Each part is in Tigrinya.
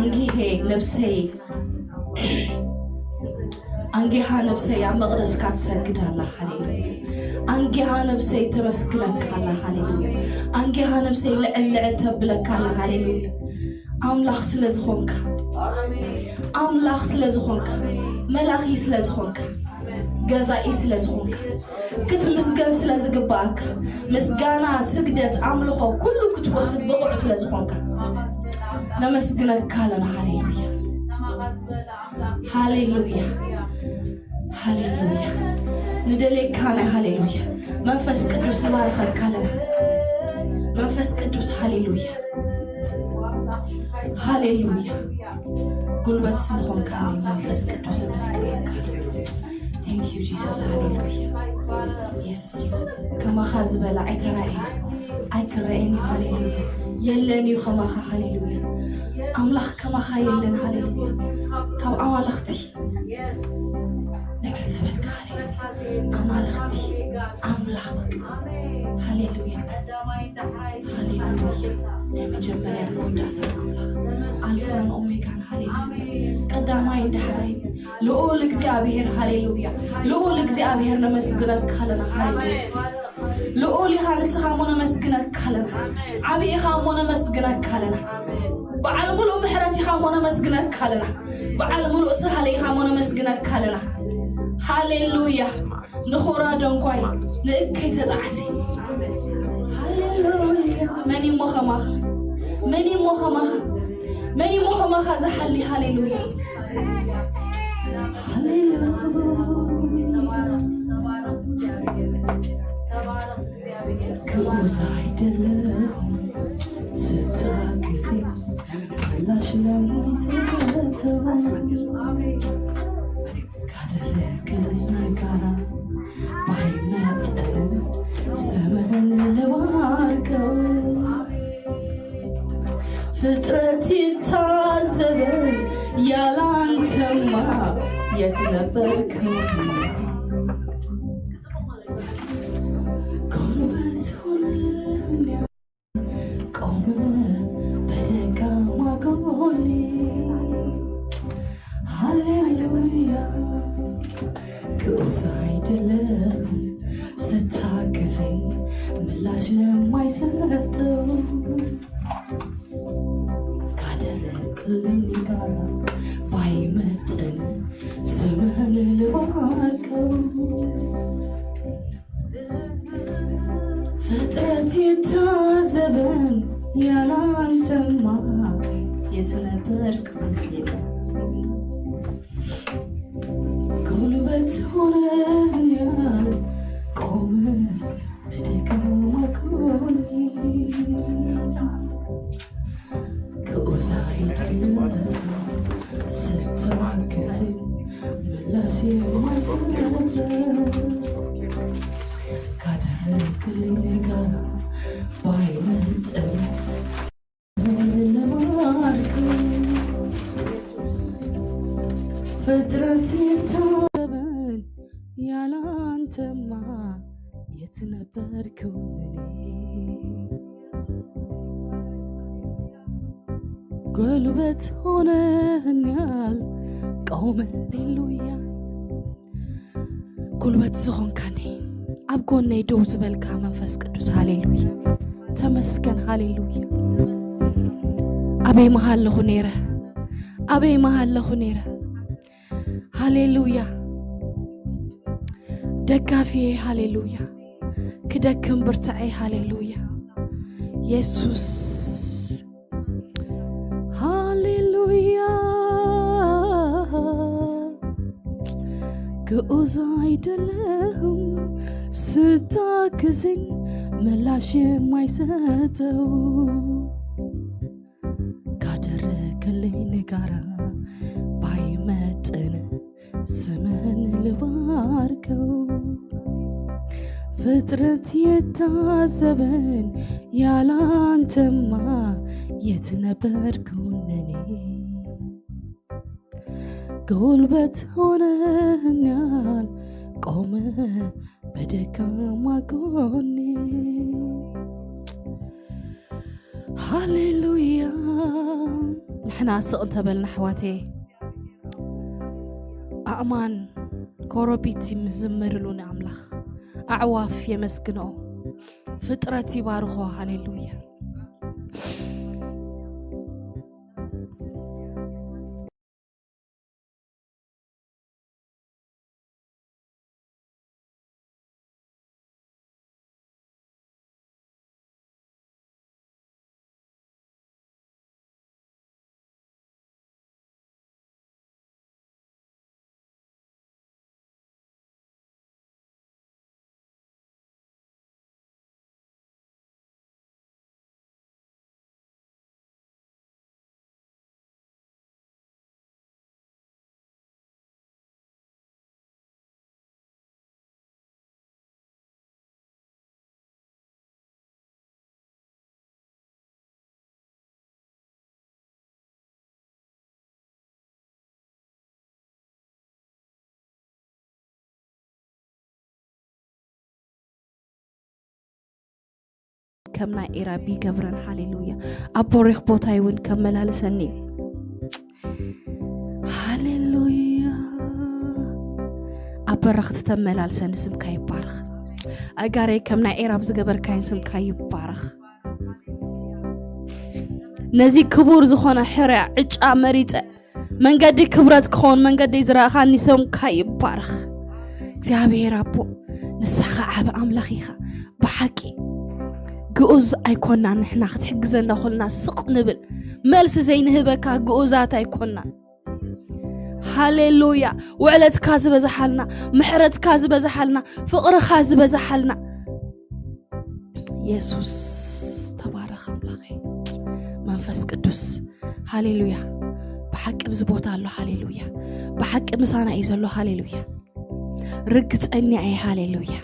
ኣንጊሄ ነብሰይ፣ ኣንጊሃ ነብሰይ ኣብ መቕደስካ ትሰግድ ኣላ። ሃሌሉያ። ኣንጊሃ ነብሰይ ተመስግነካ ኣላ። ሃሌሉያ። ኣንጊሃ ነብሰይ ልዕል ልዕል ተብለካ ኣላ። ሃሌሉያ። ኣምላኽ ስለ ዝኾንካ፣ ኣምላኽ ስለ ዝኾንካ፣ መላኺ ስለ ዝኾንካ፣ ገዛኢ ስለ ዝኾንካ፣ ክትምስገን ስለ ዝግባኣካ፣ ምስጋና፣ ስግደት፣ ኣምልኾ ኩሉ ክትወስድ ብቑዕ ስለ ዝኾንካ ነመስግነካ ኣለና። ሃሌሉያ። ሃሌሉያ። ሃሌሉያ። ንደልየካ ናይ ሃሌሉያ መንፈስ ቅዱስ ንባርኸካ ኣለና። መንፈስ ቅዱስ ሃሌሉያ። ሃሌሉያ። ጉልበት ዝኾንካ መንፈስ ቅዱስ ነመስግነካ። Thank you Jesus። ሃሌሉያ። የስ። ከማኻ ዝበላ ኣይተራእየ ኣይክረአን እዩ። ሃሌሉያ። የለን እዩ ከማኻ። ሃሌሉያ። ኣምላኽ ከማኻ የለን። ሃሌሉያ። ካብ ኣማልኽቲ ልዕል ዝበልካ። ሃሌሉያ። ኣማልኽቲ ኣምላኽ በቃ። ሃሌሉያ። ሃሌሉያ። ናይ መጀመርያ መወዳእታ ኣምላኽ ኣልፋን ኦሜጋን። ሃሌሉያ። ቀዳማይ ዳሕራይ ልዑል እግዚኣብሔር። ሃሌሉያ። ልዑል እግዚኣብሔር ነመስግነካ ኣለና። ሃሌሉያ። ልዑል ኢኻ ንስኻ እሞ ነመስግነካ ኣለና። ዓብዪ ኢኻ እሞ ነመስግነካ ኣለና። በዓል ሙሉእ ምሕረት ኢኻ እሞ ነመስግነካ ኣለና። በዓል ሙሉእ ሳህለ ኢኻ እሞ ነመስግነካ ኣለና። ሃሌሉያ። ንኹራ ደንኳይ ንእከይ ተጣዕሲ። ሃሌሉያ። መን እሞ ከማኻ? መን እሞ ከማኻ? መን እሞ ከማኻ ዝሓሊ? ሃሌሉያ። ሃሌሉያ። ክኡዝ ኣይደለሁም ስታክሲ ምላሽ ለማይሰጠው ካደረክልኝ ጋራ ባይመጥን ስምህን ልባርከው። ፍጥረት ይታዘበን ያላንተማ የት ነበርክ? ጉልበት ሆነኛ ቆመ በደካማ ጎኔ። ሃሌሉያ። ግዑዝ አይደለም ስታገሰኝ ምላሽ ለማይሰጠው ካደረግልኝ ጋራ ባይመጥን ስምህን ልባርከው። ፍጥረት ይታዘበን ያላንተማ የት ነበርኩ? ጉልበት ሆነኛል ቆመ በደካማ ጎኔ። ግዑዝ አይደለም ስታገሰኝ ምላሽ የማይሰጠው ካደረግልኝ ጋራ ባይመጥን ለማርክ ፍጥረት ይታዘበን ያላንተማ የት ነበርኩ እኔ? ጉልበት ሆነህኛል ቆመ። ሃሌሉያ። ጉልበት ዝኾንካኒ ኣብ ጎነይ ደው ዝበልካ መንፈስ ቅዱስ ሃሌሉያ ተመስገን። ሃሌሉያ። ኣበይ መሃለኹ ነይረ? ኣበይ መሃለኹ ነይረ? ሃሌሉያ። ደጋፊየ ሃሌሉያ። ክደክም ብርታዐይ ሃሌሉያ። የሱስ ሃሌሉያ። ግዑዝ አይደለሁም ስታግዘኝ ምላሽ የማይሰጠው ካደረክልኝ ጋራ ባይመጥን ስምህን ልባርከው። ፍጥረት የታዘበን ያላንተማ የት ነበርኩ እኔ? ጉልበት ሆነህኛል ቆመ በደካማ ጎኔ። ሃሌሉያ። እና ስቕ እንተበልና ኣሕዋተየ፣ ኣእማን ኮረቢት ይዝምርሉ ንኣምላኽ፣ ኣዕዋፍ የመስግንኦ፣ ፍጥረት ይባርኾ። ሃሌሉያ። ከም ናይ ኤራብ ይገብረን። ሃሌሉያ። ኣብ በሪኽ ቦታይ እውን ከመላልሰኒ እዩ። ሃሌሉያ። ኣብ በረኽቲ ተመላልሰኒ፣ ስምካ ይባረኽ። ኣጋረይ ከም ናይ ኤራብ ዝገበርካይን ስምካ ይባረኽ። ነዚ ክቡር ዝኾነ ሕርያ ዕጫ መሪጸ መንገዲ ክብረት ክኸውን መንገዲ ዝረእኻኒ ስምካ ይባረኽ። እግዚኣብሔር ኣቦ፣ ንስኻ ዓቢ ኣምላኽ ኢኻ። ብሓቂ ግኡዝ ኣይኮናን። ንሕና ክትሕግዘና ኮልና ስቕ ንብል፣ መልሲ ዘይንህበካ ግኡዛት ኣይኮናን። ሃሌሉያ። ውዕለትካ ዝበዝሓልና፣ ምሕረትካ ዝበዝሓልና፣ ፍቕርኻ ዝበዝሓልና። የሱስ ተባረኽ ኣምላኸይ። መንፈስ ቅዱስ፣ ሃሌሉያ። ብሓቂ ኣብዚ ቦታ ኣሎ። ሃሌሉያ። ብሓቂ ምሳና እዩ ዘሎ። ሃሌሉያ። ርግጸኛ እየ። ሃሌሉያ።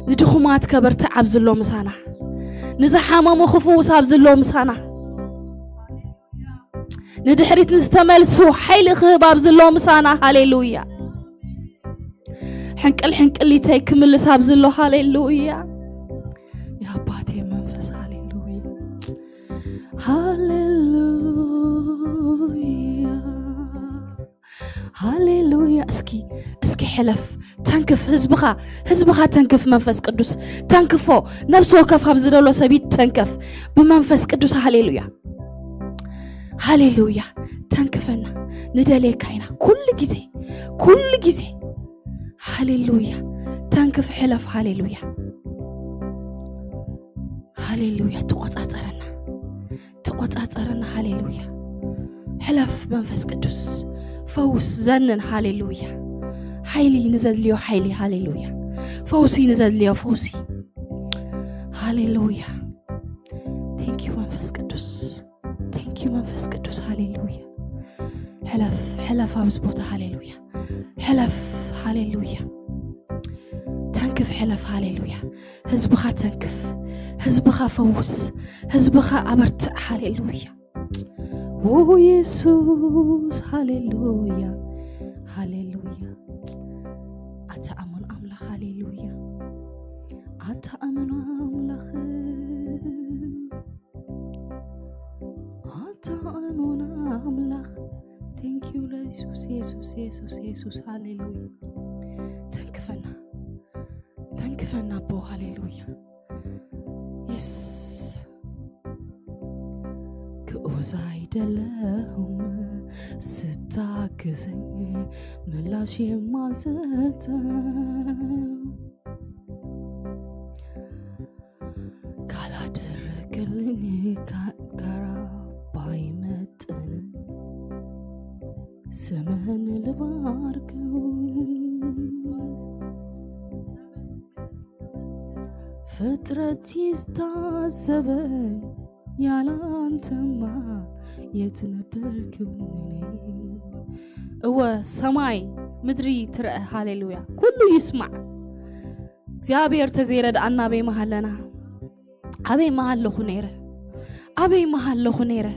ንድኹማት ከበርትዕ ኣብዚ ኣሎ ምሳና። ንዝሓመሙ ክፍውስ ኣብዚ ኣሎ ምሳና። ንድሕሪት ንዝተመልሱ ሓይሊ ክህብ ኣብዚ ኣሎ ምሳና። ሃሌሉያ። ሕንቅል ሕንቅሊተይ ክምልስ ኣብዚ ኣሎ። ሃሌሉያ። የኣባቴ መንፈስ፣ ሃሌሉያ። ሃሌሉያ። ሃሌሉያ። እስኪ፣ እስኪ ሕለፍ፣ ተንክፍ ህዝብኻ፣ ህዝብኻ ተንክፍ። መንፈስ ቅዱስ ተንክፎ። ነፍሲ ወከፍ ኣብ ዝደሎ ሰብ ይተንከፍ ብመንፈስ ቅዱስ። ሃሌሉያ። ሃሌሉያ። ተንክፈና፣ ንደልየካ ኢና ኩሉ ግዜ፣ ኩሉ ግዜ። ሃሌሉያ። ተንክፍ፣ ሕለፍ። ሃሌሉያ። ሃሌሉያ። ተቆጻጸረና፣ ተቆጻጸረና። ሃሌሉያ። ሕለፍ መንፈስ ቅዱስ፣ ፈውስ ዘንን። ሃሌሉያ። ሓይሊ ንዘድልዮ ሓይሊ። ሃሌሉያ። ፈውሲ ንዘድልዮ ፈውሲ። ሃሌሉያ። Thank you መንፈስ ቅዱስ። Thank you መንፈስ ቅዱስ። ሃሌሉያ። ሕለፍ፣ ሕለፍ ኣብዚ ቦታ። ሃሌሉያ። ሕለፍ። ሃሌሉያ። ተንክፍ፣ ሕለፍ። ሃሌሉያ። ህዝብኻ ተንክፍ፣ ህዝብኻ ፈውስ፣ ህዝብኻ ኣበርትዕ። ሃሌሉያ። ዎ የሱስ፣ ሃሌሉያ፣ ሃሌሉያ። ኣታ ኣሙን ኣምላኽ፣ ሃሌሉያ። ኣታ ኣሙን ኣምላኽ፣ ኣታ ኣሙን ኣምላኽ። Thank you ለየሱስ፣ የሱስ፣ የሱስ፣ የሱስ። ሃሌሉያ። ተንክፈና፣ ተንክፈና ኣቦ። ሃሌሉያ። የስ። ግኡዝ ኣይደለሁም ስታግዘኝ፣ ምላሽ የማልሰጠው ካላደረገልኝ ካ-፣ ጋራ ባይመጥን ስምህን ልባርከው። ፍጥረት ይስታዘበኝ፣ ያላንተማ የት ነበርኩም እኔ? እወ፣ ሰማይ ምድሪ ትረአ። ሃሌሉያ። ኩሉ ይስማዕ። እግዚኣብሔር ተዘይረድኣና ኣበይ መሃለና? ኣበይ መሃለኹ ነይረ? ኣበይ መሃለኹ ነይረ?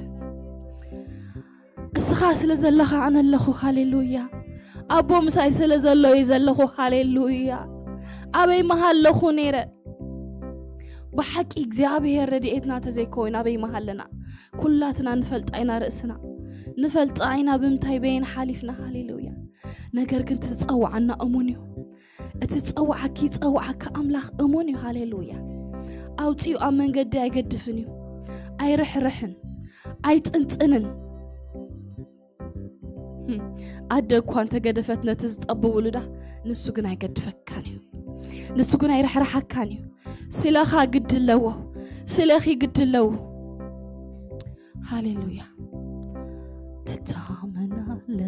እስኻ ስለ ዘለኻ ኣነ ኣለኹ። ሃሌሉያ። ኣቦ ምሳይ ስለ ዘሎ እየ ዘለኹ። ሃሌሉያ። ኣበይ መሃለኹ ነይረ? ብሓቂ እግዚኣብሔር ረድኤትና ተዘይኮይኑ ኣበይ መሃለና? ኩላትና ንፈልጣ ኢና ርእስና። ንፈልጦ ኣይና ብምንታይ በየን ሓሊፍና። ሃሌሉያ። ነገር ግን እቲ ዝጸውዓና እሙን እዩ። እቲ ዝጸውዓኪ ዝጸውዓካ ኣምላኽ እሙን እዩ። ሃሌሉያ። ኣውጺኡ ኣብ መንገዲ ኣይገድፍን እዩ። ኣይርሕርሕን፣ ኣይጥንጥንን። ህም፣ ኣደ እኳ እንተገደፈት ነቲ ዝጠብብ ውሉዳ፣ ንሱ ግን ኣይገድፈካን እዩ። ንሱ ግን ኣይርሕርሓካን እዩ። ስለኻ ግዲ ኣለዎ። ስለኺ ግዲ ኣለዎ። ሃሌሉያ። ትታመናለ፣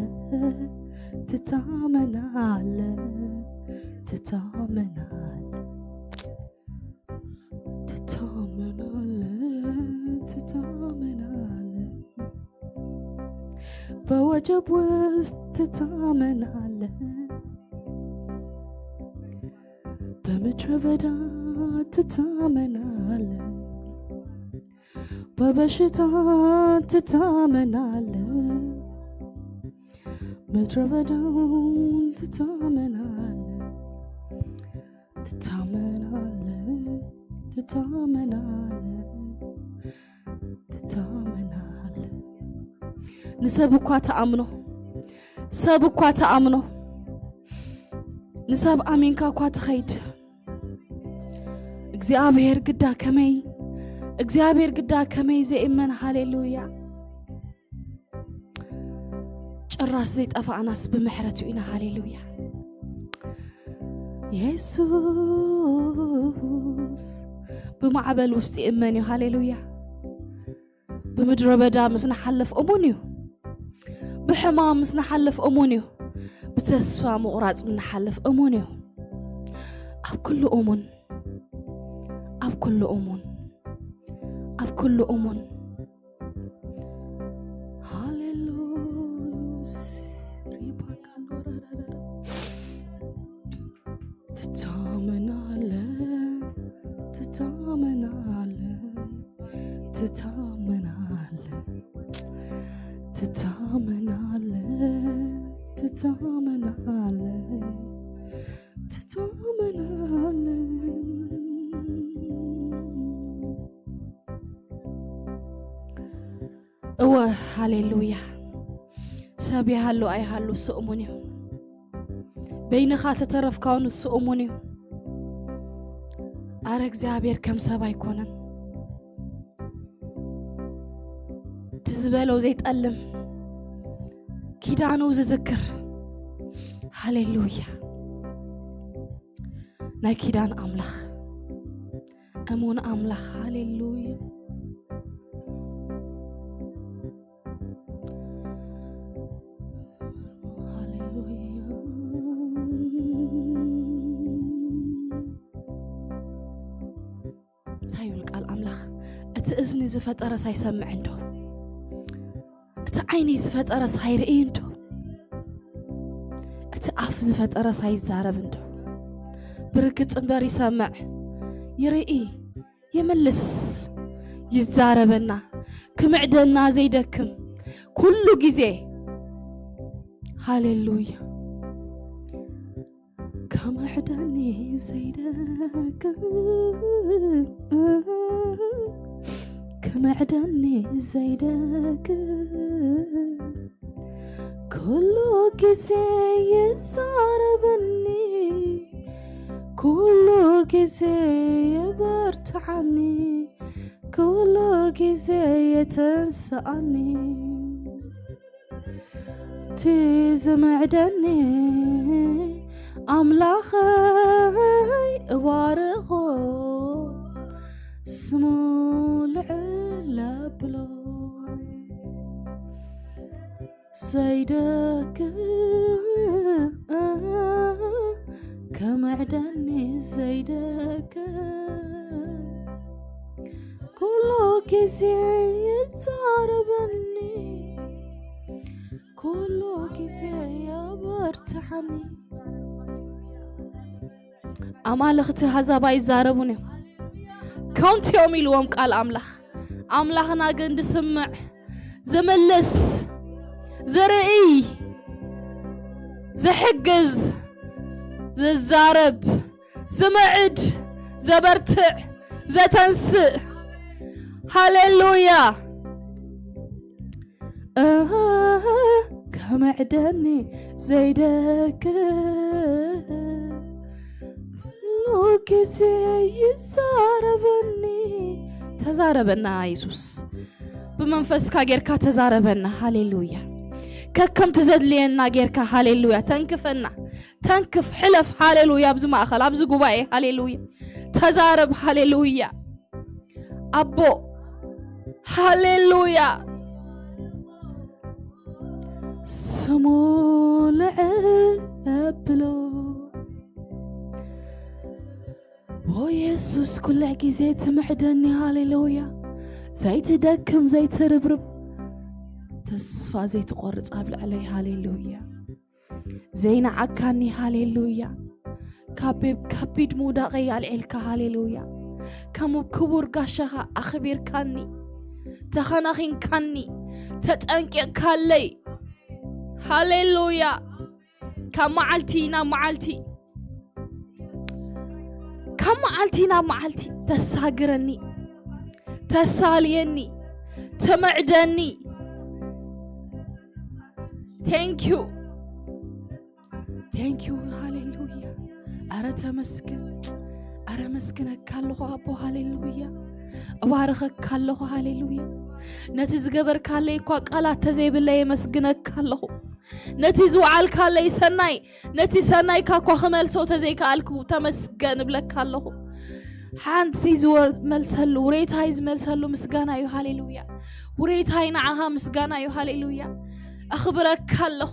ትታመናለ፣ ትታመናለ፣ ትታመናለ፣ ትታመናለ። በወጀብ ውስጥ ትታመናለ፣ በምድረ በዳ ትታመናለ፣ በበሽታ ትታመናለ፣ ምድረ በዳውን ትታመናለ፣ ትታመናለ፣ ትታመናለ፣ ትታመናለ። ንሰብ እኳ ተኣምኖ፣ ሰብ እኳ ተኣምኖ፣ ንሰብ ኣሚንካ እኳ ትኸይድ፣ እግዚኣብሔር ግዳ ከመይ፣ እግዚኣብሔር ግዳ ከመይ ዘይእመን። ሃሌሉያ። ጭራስ ዘይጠፋእናስ ብምሕረቱ ኢና። ሃሌሉያ። የሱስ ብማዕበል ውስጥ ይእመን እዩ። ሃሌሉያ። ብምድረ በዳ ምስ ንሓልፍ እሙን እዩ። ብሕማም ምስ ንሓልፍ እሙን እዩ። ብተስፋ ምቑራጽ ምስ ንሓልፍ እሙን እዩ። ኣብ ኩሉ እሙን፣ ኣብ ኩሉ እሙን፣ ኣብ ኩሉ እሙን። ሃሌሉስ። ትታመናለ፣ ትታመናለ፣ ትታመናለ፣ ትታመናለ፣ ትታመናለ፣ ትታመናለ። እወ፣ ሃሌሉያ። ሰብ ይሃሉ ኣይሃሉ እሱ እሙን እዩ። በይንኻ ተተረፍካ እውን እሱ እሙን እዩ። ኣረ እግዚኣብሔር ከም ሰብ ኣይኮነን። እቲ ዝበሎ ዘይጠልም፣ ኪዳኑ ዝዝክር። ሃሌሉያ። ናይ ኪዳን ኣምላኽ፣ እሙን ኣምላኽ። ሃሌሉያ። ሃሌሉያ። እንታይ ይብል ቃል ኣምላኽ? እቲ እዝኒ ዝፈጠረስ ኣይሰምዕን ዶ? እቲ ዓይኒ ዝፈጠረስ ኣይርእይን ዶ? እቲ ኣፍ ዝፈጠረስ ኣይዛረብን ዶ? ብርግጽ እምበር ይሰምዕ፣ ይርኢ፣ ይምልስ፣ ይዛረበና፣ ክምዕደና ዘይደክም ኩሉ ግዜ። ሃሌሉያ። ክምዕደኒ ዘይደክም፣ ክምዕደኒ ዘይደክም፣ ኩሉ ግዜ ይዛረበኒ፣ ኩሉ ግዜ የበርትዓኒ፣ ኩሉ ግዜ የተንስኣኒ። እቲ ዝምዕደኒ ኣምላኸይ እባርኾ፣ ስሙ ልዕል ኣብሎ። ዘይደክም ከመዕደኒ ዘይደክም ኩሉ ግዜ ይዛረበኒ፣ ኩሉ ግዜ የበርትዓኒ። ኣማልኽቲ ኣህዛብ ኣይዛረቡን እዮም፣ ከንቱ እዮም ኢልዎም ቃል ኣምላኽ። ኣምላኽና ግን ዝስምዕ፣ ዝምልስ፣ ዝርእይ፣ ዝሕግዝ፣ ዝዛረብ፣ ዝምዕድ፣ ዘበርትዕ፣ ዘተንስእ። ሃሌሉያ። ምዕደኒ ዘይደክም ኩሉ ግዜ ይዛረበኒ። ተዛረበና የሱስ፣ ብመንፈስካ ጌርካ ተዛረበና። ሃሌሉያ። ከከምቲ ዘድልየና ጌርካ፣ ሃሌሉያ፣ ተንክፈና። ተንክፍ፣ ሕለፍ። ሃሌሉያ። ኣብዚ ማእኸል፣ ኣብዚ ጉባኤ፣ ሃሌሉያ፣ ተዛረብ። ሃሌሉያ። ኣቦ፣ ሃሌሉያ። ስሙ ልዕል ኣብሎ። ኦ የሱስ፣ ኩለ ግዜ ትምዕደኒ። ሃሌሉያ። ዘይትደክም፣ ዘይትርብርብ፣ ተስፋ ዘይትቆርጽ ኣብ ልዕለይ። ሃሌሉያ። ዘይነዓካኒ። ሃሌሉያ። ካብ ከቢድ ምውዳቐይ ኣልዒልካ። ሃሌሉያ። ከም ክቡር ጋሻኻ ኣኽቢርካኒ፣ ተኸናኺንካኒ፣ ተጠንቂቕካለይ። ሃሌሉያ። ካብ መዓልቲ ናብ መዓልቲ፣ ካብ መዓልቲ ናብ መዓልቲ ተሳግረኒ፣ ተሳልየኒ፣ ተመዕደኒ። Thank you። Thank you። ሃሌሉያ። ኣረ ተመስገን። ኣረ መስግነካ ኣለኹ ኣቦ። ሃሌሉያ። እባርኸካ ኣለኹ። ሃሌሉያ። ነቲ ዝገበርካለይ እኳ ቃላት ተዘይብለይ የመስግነካ ኣለኹ። ነቲ ዝወዓልካለይ ሰናይ፣ ነቲ ሰናይካ እኳ ክመልሶ ተዘይከኣልኩ ተመስገን እብለካ ኣለኹ። ሓንቲ ዝወ-፣ መልሰሉ፣ ውሬታይ ዝመልሰሉ ምስጋና እዩ። ሃሌሉያ። ውሬታይ ንዓኻ ምስጋና እዩ። ሃሌሉያ። ኣኽብረካ ኣለኹ፣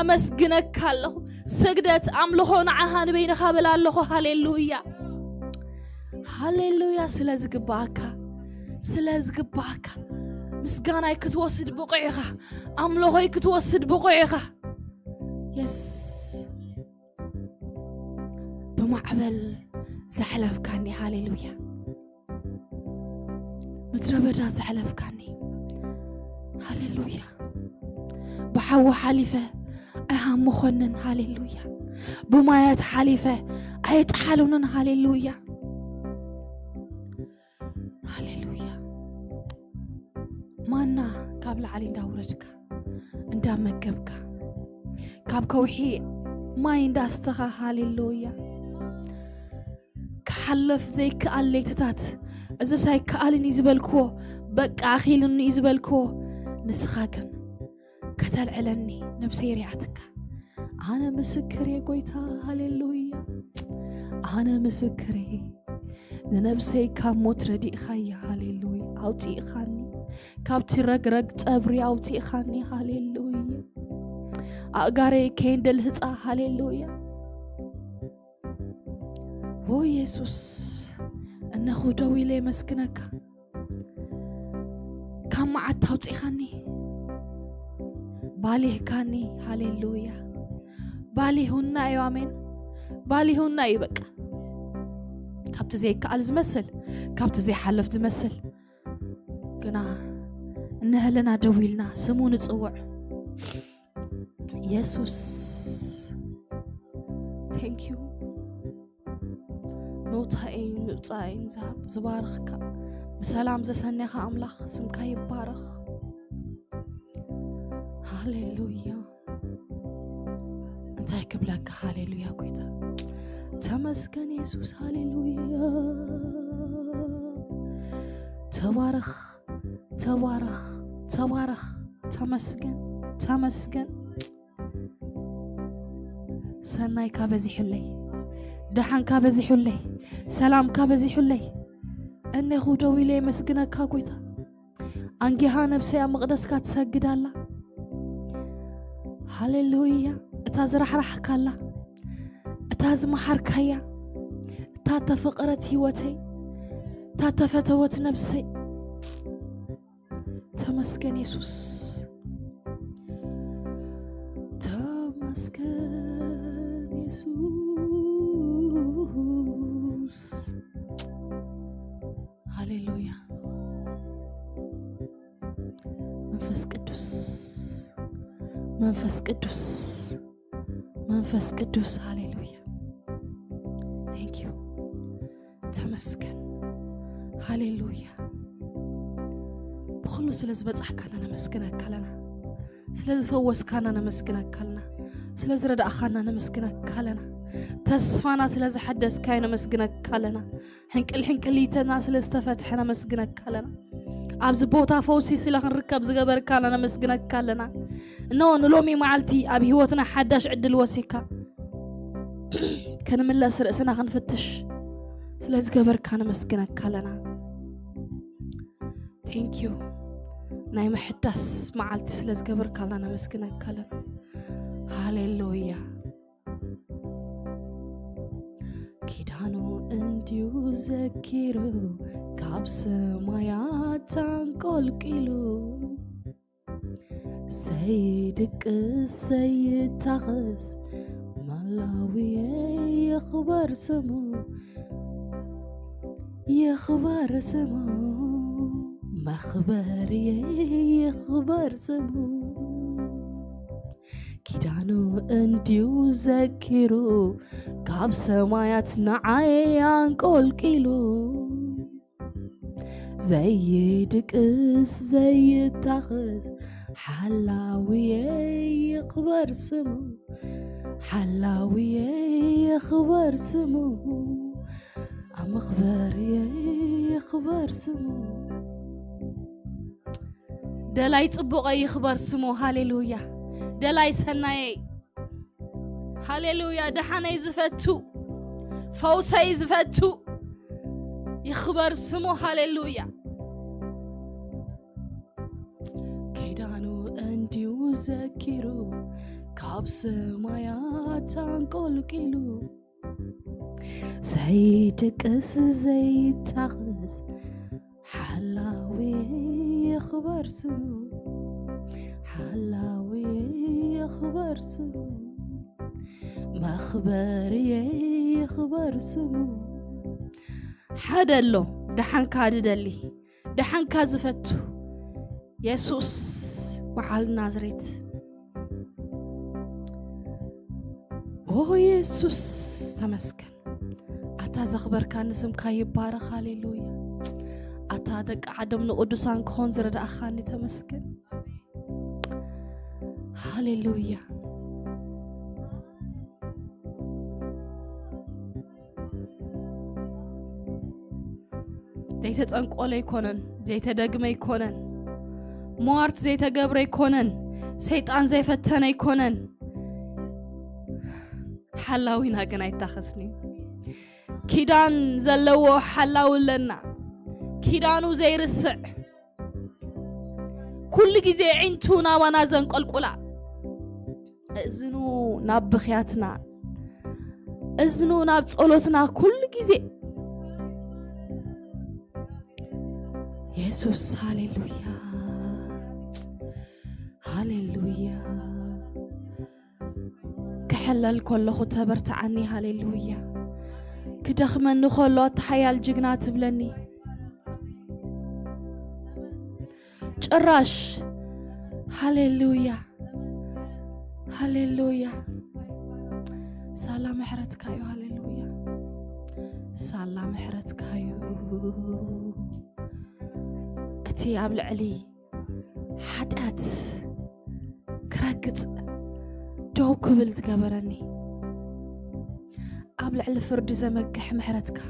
ኣመስግነካ ኣለኹ። ስግደት፣ ኣምልኾ ንዓኻ ንበይንኻ በላ ኣለኹ። ሃሌሉያ። ሃሌሉያ። ስለ ዝግባኣካ፣ ስለ ዝግባኣካ ምስጋናይ ክትወስድ ብቑዕ ኢኻ። ኣምልኾይ ክትወስድ ብቑዕ ኢኻ። የስ። ብማዕበል ዘሕለፍካኒ። ሃሌሉያ። ምድረ በዳ ዘሕለፍካኒ። ሃሌሉያ። ብሓዊ ሓሊፈ ኣይሃምኾንን። ሃሌሉያ። ብማያት ሓሊፈ ኣይጠሓሉንን። ሃሌሉያ። ሃሌሉያ። ማና ካብ ላዕሊ እንዳውረድካ፣ እንዳመገብካ፣ ካብ ከውሒ ማይ እንዳስተኻ። ሃሌሉያ። ክሓለፍ ዘይከኣል ለይትታት፣ እዚስ ኣይከኣልን እዩ ዝበልክዎ፣ በቃ ኣኺሉኒ እዩ ዝበልክዎ፣ ንስኻ ግን ከተልዕለኒ ነብሰይ ሪኣትካ። ኣነ ምስክር እየ ጎይታ። ሃሌሉያ። ኣነ ምስክር እየ። ንነብሰይ ካብ ሞት ረዲእኻያ። ሃሌሉያ። ኣውፂእኻኒ። ካብቲ ረግረግ ጸብሪ ኣውፂእኻኒ። ሃሌሉያ። ኣእጋረይ ከይንደልህፃ። ሃሌሉያ። ኦ የሱስ፣ እነኹ ደው ኢለ የመስግነካ። ካብ መዓት ኣውፂኻኒ፣ ባሊህካኒ። ሃሌሉያ። ባሊሁና እዩ። ኣሜን። ባሊሁና እዩ። በቃ፣ ካብቲ ዘይከኣል ዝመስል፣ ካብቲ ዘይሓለፍ ዝመስል፣ ግና እነህልና ደው ኢልና ስሙ ንፅውዕ። የሱስ፣ thank you። መውታኤን ምብጻኤን ዝሃብ፣ ዝባርኽካ፣ ብሰላም ዘሰነኻ ኣምላኽ ስምካ ይባረኽ። ሃሌሉያ። እንታይ ክብለካ? ሃሌሉያ ጎይታ። ተመስገን የሱስ። ሃሌሉያ። ተባረኽ፣ ተባረኽ፣ ተባረኽ። ተመስገን፣ ተመስገን። ሰናይካ በዚሑለይ፣ ደሓንካ በዚሑለይ፣ ሰላምካ በዚሑለይ። እኔኹ ደው ኢለ የመስግነካ ጎይታ። ኣንጊሃ ነብሰይ ኣብ መቕደስካ ትሰግድ ኣላ። ሃሌሉያ። እታ ዝራሕራሕካላ፣ እታ ዝመሓርካያ፣ እታ ተፈቐረት ህይወተይ፣ እታ ተፈተወት ነብሰይ። ተመስገን የሱስ፣ ተመስገን የሱስ። ሃሌሉያ። መንፈስ ቅዱስ፣ መንፈስ ቅዱስ፣ መንፈስ ቅዱስ። ሃሌሉያ። Thank you። ተመስገን። ሃሌሉያ። ብኹሉ ስለ ዝበጻሕካና ነመስግነካ ኣለና። ስለ ዝፈወስካና ነመስግነካ ኣለና። ስለ ዝረዳእኻና ነመስግነካ ኣለና። ተስፋና ስለ ዝሓደስካዮ ነመስግነካ ኣለና። ሕንቅል ሕንቅሊተና ስለ ዝተፈትሐ ነመስግነካ ኣለና። ኣብዚ ቦታ ፈውሲ ስለ ክንርከብ ዝገበርካና ነመስግነካ ኣለና። እነሆ ንሎሚ መዓልቲ ኣብ ህይወትና ሓዳሽ ዕድል ወሲካ ክንምለስ ርእስና ክንፍትሽ ስለ ዝገበርካ ነመስግነካ ኣለና። Thank you። ናይ ምሕዳስ መዓልቲ ስለ ዝገበርካልና ነመስግነካ ኣለና። ሃሌሉያ። ኪዳኑ እንዲዩ ዘኪሩ ካብ ሰማያት ኣንቆልቂሉ ዘይድቅስ ዘይታኸስ መላውየ ይኽበር ስሙ ይኽበር ስሙ መኽበርየ ይኽበር ስሙ ኪዳኑ እንዲዩ ዘኪሩ ካብ ሰማያት ንዓይ ኣንቆልቂሉ ዘይድቅስ ዘይታኸስ ሓላውየ ይኽበር ስሙ ሓላውየ ይኽበር ስሙ ኣብ መኽበርየ ይኽበር ስሙ ደላይ ጽቡቐ ይኽበር ስሙ ሃሌሉያ ደላይ ሰናየይ ሃሌሉያ ደሓነይ ዝፈቱ ፈውሰይ ዝፈቱ ይኽበር ስሙ ሃሌሉያ ኪዳኑ እንዲዩ ዘኪሩ ካብ ሰማያት ኣንቆልቂሉ ዘይድቅስ ዘይታኸስ ሓላዊ ይኽበር ስሙ ሓላዊ ይኽበር ስሙ መኽበርየ ይኽበር ስሙ ሓደ ኣሎ ደሓንካ ድደሊ ደሓንካ ዝፈቱ የሱስ በዓል ናዝሬት ኦ የሱስ ተመስገን ኣታ ዘኽበርካኒ ስምካ ይባረኽ ሃሌሉያ ኣታ ደቂ ዓዶም ንቅዱሳን ክኾን ዝረዳእኻኒ ተመስገን ሃሌሉያ ዘይተጸንቆለ ኣይኮነን ዘይተደግመ ኣይኮነን ሟርት ዘይተገብረ ኣይኮነን ሰይጣን ዘይፈተነ ኣይኮነን ሓላዊና ግን ኣይታኸስን እዩ ኪዳን ዘለዎ ሓላው ኣለና ኪዳኑ ዘይርስዕ ኩሉ ግዜ ዒንቱ ናባና ዘንቆልቁላ እዝኑ ናብ ብኽያትና እዝኑ ናብ ጸሎትና ኩሉ ግዜ የሱስ ሃሌሉያ ሃሌሉያ ክሕለል ከለኹ ተበርትዓኒ ሃሌሉያ ክደኽመኒ ከሎ ኣተሓያል ጅግና ትብለኒ ጭራሽ ሃሌሉያ ሃሌሉያ ሳላ ምሕረትካ እዩ ሃሌሉያ ሳላ ምሕረትካ እዩ እቲ ኣብ ልዕሊ ሓጢኣት ክረግጽ ደው ክብል ዝገበረኒ ኣብ ልዕሊ ፍርዲ ዘመግሕ ምሕረትካ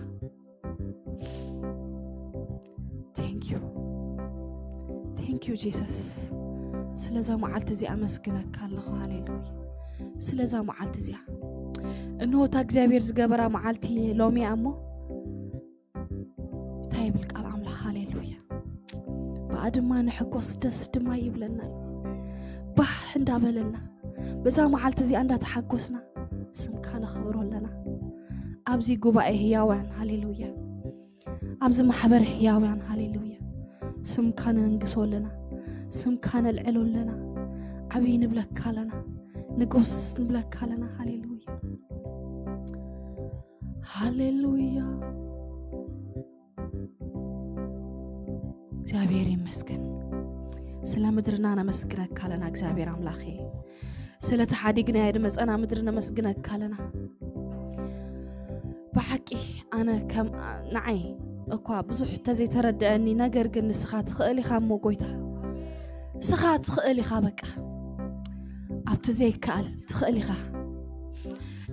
Thank you Jesus ስለዛ መዓልቲ እዚኣ ኣመስግነካ ኣለኹ ሃሌሉያ ስለዛ መዓልቲ እዚኣ እንሆ እታ እግዚኣብሔር ዝገበራ መዓልቲ ሎሚ እያ እሞ እንታይ ይብል ቃል ኣምላኽ ሃሌሉያ ብኣ ድማ ንሕጎስ ደስ ድማ ይብለና እዩ ባህ እንዳበለና በዛ መዓልቲ እዚኣ እንዳተሓጎስና ስምካ ነኽብሮ ኣለና ኣብዚ ጉባኤ ህያውያን ሃሌሉያ ኣብዚ ማሕበር ህያውያን ሃሌሉያ ስምካ ነንግሶ ኣለና ስምካ ነልዕሎ ኣለና ዓብዪ ንብለካ ኣለና ንጉስ ንብለካ ኣለና ሃሌሉያ ሃሌሉያ እግዚኣብሔር ይመስገን ስለ ምድርና ነመስግነካ ኣለና እግዚኣብሔር ኣምላኸ ስለ ተሓዲግናዮ ድመፀና ምድሪ ነመስግነካ ኣለና ብሓቂ ኣነ ከም ንዓይ እኳ ብዙሕ ተዘይተረድአኒ ነገር ግን ንስኻ ትኽእል ኢኻ እሞ ጎይታ ንስኻ ትኽእል ኢኻ በቃ እቲ ዘይከኣል ትኽእል ኢኻ።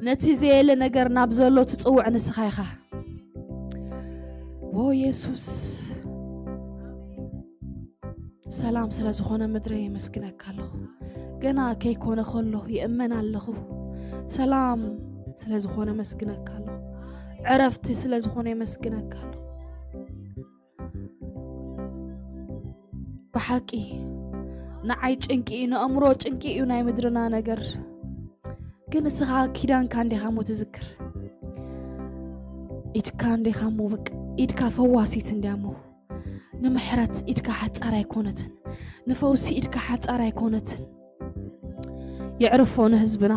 ነቲ ዘየለ ነገር ናብ ዘሎ ትጽውዕ ንስኻ ኢኻ። ዎ የሱስ፣ ሰላም ስለ ዝኾነ ምድረ የመስግነካ ኣለኹ። ገና ከይኮነ ከሎ ይእመን ኣለኹ። ሰላም ስለ ዝኾነ መስግነካ ኣለኹ። ዕረፍቲ ስለ ዝኾነ የመስግነካ ኣለኹ። ብሓቂ ንዓይ ጭንቂ እዩ፣ ንኣእምሮ ጭንቂ እዩ ናይ ምድርና ነገር። ግን እስኻ ኪዳንካ እንዲኻ እሞ ትዝክር። ኢድካ እንዲኻ እሞ በቃ፣ ኢድካ ፈዋሲት እንዲያ እሞ። ንምሕረት ኢድካ ሓጻር ኣይኮነትን፣ ንፈውሲ ኢድካ ሓጻር ኣይኮነትን። የዕርፎ ንህዝብና፣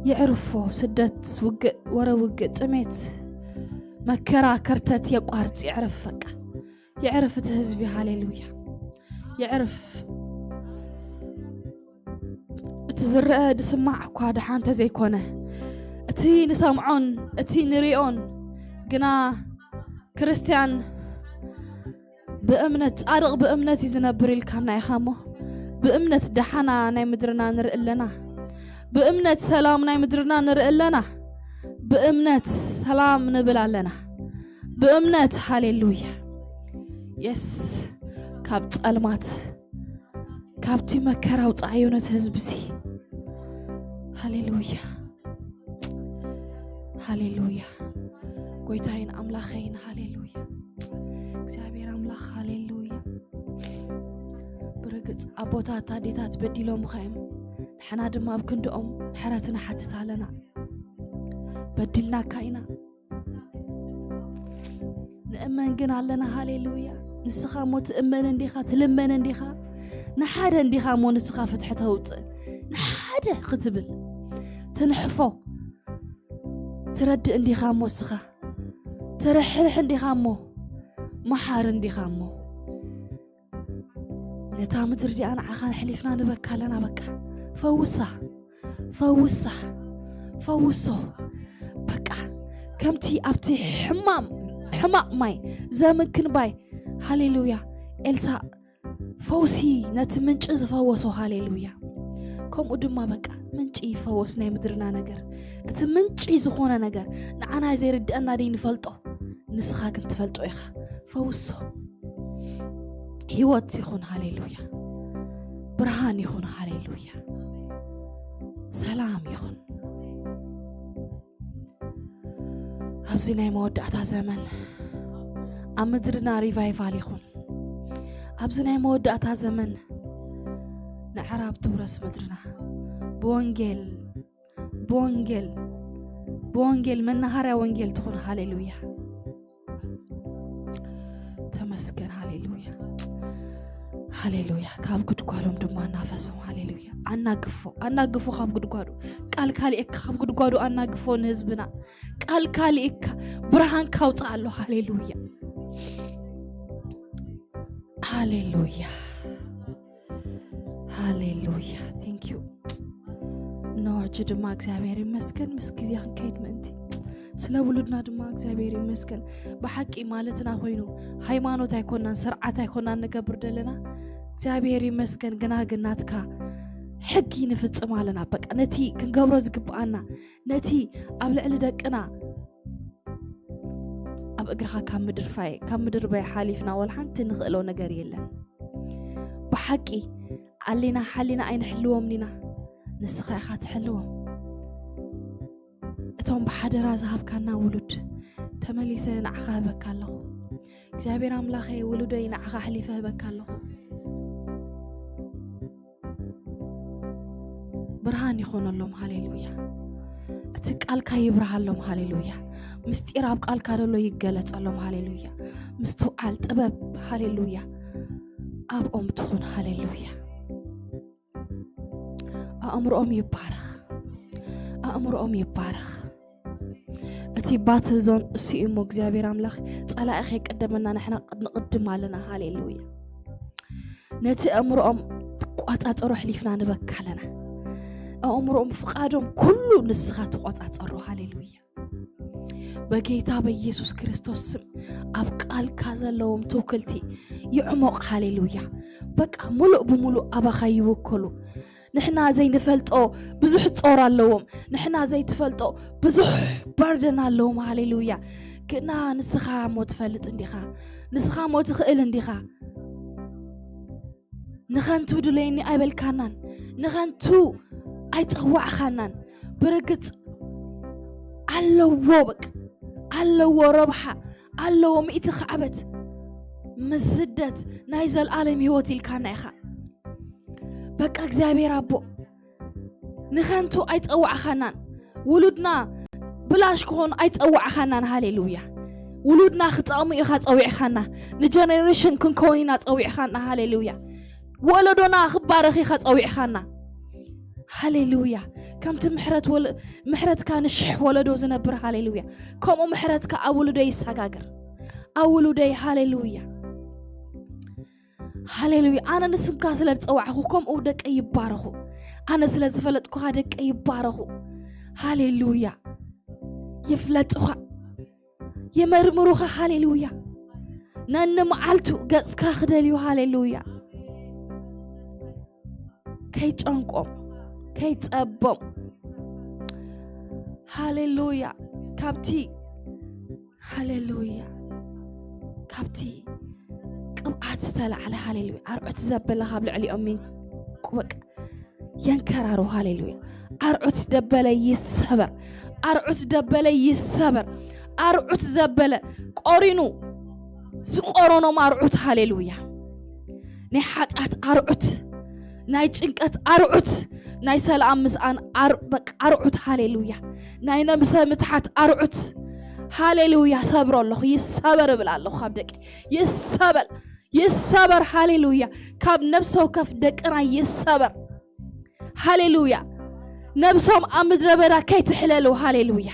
የዕርፎ። ስደት፣ ውግእ፣ ወረ ውግእ፣ ጥሜት፣ መከራ፣ ከርተት የቋርጽ፣ የዕርፍ በቃ። የዕርፍ እቲ ህዝቢ። ሃሌሉያ። የዕርፍ። እቲ ዝረአ ዝስማዕ እኳ ደሓን እንተዘይኮነ፣ እቲ ንሰምዖን እቲ ንሪኦን ግና ክርስትያን ብእምነት፣ ጻድቕ ብእምነት እዩ ዝነብር ኢልካና ኢኻ እሞ፣ ብእምነት ደሓና ናይ ምድርና ንርኢ ኣለና። ብእምነት ሰላም ናይ ምድርና ንርኢ ኣለና። ብእምነት ሰላም ንብል ኣለና። ብእምነት፣ ሃሌሉያ። የስ፣ ካብ ጸልማት፣ ካብቲ መከራ ኣውጽኣዮ ነቲ ህዝብሲ። ሃሌሉያ፣ ሃሌሉያ። ጎይታይን ኣምላኸይን፣ ሃሌሉያ። እግዚኣብሔር ኣምላኽ፣ ሃሌሉያ። ብርግጽ ኣቦታት ኣዴታት በዲሎም ኸዮም፣ ንሕና ድማ ኣብ ክንድኦም ምሕረት ንሓትት ኣለና። በዲልናካ ኢና። ንእመን ግን ኣለና። ሃሌሉያ። ንስኻ እሞ ትእመን እንዲኻ፣ ትልመን እንዲኻ። ንሓደ እንዲኻ እሞ ንስኻ ፍትሒ ተውጽእ። ንሓደ ክትብል ትንሕፎ። ትረድእ እንዲኻ እሞ እስኻ። ትርሕርሕ እንዲኻ እሞ። መሓር እንዲኻ እሞ። ነታ ምድሪ እዚኣ ንዓኻ ኣሕሊፍና ንበካ ኣለና። በቃ ፈውሳ፣ ፈውሳ፣ ፈውሶ። በቃ ከምቲ ኣብቲ ሕማም፣ ሕማቕ ማይ ዘምክን ባይ፣ ሃሌሉያ፣ ኤልሳ ፈውሲ ነቲ ምንጪ ዝፈወሶ፣ ሃሌሉያ። ከምኡ ድማ በቃ ምንጪ ይፈወስ ናይ ምድርና ነገር። እቲ ምንጪ ዝኾነ ነገር ንዓና ዘይርድአና ደይ ንፈልጦ፣ ንስኻ ግን ትፈልጦ ኢኻ። ፈውሶ። ህይወት ይኹን፣ ሃሌሉያ። ብርሃን ይኹን፣ ሃሌሉያ። ሰላም ይኹን። ኣብዚ ናይ መወዳእታ ዘመን ኣብ ምድርና ሪቫይቫል ይኹን። ኣብዚ ናይ መወዳእታ ዘመን ንዕራብ ትውረስ ምድርና ብወንጌል፣ ብወንጌል፣ ብወንጌል መናሃርያ ወንጌል ትኹን። ሃሌሉያ። ተመስገን። ሃሌሉያ፣ ሃሌሉያ። ካብ ጉድጓዶም ድማ እናፈሶም። ሃሌሉያ። ኣናግፎ፣ ኣናግፎ ካብ ጉድጓዱ። ቃል ካልእካ ካብ ጉድጓዱ ኣናግፎ ንህዝብና። ቃል ካልእካ ብርሃን ካውፅእ ኣሎ። ሃሌሉያ፣ ሃሌሉያ፣ ሃሌሉያ። Thank you። እነሆ ሕጂ ድማ እግዚኣብሔር ይመስገን ምስ ግዜ ክንከይድ ምእንቲ ስለ ውሉድና ድማ እግዚኣብሔር ይመስገን። ብሓቂ ማለትና ኮይኑ ሃይማኖት ኣይኮናን፣ ስርዓት ኣይኮናን ንገብር ዘለና። እግዚኣብሔር ይመስገን። ግና ግን ናትካ ሕጊ ንፍጽም ኣለና። በቃ ነቲ ክንገብሮ ዝግብኣና፣ ነቲ ኣብ ልዕሊ ደቅና ኣብ እግርኻ ካብ ምድርፋይ፣ ካብ ምድርባይ ሓሊፍና ወላ ሓንቲ ንኽእሎ ነገር የለን። ብሓቂ ኣሊና ሓሊና ኣይንሕልዎም ኢና። ንስኻ ኢኻ ትሕልዎም። እቶም ብሓደራ ዝሃብካና ውሉድ ተመሊሰ ንዓኻ ህበካ ኣለኹ። እግዚኣብሔር ኣምላኸ ውሉደይ ንዓኻ ኣሕሊፈ ህበካ ኣለኹ። ብርሃን ይኾነሎም። ሃሌሉያ። እቲ ቃልካ ይብርሃሎም። ሃሌሉያ። ምስጢር ኣብ ቃልካ ዘሎ ይገለጸሎም። ሃሌሉያ። ምስትውዓል፣ ጥበብ፣ ሃሌሉያ፣ ኣብኦም ትኹን። ሃሌሉያ። ኣእምሮኦም ይባረኽ። ኣእምሮኦም ይባረኽ። እቲ ባትል ዞን እሱ እዩ እሞ እግዚኣብሔር ኣምላኽ ጸላኢ ከይቀደመና ንሕና ንቕድም ኣለና። ሃሌሉያ። ነቲ ኣእምሮኦም ትቋጻጸሮ ኣሕሊፍና ንበካ ኣለና። ኣእምሮኦም፣ ፍቓዶም፣ ኩሉ ንስኻ ትቆጻጸሮ። ሃሌሉያ። በጌታ በኢየሱስ ክርስቶስ ስም ኣብ ቃልካ ዘለዎም ትውክልቲ ይዕሞቕ። ሃሌሉያ። በቃ ሙሉእ ብሙሉእ ኣባኻ ይውከሉ። ንሕና ዘይንፈልጦ ብዙሕ ጾር ኣለዎም። ንሕና ዘይትፈልጦ ብዙሕ በርደን ኣለዎም። ሃሌሉያ። ግና ንስኻ እሞ ትፈልጥ እንዲኻ። ንስኻ እሞ ትኽእል እንዲኻ። ንኸንቱ ድለየኒ ኣይበልካናን፣ ንኸንቱ ኣይጸዋዕኻናን። ብርግጽ ኣለዎ፣ በቃ ኣለዎ ረብሓ፣ ኣለዎ ሚእቲ ካዕበት፣ ምስ ስደት ናይ ዘልኣለም ህይወት ኢልካና ኢኻ። በቃ እግዚኣብሔር ኣቦ፣ ንኸንቱ ኣይጸዋዕኻናን። ውሉድና ብላሽ ክኾኑ ኣይጸዋዕኻናን። ሃሌሉያ። ውሉድና ክጠቕሙ ኢኻ ጸዊዕኻና። ንጀነሬሽን ክንከውን ኢና ጸዊዕኻና። ሃሌሉያ። ወለዶና ክባረኽ ኢኻ ጸዊዕኻና። ሃሌሉያ። ከምቲ ምሕረት ወለ-፣ ምሕረትካ ንሽሕ ወለዶ ዝነብር። ሃሌሉያ። ከምኡ ምሕረትካ ኣብ ውሉደይ ይሰጋገር። ኣብ ውሉደይ። ሃሌሉያ። ሃሌሉያ። ኣነ ንስምካ ስለ ዝጸዋዕኹ፣ ከምኡ ደቀይ ይባረኹ። ኣነ ስለ ዝፈለጥኩኻ፣ ደቀይ ይባረኹ። ሃሌሉያ። ይፍለጡኻ፣ ይመርምሩኻ። ሃሌሉያ። ነንመዓልቱ ገጽካ ክደልዩ። ሃሌሉያ። ከይጨንቆም፣ ከይጸቦም። ሃሌሉያ። ካብቲ፣ ሃሌሉያ፣ ካብቲ ቅብኣት ዝተላዕለ፣ ሃሌሉያ፣ ኣርዑት ዘበለ ካብ ልዕሊኦም ይንቁ-፣ በቃ የንከራሩ። ሃሌሉያ። ኣርዑት ደበለ ይሰበር። ኣርዑት ደበለ ይሰበር። ኣርዑት ዘበለ ቆሪኑ ዝቆረኖም ኣርዑት። ሃሌሉያ። ናይ ሓጢኣት ኣርዑት፣ ናይ ጭንቀት ኣርዑት፣ ናይ ሰላም ምስኣን ኣር-፣ በቃ ኣርዑት። ሃሌሉያ። ናይ ነብሰ ምትሓት ኣርዑት። ሃሌሉያ። ሰብሮ ኣለኹ፣ ይሰበር እብል ኣለኹ። ካብ ደቂ ይሰበል፣ ይሰበር። ሃሌሉያ። ካብ ነብሰ ወከፍ ደቅና ይሰበር። ሃሌሉያ። ነብሶም ኣብ ምድረ በዳ ከይትሕለሉ። ሃሌሉያ።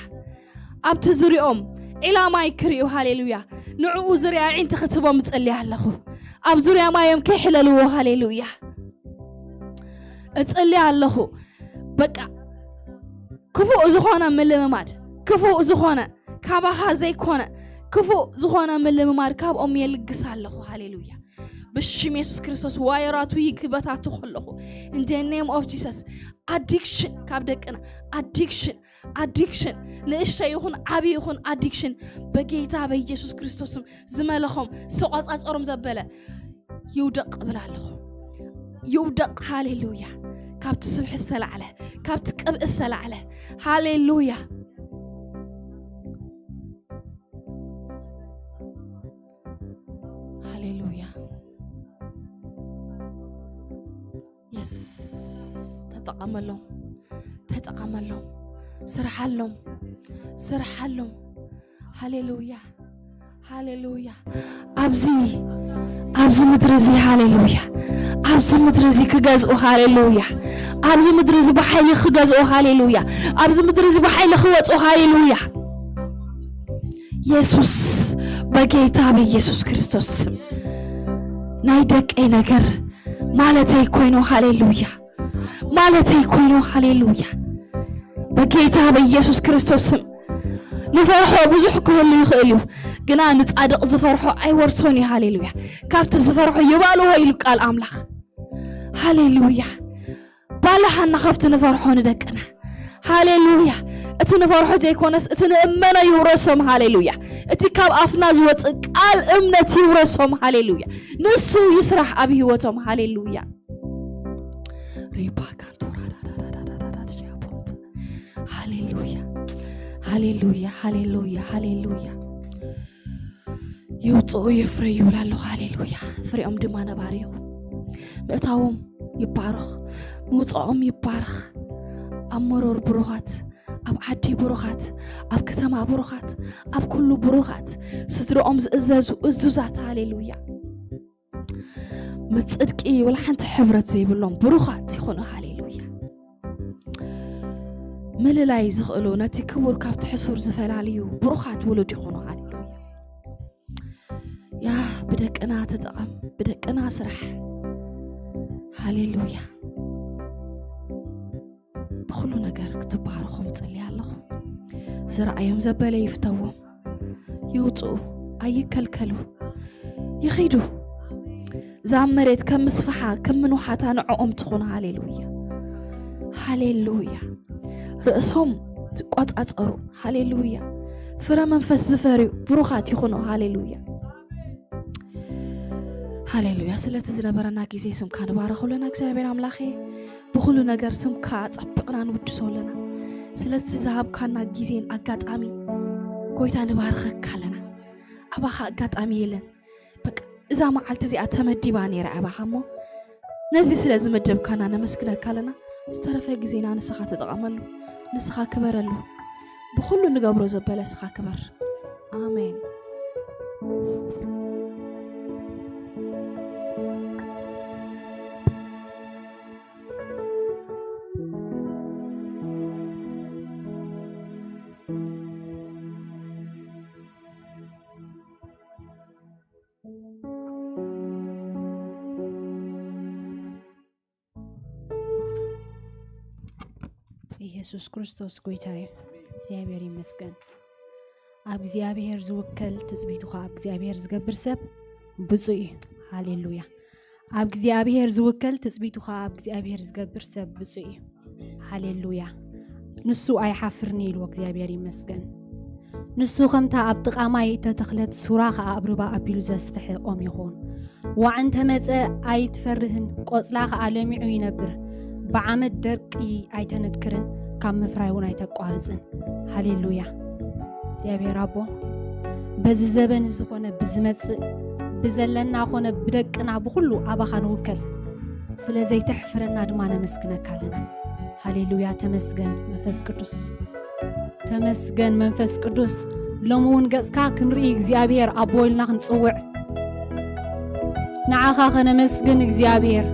ኣብቲ ዙሪኦም ዒላማይ ክርእዩ። ሃሌሉያ። ንዕኡ ዙርያ ኣዒንቲ ክትቦም እጽልያ ኣለኹ። ኣብ ዙርያ ማዮም ከይሕለልዎ። ሃሌሉያ። እጽልያ ኣለኹ። በቃ ክፉእ ዝኾነ ምልምማድ፣ ክፉእ ዝኾነ ካባኻ ዘይኮነ ክፉእ ዝኾነ ምልምማድ ካብኦም የልግስ ኣለኹ። ሃሌሉያ። ብሽም የሱስ ክርስቶስ ዋየራቱ ይክበታቱ ከለኹ፣ in the name of Jesus፣ ኣዲክሽን ካብ ደቅና፣ ኣዲክሽን፣ ኣዲክሽን፣ ንእሽተይ ይኹን ዓቢ ይኹን ኣዲክሽን፣ በጌታ በኢየሱስ ክርስቶስም ዝመለኾም ዝተቋጻጸሮም ዘበለ ይውደቕ እብል ኣለኹ። ይውደቕ። ሃሌሉያ። ካብቲ ስብሒ ዝተላዕለ፣ ካብቲ ቅብእ ዝተላዕለ። ሃሌሉያ። ሃሌሉያ። የስ። ተጠቐመሎም፣ ተጠቐመሎም፣ ስርሓሎም፣ ስርሓሎም። ሃሌሉያ፣ ሃሌሉያ። ኣብዚ፣ ኣብዚ ምድሪ እዚ፣ ሃሌሉያ፣ ኣብዚ ምድሪ እዚ ክገዝኡ፣ ሃሌሉያ፣ ኣብዚ ምድሪ እዚ ብሓይሊ ክገዝኡ፣ ሃሌሉያ፣ ኣብዚ ምድሪ እዚ ብሓይሊ ክወፁ፣ ሃሌሉያ። የሱስ፣ በጌታ በኢየሱስ ክርስቶስ ስም ናይ ደቀይ ነገር ማለተይ ኮይኑ፣ ሃሌሉያ፣ ማለተይ ኮይኑ፣ ሃሌሉያ። በጌታ በኢየሱስ ክርስቶስ ስም ንፈርሖ ብዙሕ ክህሉ ይኽእል እዩ፣ ግና ንጻድቕ ዝፈርሖ ኣይወርሶን እዩ። ሃሌሉያ። ካብቲ ዝፈርሖ ይባልዎ ኢሉ ቃል ኣምላኽ። ሃሌሉያ። ባልሃና ካብቲ ንፈርሖ ንደቅና። ሃሌሉያ። እቲ ንፈርሖ ዘይኮነስ እቲ ንእመኖ ይውረሶም። ሃሌሉያ። እቲ ካብ ኣፍና ዝወጽእ ቃል እምነት ይውረሶም። ሃሌሉያ። ንሱ ይስራሕ ኣብ ህይወቶም። ሃሌሉያ። ሪባ ካንቶራ ሃሌሉያ፣ ሃሌሉያ፣ ሃሌሉያ፣ ሃሌሉያ። ይውፅኡ ይፍረዩ ይብል ኣለኹ። ሃሌሉያ። ፍሬኦም ድማ ነባሪ ይኹን። ምእታዎም ይባረኽ፣ ምውፅኦም ይባረኽ። ኣብ መሮር ብሩኻት፣ ኣብ ዓዲ ብሩኻት፣ ኣብ ከተማ ብሩኻት፣ ኣብ ኩሉ ብሩኻት፣ ስድርኦም ዝእዘዙ እዙዛት። ሃሌሉያ። ምስ ጽድቂ ወላ ሓንቲ ሕብረት ዘይብሎም ብሩኻት ይኹኑ። ሃሌሉያ። ምልላይ ዝኽእሉ፣ ነቲ ክቡር ካብቲ ሕሱር ዝፈላልዩ ብሩኻት ውሉድ ይኹኑ። ሃሌሉያ። ያ ብደቅና ተጠቐም፣ ብደቅና ስራሕ። ሃሌሉያ። ብኹሉ ነገር ክትባረኹም እጽሊ ኣለኹ። ዝረኣዮም ዘበለ ይፍተዎም። ይውፅኡ፣ ኣይከልከሉ፣ ይኺዱ። እዛ መሬት ከም ምስፍሓ፣ ከም ምንውሓታ ንዕኦም ትኹን። ሃሌሉያ። ሃሌሉያ። ርእሶም ዝቆጻጸሩ፣ ሃሌሉያ። ፍረ መንፈስ ዝፈርዩ ብሩኻት ይኹኑ። ሃሌሉያ። ሃሌሉያ። ስለቲ ዝነበረና ግዜ ስምካ ንባረኽ ኣለና እግዚኣብሔር ኣምላኸ። ብኹሉ ነገር ስምካ ጸብቕና ንውድሶ ኣለና። ስለቲ ዝሃብካና ግዜን ኣጋጣሚ ጎይታ ንባርኸካ ኣለና። ኣባኻ ኣጋጣሚ የለን። በቃ እዛ መዓልቲ እዚኣ ተመዲባ ነይራ ኣባኻ እሞ ነዚ ስለ ዝመደብካና ነመስግነካ ኣለና። ዝተረፈ ግዜና ንስኻ ተጠቐመሉ፣ ንስኻ ክበረሉ። ብኹሉ ንገብሮ ዘበለ ንስኻ ክበር። ኣሜን። ኢየሱስ ክርስቶስ ጎይታ እዩ። እግዚኣብሔር ይመስገን። ኣብ እግዚኣብሔር ዝውከል ትጽቢቱ ኸዓ ኣብ እግዚኣብሔር ዝገብር ሰብ ብፁዕ እዩ። ሃሌሉያ። ኣብ እግዚኣብሔር ዝውከል ትጽቢቱ ኸዓ ኣብ እግዚኣብሔር ዝገብር ሰብ ብፁዕ እዩ። ሃሌሉያ። ንሱ ኣይሓፍርኒ ኢልዎ እግዚኣብሔር ይመስገን። ንሱ ኸምታ ኣብ ጥቓ ማይ እተተኽለት ሱራ ኸዓ ኣብ ርባ ኣቢሉ ዘስፍሐ ኦም ይኹን። ዋዕ እንተ መጸ ኣይትፈርህን፣ ቆጽላ ኸዓ ለሚዑ ይነብር። ብዓመት ደርቂ ኣይተንክርን፣ ካብ ምፍራይ እውን ኣይተቋርጽን። ሃሌሉያ። እግዚኣብሔር ኣቦ፣ በዚ ዘበን እዚ ኾነ ብዝመጽእ፣ ብዘለና ኾነ ብደቅና፣ ብኹሉ ኣባኻ ንውከል። ስለ ዘይተሕፍረና ድማ ነመስግነካ ኣለና። ሃሌሉያ። ተመስገን መንፈስ ቅዱስ። ተመስገን መንፈስ ቅዱስ። ሎሚ እውን ገጽካ ክንርኢ እግዚኣብሔር ኣቦ ኢልና ክንጽውዕ፣ ንዓኻ ከነመስግን እግዚኣብሔር።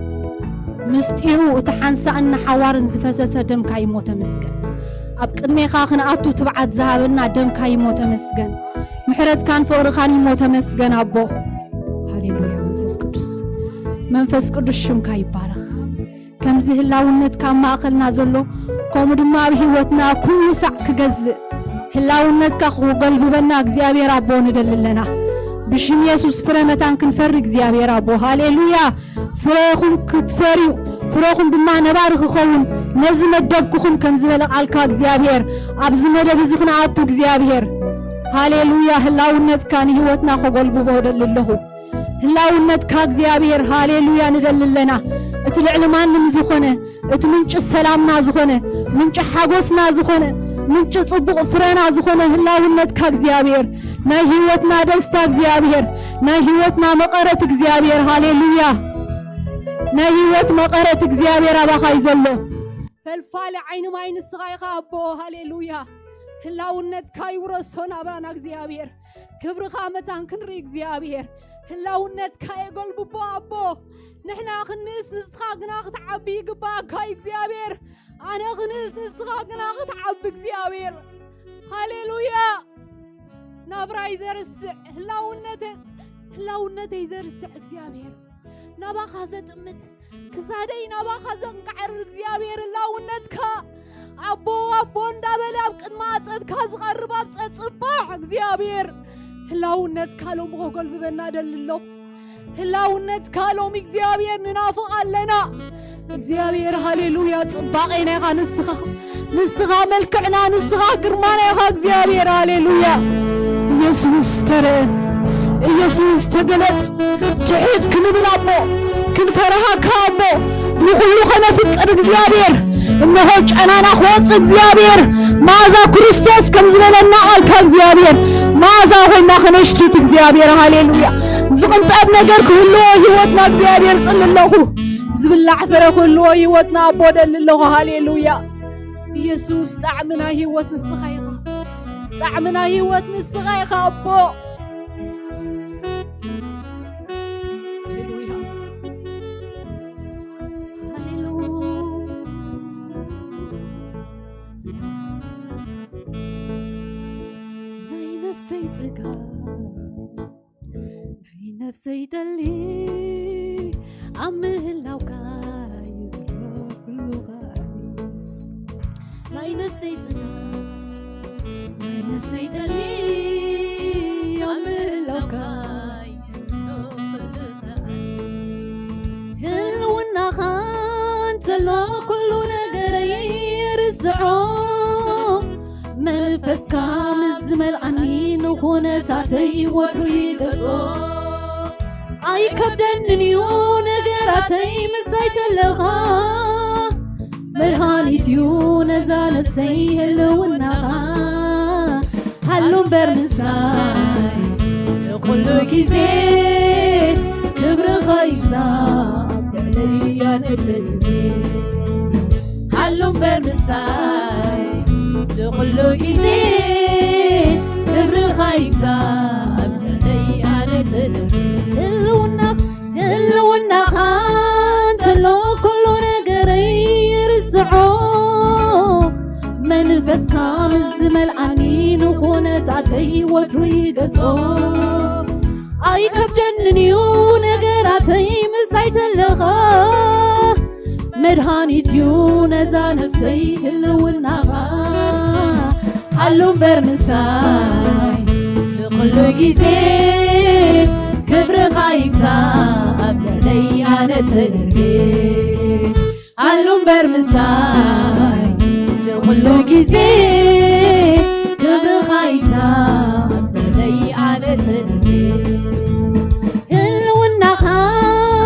ምስጢሩ እቲ ሓንሳእን ንሓዋርን ዝፈሰሰ ደምካ እዩ እሞ ተመስገን። ኣብ ቅድሜኻ ክንኣቱ ትብዓት ዝሃበና ደምካ እዩ እሞ ተመስገን። ምሕረትካን ፍቕርኻን እዩ እሞ ተመስገን ኣቦ። ሃሌሉያ። መንፈስ ቅዱስ፣ መንፈስ ቅዱስ ሽምካ ይባረኽ። ከምዚ ህላውነትካ ኣብ ማእኸልና ዘሎ፣ ከምኡ ድማ ኣብ ህይወትና ኩሉ ሳዕ ክገዝእ፣ ህላውነትካ ክጎልብበና እግዚኣብሔር ኣቦ ንደሊ ኣለና። ብሽም የሱስ ፍረ መታን ክንፈሪ እግዚኣብሔር ኣቦ። ሃሌሉያ። ፍረኹም ክትፈርዩ፣ ፍረኹም ድማ ነባሪ ክኸውን፣ ነዚ መደብኩኹም ከም ዝበለ ቃልካ እግዚኣብሔር፣ ኣብዚ መደብ እዚ ክንኣቱ እግዚኣብሔር። ሃሌሉያ። ህላውነትካ ንህይወትና ከጎልብቦ እደሊ ኣለኹ። ህላውነትካ እግዚኣብሔር፣ ሃሌሉያ፣ ንደሊ ኣለና። እቲ ልዕሊ ማንም ዝኾነ፣ እቲ ምንጪ ሰላምና ዝኾነ፣ ምንጪ ሓጎስና ዝኾነ፣ ምንጪ ጽቡቕ ፍረና ዝኾነ ህላውነትካ እግዚኣብሔር፣ ናይ ህይወትና ደስታ እግዚኣብሔር፣ ናይ ህይወትና መቐረት እግዚኣብሔር፣ ሃሌሉያ። ናይ ህይወት መቐረት እግዚኣብሔር ኣባኻ እዩ ዘሎ። ፈልፋሊ ዓይኒ ማይ ንስኻ ኢኻ ኣቦ፣ ሃሌሉያ። ህላውነትካ ይውረሶ ናብራና እግዚኣብሔር። ክብርኻ መታን ክንርኢ እግዚኣብሔር። ህላውነትካ የጎልብቦ ኣቦ። ንሕና ክንእስ ንስኻ ግና ክትዓቢ ይግባኣካ እዩ እግዚኣብሔር። ኣነ ክንእስ ንስኻ ግና ክትዓቢ እግዚኣብሔር። ሃሌሉያ። ናብራይ ዘርስዕ ህላውነተ-፣ ህላውነተይ ዘርስዕ እግዚኣብሔር። ናባኻ ዘጥምት ክሳደይ ናባኻ ዘንቃዕር እግዚኣብሔር ህላውነትካ ኣቦ ኣቦ እንዳበለ ኣብ ቅድሚ ኣፀድካ ዝቐርብ ኣብ ፀፅባሕ እግዚኣብሔር ህላውነትካ ሎሚ ከጎልብበና ደሊ ኣለኹ። ህላውነትካ ሎሚ እግዚኣብሔር ንናፍቕ ኣለና። እግዚኣብሔር ሃሌሉያ፣ ጽባቄና ኢኻ ንስኻ፣ ንስኻ መልክዕና፣ ንስኻ ግርማና ኢኻ እግዚኣብሔር ሃሌሉያ። ኢየሱስ ተረእ፣ ኢየሱስ ተገለጽ። ትሕት ክንብል ኣቦ፣ ክንፈርሃካ ኣቦ፣ ንኹሉ ከነፍቅድ እግዚኣብሔር፣ እነሆ ጨናና ክወጽእ እግዚኣብሔር፣ መኣዛ ክርስቶስ ከም ዝበለና ቃልካ እግዚኣብሔር፣ መኣዛ ኮይና ከነሽትት እግዚኣብሔር ሃሌሉያ። ዝቕንጠብ ነገር ክህልዎ ህይወትና እግዚኣብሔር ጽሊ ኣለኹ። ዝብላዕ ፍረ ክህልዎ ህይወትና ኣቦ ደሊ ኣለኹ። ሃሌሉያ። ኢየሱስ ጣዕሚ ናይ ህይወት ንስኻ ኢኻ። ጣዕሚ ናይ ህይወት ንስኻ ኢኻ ኣቦ። ሃሌሉያ። ሃሌሉያ። ናይ ነፍሰይ ጽጋ ናይ ነፍሰይ ጠሊ ኣብ ምህላውካ እዩ ዘሎ ኩሉ ኸኣኒ። ናይ ነፍሰይ ጽጋ ናይ ነፍሰይ ጠሊ ኣብ ምህላውካ እዩ ዘሎ ኩሉ ኸኣኒ። ህልውናኻ እንተሎ ኩሉ ነገረይ ኩነታተይ ወትሩ ይገጾ። ኣይከብደንን እዩ ነገራተይ ምሳይ ተለኻ። መድሃኒት እዩ ነዛ ነፍሰይ ህልውናኻ። ሃሉ እምበር ምሳይ ንኹሉ ግዜ ክብርኻ ይግዛእ ኣብ ልዕለይ ኣነ ተድርቤ። ሃሉ እምበር ምሳይ ንኹሉ ግዜ ክብርኻ ይግዛእ ኣብ ልዕለይ ኣነ ተድርቤ። ህልውና ህልውናኻ እንተሎ ኩሉ ነገረይ ይርስዖ። መንፈስካ ምስ ዝመልኣኒ ንኹነታተይ ወትሩ ይገጾ። ኣይከብደንን እዩ ነገራተይ ምሳይ ተለኻ። መድሃኒት እዩ ነዛ ነፍሰይ ህልውናኻ። ሃሉ እምበር ምሳይ ንኹሉ ግዜ ክብርኻ ይግዛእ ኣብ ልዕለይ ኣነ ተድርቤ። ሃሉ እምበር ምሳይ ንኹሉ ግዜ ክብርኻ ይግዛእ ኣብ ልዕለይ ኣነ ተድርቤ። ህልውናኻ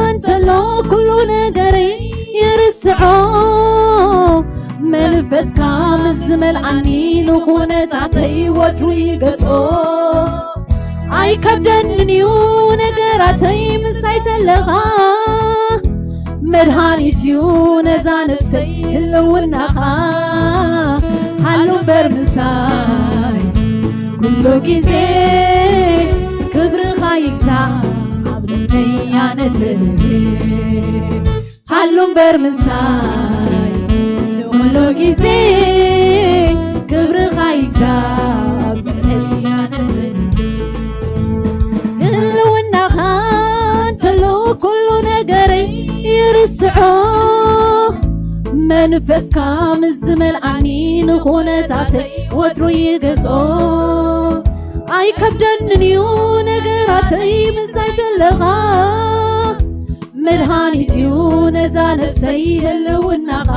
እንተሎ ኩሉ ነገረይ ይርስዖ። መንፈስካ ምስ ዝመልኣኒ ንኹነታተይ ወትሩ ይገጾ። ኣይከብደንን እዩ ነገራተይ ምሳይ ተለኻ። መድሃኒት እዩ ነዛ ነፍሰይ ህልውናኻ። ሃሉ እምበር ምሳይ ኩሉ ግዜ ክብርኻ ይግዛእ ኣብ ልዕለይ ኣነ ተድርቤ። ሃሉ እምበር ምሳይ ንኹሉ ግዜ ክብርኻ ይግዛእ ኣብ ልዕለይ ኣነ ተድርቤ። ህልውናኻ እንተሎ ኩሉ ነገረይ ይርስዖ። መንፈስካ ምስ ዝመልኣኒ ንኹነታተይ ወትሩ ይገጾ። ኣይከብደንን እዩ ነገራተይ ምሳይ ተለኻ። መድሃኒት እዩ ነዛ ነፍሰይ ህልውናኻ።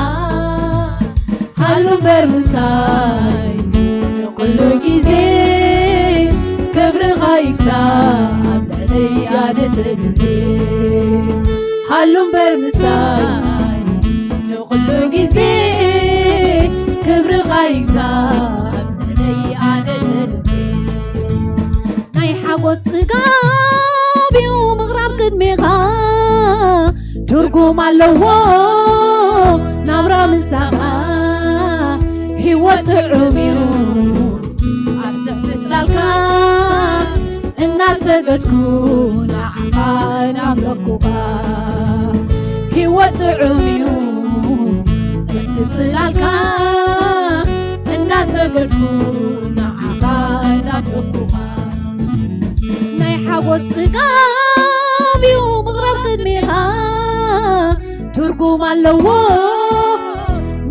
ሃሉ እምበር ምሳይ ንኹሉ ግዜ ክብርኻ ይግዛእ ኣብ ልዕለይ ኣነ ተድርቤ። ሃሉ እምበር ምሳይ ንኹሉ ግዜ ክብርኻ ይግዛእ ኣብ ልዕለይ ኣነ ተድርቤ። ናይ ሓጎስ ጽጋብ እዩ ምቕራብ ቅድሜኻ። ትርጉም ኣለዎ ናብራ ምሳኻ። ህይወት ጥዑም እዩ ኣብ ትሕቲ ጽላልካ። እናሰገድኩ ንዓኻ እናምለኽኩኻ። ህይወት ጥዑም እዩ ትሕቲ ጽላልካ። እናሰገድኩ ንዓኻ እናምለኽኩኻ። ናይ ሓጎስ ጽጋብ እዩ ምቕራብ ቅድሜኻ። ትርጉም ኣለዎ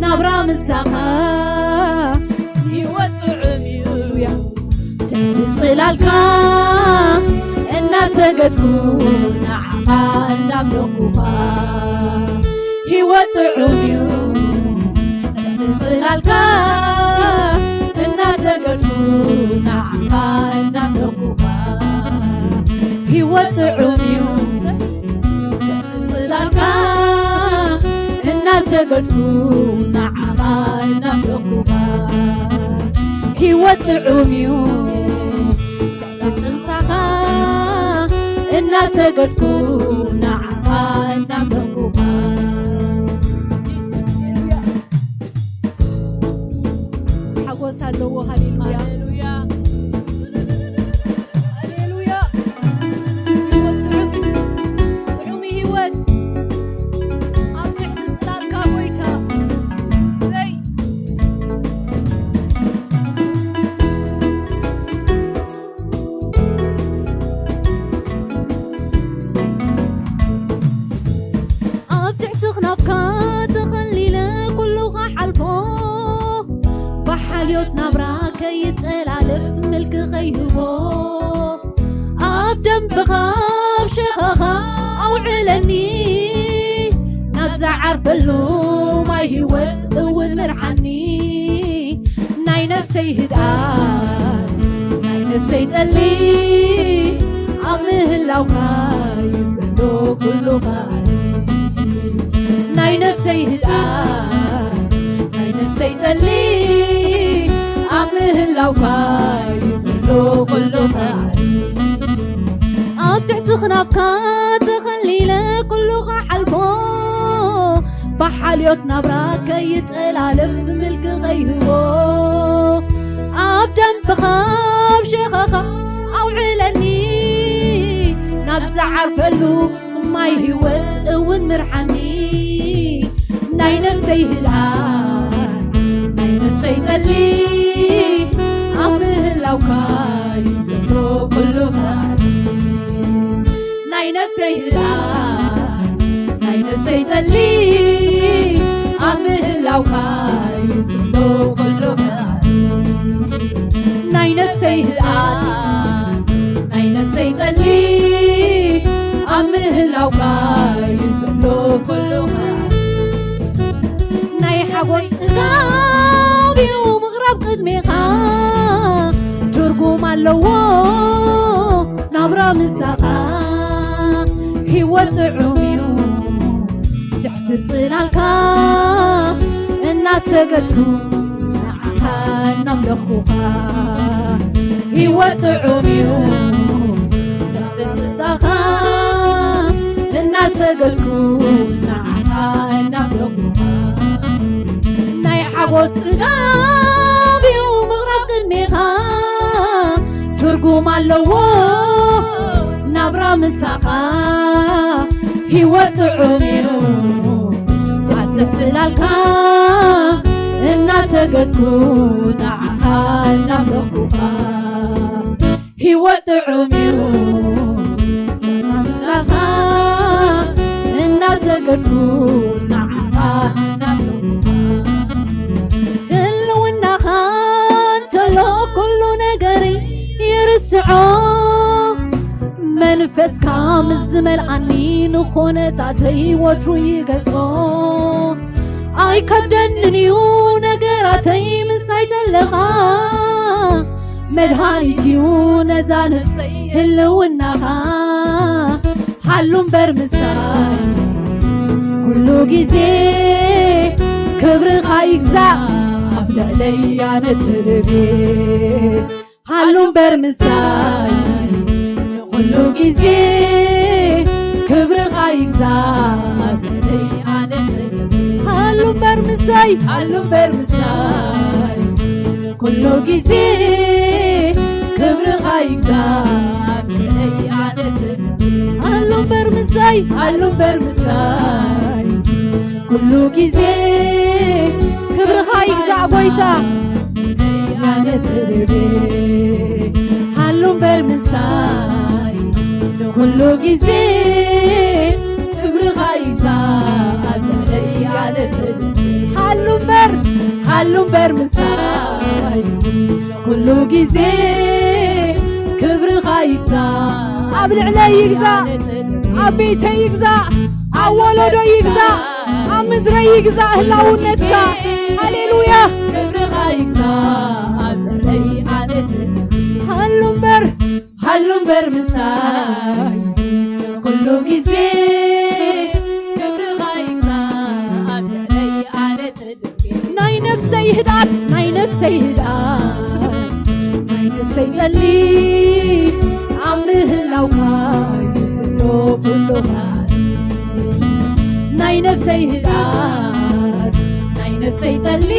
ናብራ ምሳኻ። ህይወት ጥዑም እዩ ትሕቲ ጽላልካ። እናሰገድኩ ንዓኻ እናምለኽኩኻ። ህይወት ጥዑም እዩ ትሕቲ ጽላልካ። እናሰገድኩ ንዓኻ እናምለኽኩኻ። ህይወት ጥዑም እዩ ትሕቲ ጽላልካ። እናሰገድኩ ንዓኻ እናምለኽኩኻ። ህይወት ጥዑም እዩ ትሕቲ ጽላልካ። እናሰገድኩ ንዓኻ እናምለኽኩኻ። ሓጎስ ኣለዎ። ሃሌሉያ። ሃሌሉያ። ሃሌሉያ። ህይወት ጥዑም፣ ጥዑም ህይወት ኣብ ትሕቲ ጽላልካ ጎይታ። እሰይ። ኣብ ትሕቲ ክናፍካ ተኸሊለ ኩሉ ክሓልፎ። ብሓልዮት ናብራ ከይጠላለፍ ምልኪ ከይህቦ። ኣብ ደንበኻ ኣብ ሸኻኻ ኣውዕለኒ። ናብ ዝዓርፈሉ ማይ ህይወት እውን ምርሓኒ። ናይ ነፍሰይ ህድኣት ናይ ነፍሰይ ይጠሊ ኣብ ምህላውካ እዩ ዘሎ ኩሉ ኻሊ። ናይ ነፍሰይ ህድኣት፣ ናይ ነፍሰይ ጠሊ ኣብ ምህላውካ እዩ ዘሎ ኩሉ ኻሊ። ኣብ ትሕቲ ኽናፍካ ተኸሊለ ኩሉ ኽሓልፎ፣ ብሓልዮት ናብራ ከይጠላለፍ ምልኪ ኸይህቦ፣ ኣብ ደንብኻ ኣብ ሸኸኻ ኣውዕለኒ፣ ናብ ዝዓርፈሉ ማይ ህይወት እውን ምርሓኒ። ናይ ነፍሰይ ህድኣት፣ ናይ ነፍሰይ ጠሊ ኣብ ምህላውካ እዩ ዘሎ ኩሉ ኻሊ። ናይ ነፍሰይ ህድኣት፣ ናይ ነፍሰይ ጠሊ ኣብ ምህላውካ እዩ ዘሎ ኩሉ ኻሊ። ናይ ነፍሰይ ህድኣት፣ ናይ ነፍሰይ ጠሊ ኣብ ምህላውካ እዩ ዘሎ ኩሉ ኻሊ። ናይ ሓጎስ ጽጋብ እዩ ምቕራብ ቅድሜኻ፣ ትርጉም ኣለዎ ናብራ ምሳኻ። ህይወት ጥዑም እዩ ትሕቲ ጽላልካ እናሰገድኩ ንዓኻ እናምለኹኻ። ህይወት ጥዑም እዩ ትሕቲ ጽላልካ እናሰገድኩ ንዓኻ እናምለኹኻ። ናይ ሓጎስ ጽጋብ እዩ ምቕራብ ቅድሜኻ፣ ትርጉም ኣለዎ ናብራ ምሳኻ። ህይወት ጥዑም እዩ ትሕቲ ጽላልካ እናሰገድኩ ንዓኻ እናምለኹኻ። ህይወት ጥዑም እዩ ምሳኻ እናሰገድኩ ንዓኻ እናምለኹኻ። ህልውናኻ እንተሎ ኩሉ ነገር ይርስዖ፣ መንፈስካ ምስ ዝመልኣኒ ንኾነታተይ ወትሩ ይገልጾ። ኣይከብደንን እዩ ነገራተይ ምሳይ ዘለኻ፣ መድሃኒት እዩ ነዛ ነፍሰይ ህልውናኻ። ሃሉ እምበር ምሳይ ኩሉ ግዜ፣ ክብርኻ ይግዛእ ኣብ ልዕለይ ኣነ ትርቤ። ሃሉ እምበር ምሳይ ኩሉ ግዜ፣ ክብርኻ ይግዛእ ኣብ ልዕለይ ኣነ ትርቤ። ሃሉ እምበር ምሳይ፣ ሃሉ እምበር ምሳይ ኩሉ ግዜ፣ ክብርኻ ይግዛእ ኣብ ልዕለይ ኣነ ትርቤ። ሃሉ እምበር ምሳይ፣ ሃሉ እምበር ምሳይ ኩሉ ግዜ፣ ክብርኻ ይግዛእ ጎይታ። ኣነ ትርቤ። ሃሉ እምበር ምሳይ ኩሉ ግዜ፣ ክብርኻ ይግዛእ ኣብ ልዕለይ ኣነ ትርቤ። ሃሉ እምበር፣ ሃሉ እምበር ምሳይ ኩሉ ግዜ፣ ክብርኻ ይግዛእ ኣብ ልዕለይ ይግዛእ፣ ኣብ ቤተይ ይግዛእ፣ ኣብ ወለዶ ይግዛእ፣ ኣብ ምድረይ ይግዛእ ህላውነትካ። ሃሌሉያ። ክብርኻ ይግዛእ ኣብ ልዕለይ ኣነ ትርቤ። ሃሉ እምበር፣ ሃሉ እምበር ምሳይ ኩሉ ግዜ፣ ክብርኻ ይግዛእ ኣብ ልዕለይ ኣነ ትርቤ። ናይ ነፍሰይ ህድኣት፣ ናይ ነፍሰይ ህድኣት፣ ናይ ነፍሰይ ጠሊ ኣብ ምህላውካ እዩ ዘሎ ኩሉ ኻሊ። ናይ ነፍሰይ ህድኣት፣ ናይ ነፍሰይ ጠሊ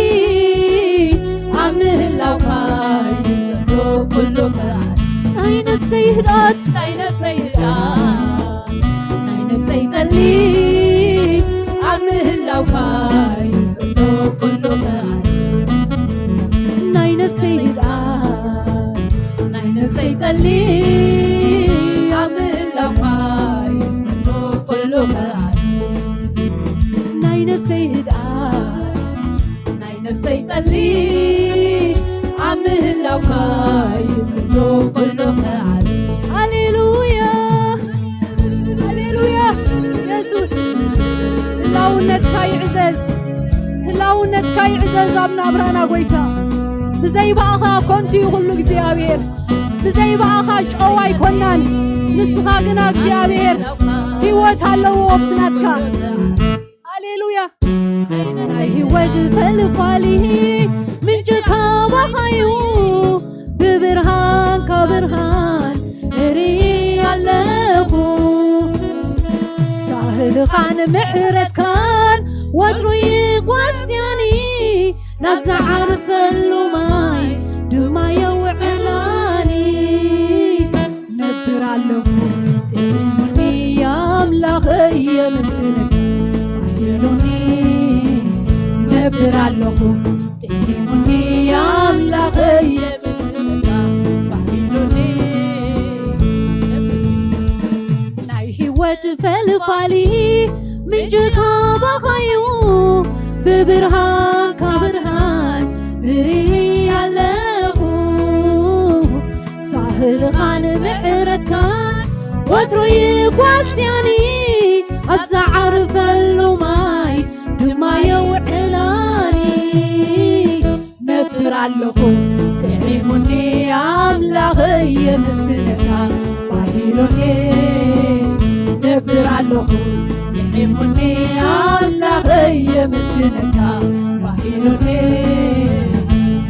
ኣብ ምህላውካ እዩ ዘሎ ኩሉ ኻሊ። ናይ ነፍሰይ ህድኣት፣ ናይ ነፍሰይ ህድኣት፣ ናይ ነፍሰይ ጠሊ ኣብ ምህላውካ እዩ ዘሎ ኩሉ ኻሊ። ናይ ነፍሰይ ህድኣት፣ ናይ ነፍሰይ ጠሊ ኣብ ምህላውካ እዩ ዘሎ ኩሉ ኻሊ። ናይ ነፍሰይ ህድኣት፣ ናይ ነፍሰይ ጠሊ ኣብ ምህላውካ እዩ ዘሎ ኩሉ ኻሊ። ሃሌሉያ፣ ሃሌሉያ። የሱስ፣ ህላውነትካ ይዕዘዝ፣ ህላውነትካ ይዕዘዝ ኣብ ናብራና ጎይታ። ብዘይ ብኣኻ ኮንቱ እዩ ኩሉ እግዚኣብሔር። ብዘይ ብኣኻ ጨው ኣይኮናን። ንስኻ ግና እግዚኣብሔር ህይወት ኣለዎ ኣብቲ ናትካ። ሃሌሉያ። ናይ ህይወት ፈልፋሊ ምንጭ ካባኻዩ፣ ብብርሃንካ ብርሃን እርኢ ኣለኹ። ሳህልኻን ምሕረትካን ወትሩ ይጓስያኒ፣ ናብ ዝዓርፈሉ ማይ ድማ የውዕላኒ። ነብር ኣለኹ ጥዒሙኒ ኣምላኸይ የመስግነካ ባሂሉኒ። ነብር ኣለኹ ጥዒሙኒ ኣምላኸይ የመስግነካ ባሂሉኒ። ናይ ህይወት ፈልፋሊ ምንጭ ካባኻዩ፣ ብብርሃንካ ብርሃን እርኢ ኣለኹ። ሳህልኻን ምሕረትካን ወትሩ ይጓስያኒ፣ ኣብ ዝዓርፈሉ ማይ ድማ የውዕላኒ። ነብር ኣለኹ ጥዒሙኒ ኣምላኸይ የመስግነካ ባሂሉኒ። ነብር ኣለኹ ጥዒሙኒ ኣምላኸይ የመስግነካ ባሂሉኒ።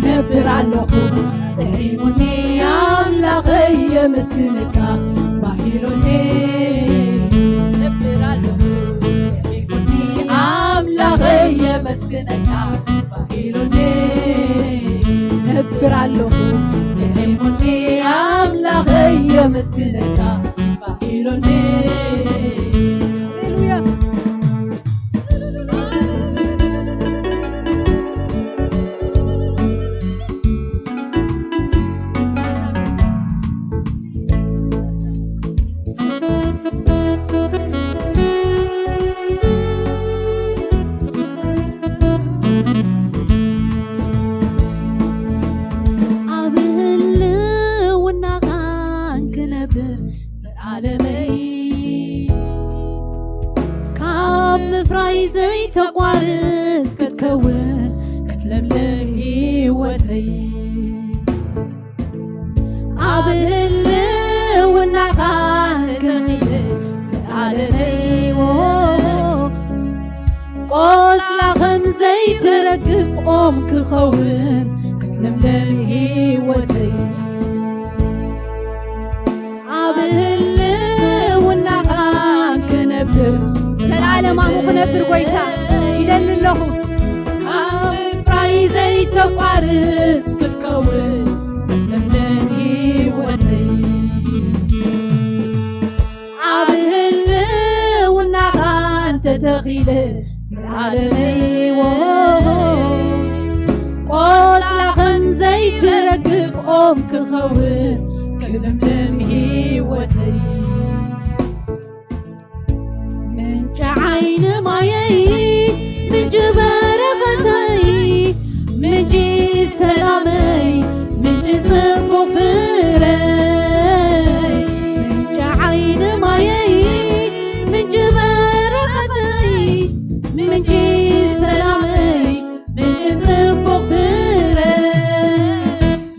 ነብር ኣለኹ ጥዒሙኒ ኣምላኸይ የመስግነካ ባሂሉኒ። ነብር ኣለኹ ጥዒሙኒ ኣምላኸይ የመስግነካ ባሂሉኒ። ነብር ኣለኹ ጥዒሙኒ ኣምላኸይ የመስግነካ ባሂሉኒ። ሃሌሉያ። ኣብ ህልውናኻን ክነብር ዘለዓለመይ፣ ካብ ምፍራይ ዘይተቋርጽ ክትከውን ክትለምልም ህይወተይ። ኣብ ህልውናኻ ተተኺለ ዘለዓለመይ፣ ቆጽላ ከም ዘይትረግፍ ኦም ክኸውን ክትለምለም ህይወተይ። ኣብ ህልውናኻ ክነብር፣ ዘለዓለማዊ ክነብር ጎይታ ይደሊ ኣለኹ። ኣብ ምፍራይ ዘይተቋርጽ ክትከውን ለምለም ህይወተይ። ኣብ ህልውናኻ እንተተኺለ ዘለዓለመይ፣ ቆጽላ ከም ዘይትረግፍ ኦም ክኸውን ክልምልም ህይወተይ። ምንጪ ዓይኒ ማየይ፣ ምንጪ በረኸተይ፣ ምንጪ ሰላመይ፣ ምንጪ ጽቡቕ ፍረይ። ምንጪ ዓይኒ ማየይ፣ ምንጪ በረኸተይ፣ ምንጪ ሰላመይ፣ ምንጪ ጽቡቕ ፍረ።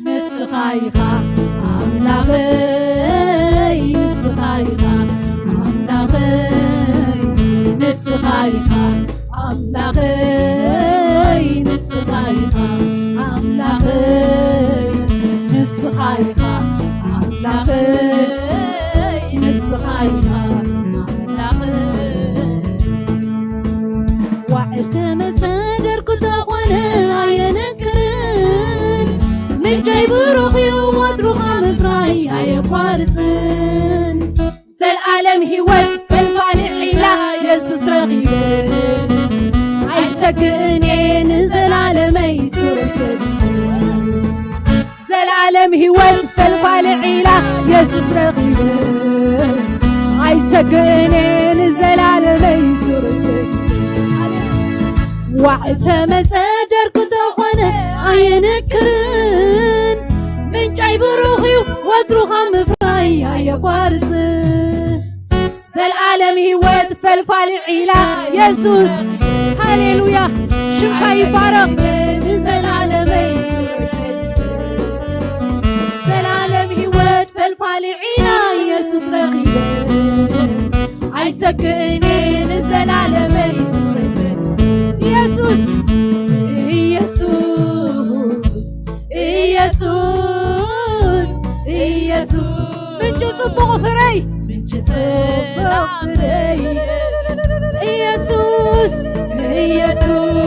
ንስኻ ኢኻ ኣምላኸይ፣ ንስኻ ኢኻ ኣምላኸይ፣ ንስኻ ኢኻ ኣምላኸይ፣ ንስኻ ኢኻ ኣምላኸይ፣ ንስኻ ኢኻ ኣምላኸይ፣ ንስኻ ኢኻ ኣምላኸይ። ዋዕተ መጸ ደርኩ ተኾነ ኣየነክርን፣ ምንጨይ ብሩኽ እዩ ወትሩ ካብ ምፍራይ ኣየቋርጽን። ዘልኣለም ህይወት ፈልፋሊ ዒላ የሱስ ረኺበ፣ ኣይሰግእን እየ ንዘላለመይ ሱር ሰጊደ። ዘልኣለም ህይወት ፈልፋሊ ዒላ የሱስ ረኺበ፣ ኣይሰግእን እየ ንዘላለመይ ሱር ሰጊደ። ዋዕተ መጸ ደርኩ ተኾነ ኣየነክርን፣ ምንጨይ ብሩኽ እዩ ወትሩ ካብ ምፍራይ ኣየቋርጽን። ዘልኣለም ህይወት ፈልፋሊ ዒላ የሱስ። ሃሌሉያ፣ ሽምካ ይባረኽ ንዘላለመይ። ዘልኣለም ህይወት ክእኔ ንዘላለመይ ሱረዘ ኢየሱስ፣ ኢየሱስ፣ ኢየሱስ፣ ኢየሱስ፣ ምንጪ ጽቡቕ ፍረይ፣ ምንጪ ጽቡቕ ፍረይ፣ ኢየሱስ፣ ኢየሱስ፣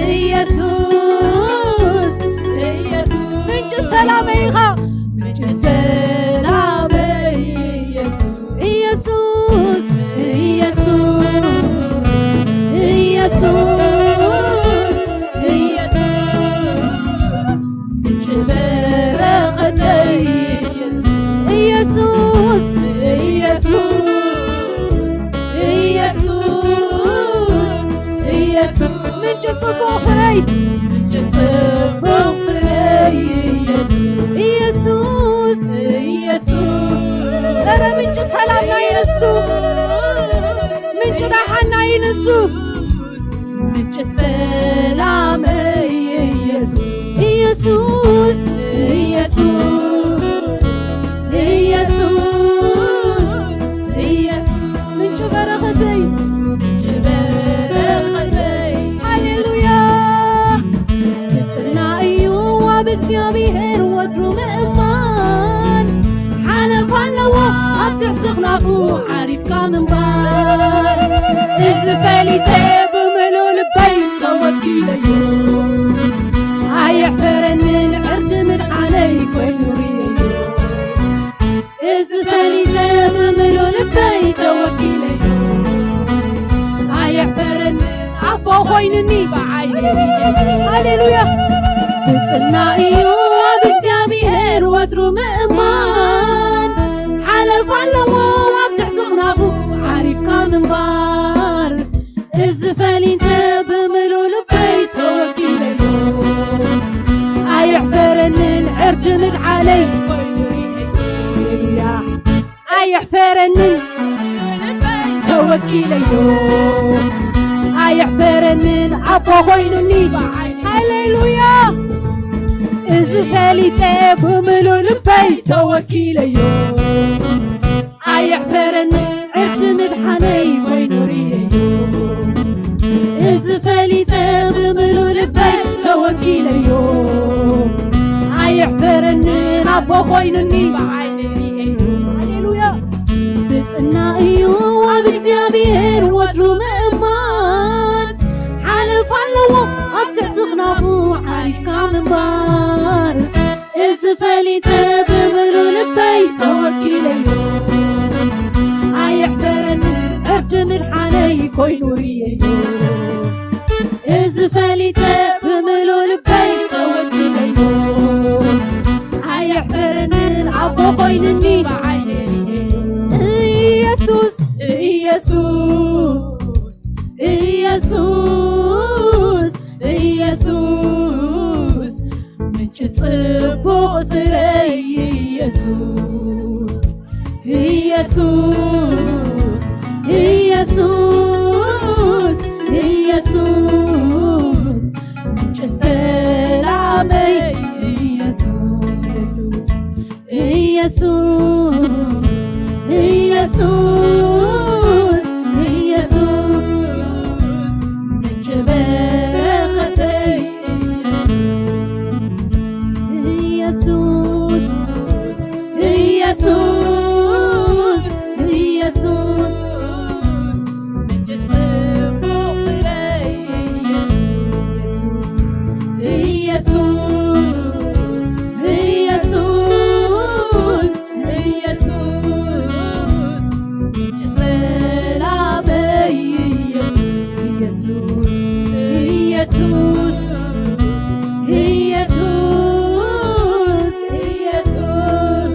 ኢየሱስ፣ ኢየሱስ፣ ምንጪ ሰላመይ ኢኻ፣ ምንጪ ሰላመይ ኢየሱስ። ኢየሱስ፣ ኢየሱስ፣ ኢየሱስ፣ ኢየሱስ፣ ምንጪ በረኸተይ ኢየሱስ፣ ኢየሱስ፣ ኢየሱስ፣ ኢየሱስ፣ ምንጪ ጽቡቕ ፍረይ፣ ምንጪ ጽቡቕ ፍረይ ኢየሱስ፣ ኢየሱስ፣ ኢየሱስ። ኧረ ምንጪ ሰላምና እዩ ንሱ፣ ምንጪ ደሓንና እዩ ንሱ። ምንጪ ሰላመይ ኢየሱስ፣ ኢየሱስ፣ ኢየሱስ፣ ኢየሱስ፣ ኢየሱስ። ምንጪ በረኸተይ፣ ምንጪ በረኸተይ። ሃሌሉያ። ክጽና እዩ ኣብ እግዚኣብሔር ወትሩ ምእማን። ሓለፍ ኣለዎ ኣብ ትሕቲ ክናፉ ዓሪፍካ ምንባር። እዚ ፈሊጠ ብምሉእ ልበይ ተወኪለዮ። ኣየሕፈረንን ዕርዲ ምድሓነይ ኮይኑ ርእየዮ። እዚ ፈሊጠ ብምሉእ ልበይ ተወኪለዮ። ኣየሕፈረንን ኣቦ ኮይንኒ ብዓይኒ። ሃሌሉያ። ክጽና እዩ ኣብ እግዚኣብሔር ወትሩ ምእማን። ሓለፍ ኣለዎ ኣብ ትሕቲ ክናፉ ዓሪፍካ ምንባር። እዚ ፈሊጠ ብምሉእ ልበይ ተወኪለዮ። ኣየሕፈረንን ዕርዲ ምድሓነይ። ሃሌሉያ። ኣየሕፈረንን ተወኪለዮ። ኣየሕፈረንን ኣቦ ኮይኑኒ። ሃሌሉያ። እዚ ፈሊጠ ብምሉእ ልበይ ተወኪለዮ። ኣየሕፈረንን ዕርዲ ምድሓነይ ኮይኑ ርእየዮ። እዚ ፈሊጠ ብምሉእ ልበይ ተወኪለዮ። ኣየሕፈረንን ኣቦ ኮይኑኒ ብዓይኒ ርእየዮ። ሃሌሉያ። ክጽና እዩ ኣብ እግዚኣብሔር ወትሩ ምእማን። ሓለፍ ኣለዎ ኣብ ትሕቲ ክናፉ ዓሪፍካ ምንባር። እዚ ፈሊጠ ብምሉእ ልበይ ተወኪለዮ። ኣየሕፈረንን ዕርዲ ምድሓነይ ኮይኑ ርእየዮ። እዚ ፈሊጠ ብምሉእ ልበይ ተወኪለዮ። ኣየሕፈረንን ኣቦ ኮይኑኒ ብዓይኒ ርእየዮ። ኢየሱስ፣ ኢየሱስ፣ ኢየሱስ፣ ኢየሱስ፣ ምንጪ ጽቡቕ ፍረይ ኢየሱስ፣ ኢየሱስ፣ ኢየሱስ፣ ኢየሱስ፣ ምንጪ ሰላመይ ኢየሱስ፣ ኢየሱስ፣ ኢየሱስ፣ ኢየሱስ፣ ኢየሱስ፣ ምንጪ በረኸተይ ኢየሱስ፣ ኢየሱስ፣ ኢየሱስ፣ ምንጪ ጽቡቕ ፍረይ ኢየሱስ፣ ኢየሱስ፣ ኢየሱስ፣ ኢየሱስ፣ ምንጪ ሰላመይ ኢየሱስ፣ ኢየሱስ፣ ኢየሱስ፣ ኢየሱስ፣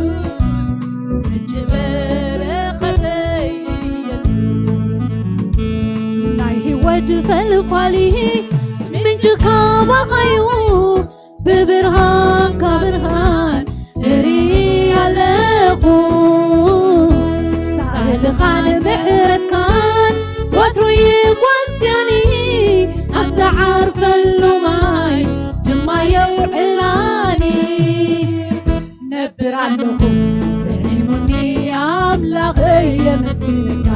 ምንጪ በረኸተይ ኢየሱስ፣ ናይ ህይወት ፈልፋሊ ምንጪ ካባኻዩ። ብብርሃንካ ብርሃን እርኢ ኣለኹ። ሳህልኻን ምሕረትካን ወትሩ ይጓስያኒ፣ ኣብ ዝዓርፈሉ ማይ ድማ የውዕላኒ። ነብር ኣለኹ ጥዒሙኒ ኣምላኸይ የመስግንካ።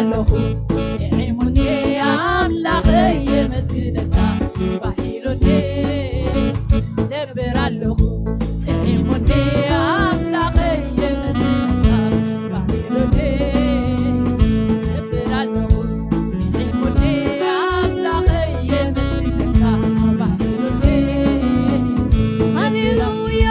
ኣለኹ ጥዒሙኒ ኣምላኸይ የመስግነካ ባሂሉኒ ደብር ኣለኹ ጥዒሙኒ ኣምላኸይ የመስግነካ ባሂሉኒ ደብር ኣለኹ ጥዒሙኒ ኣምላኸይ የመስግነካ ባሂሉኒ ሃሌሉያ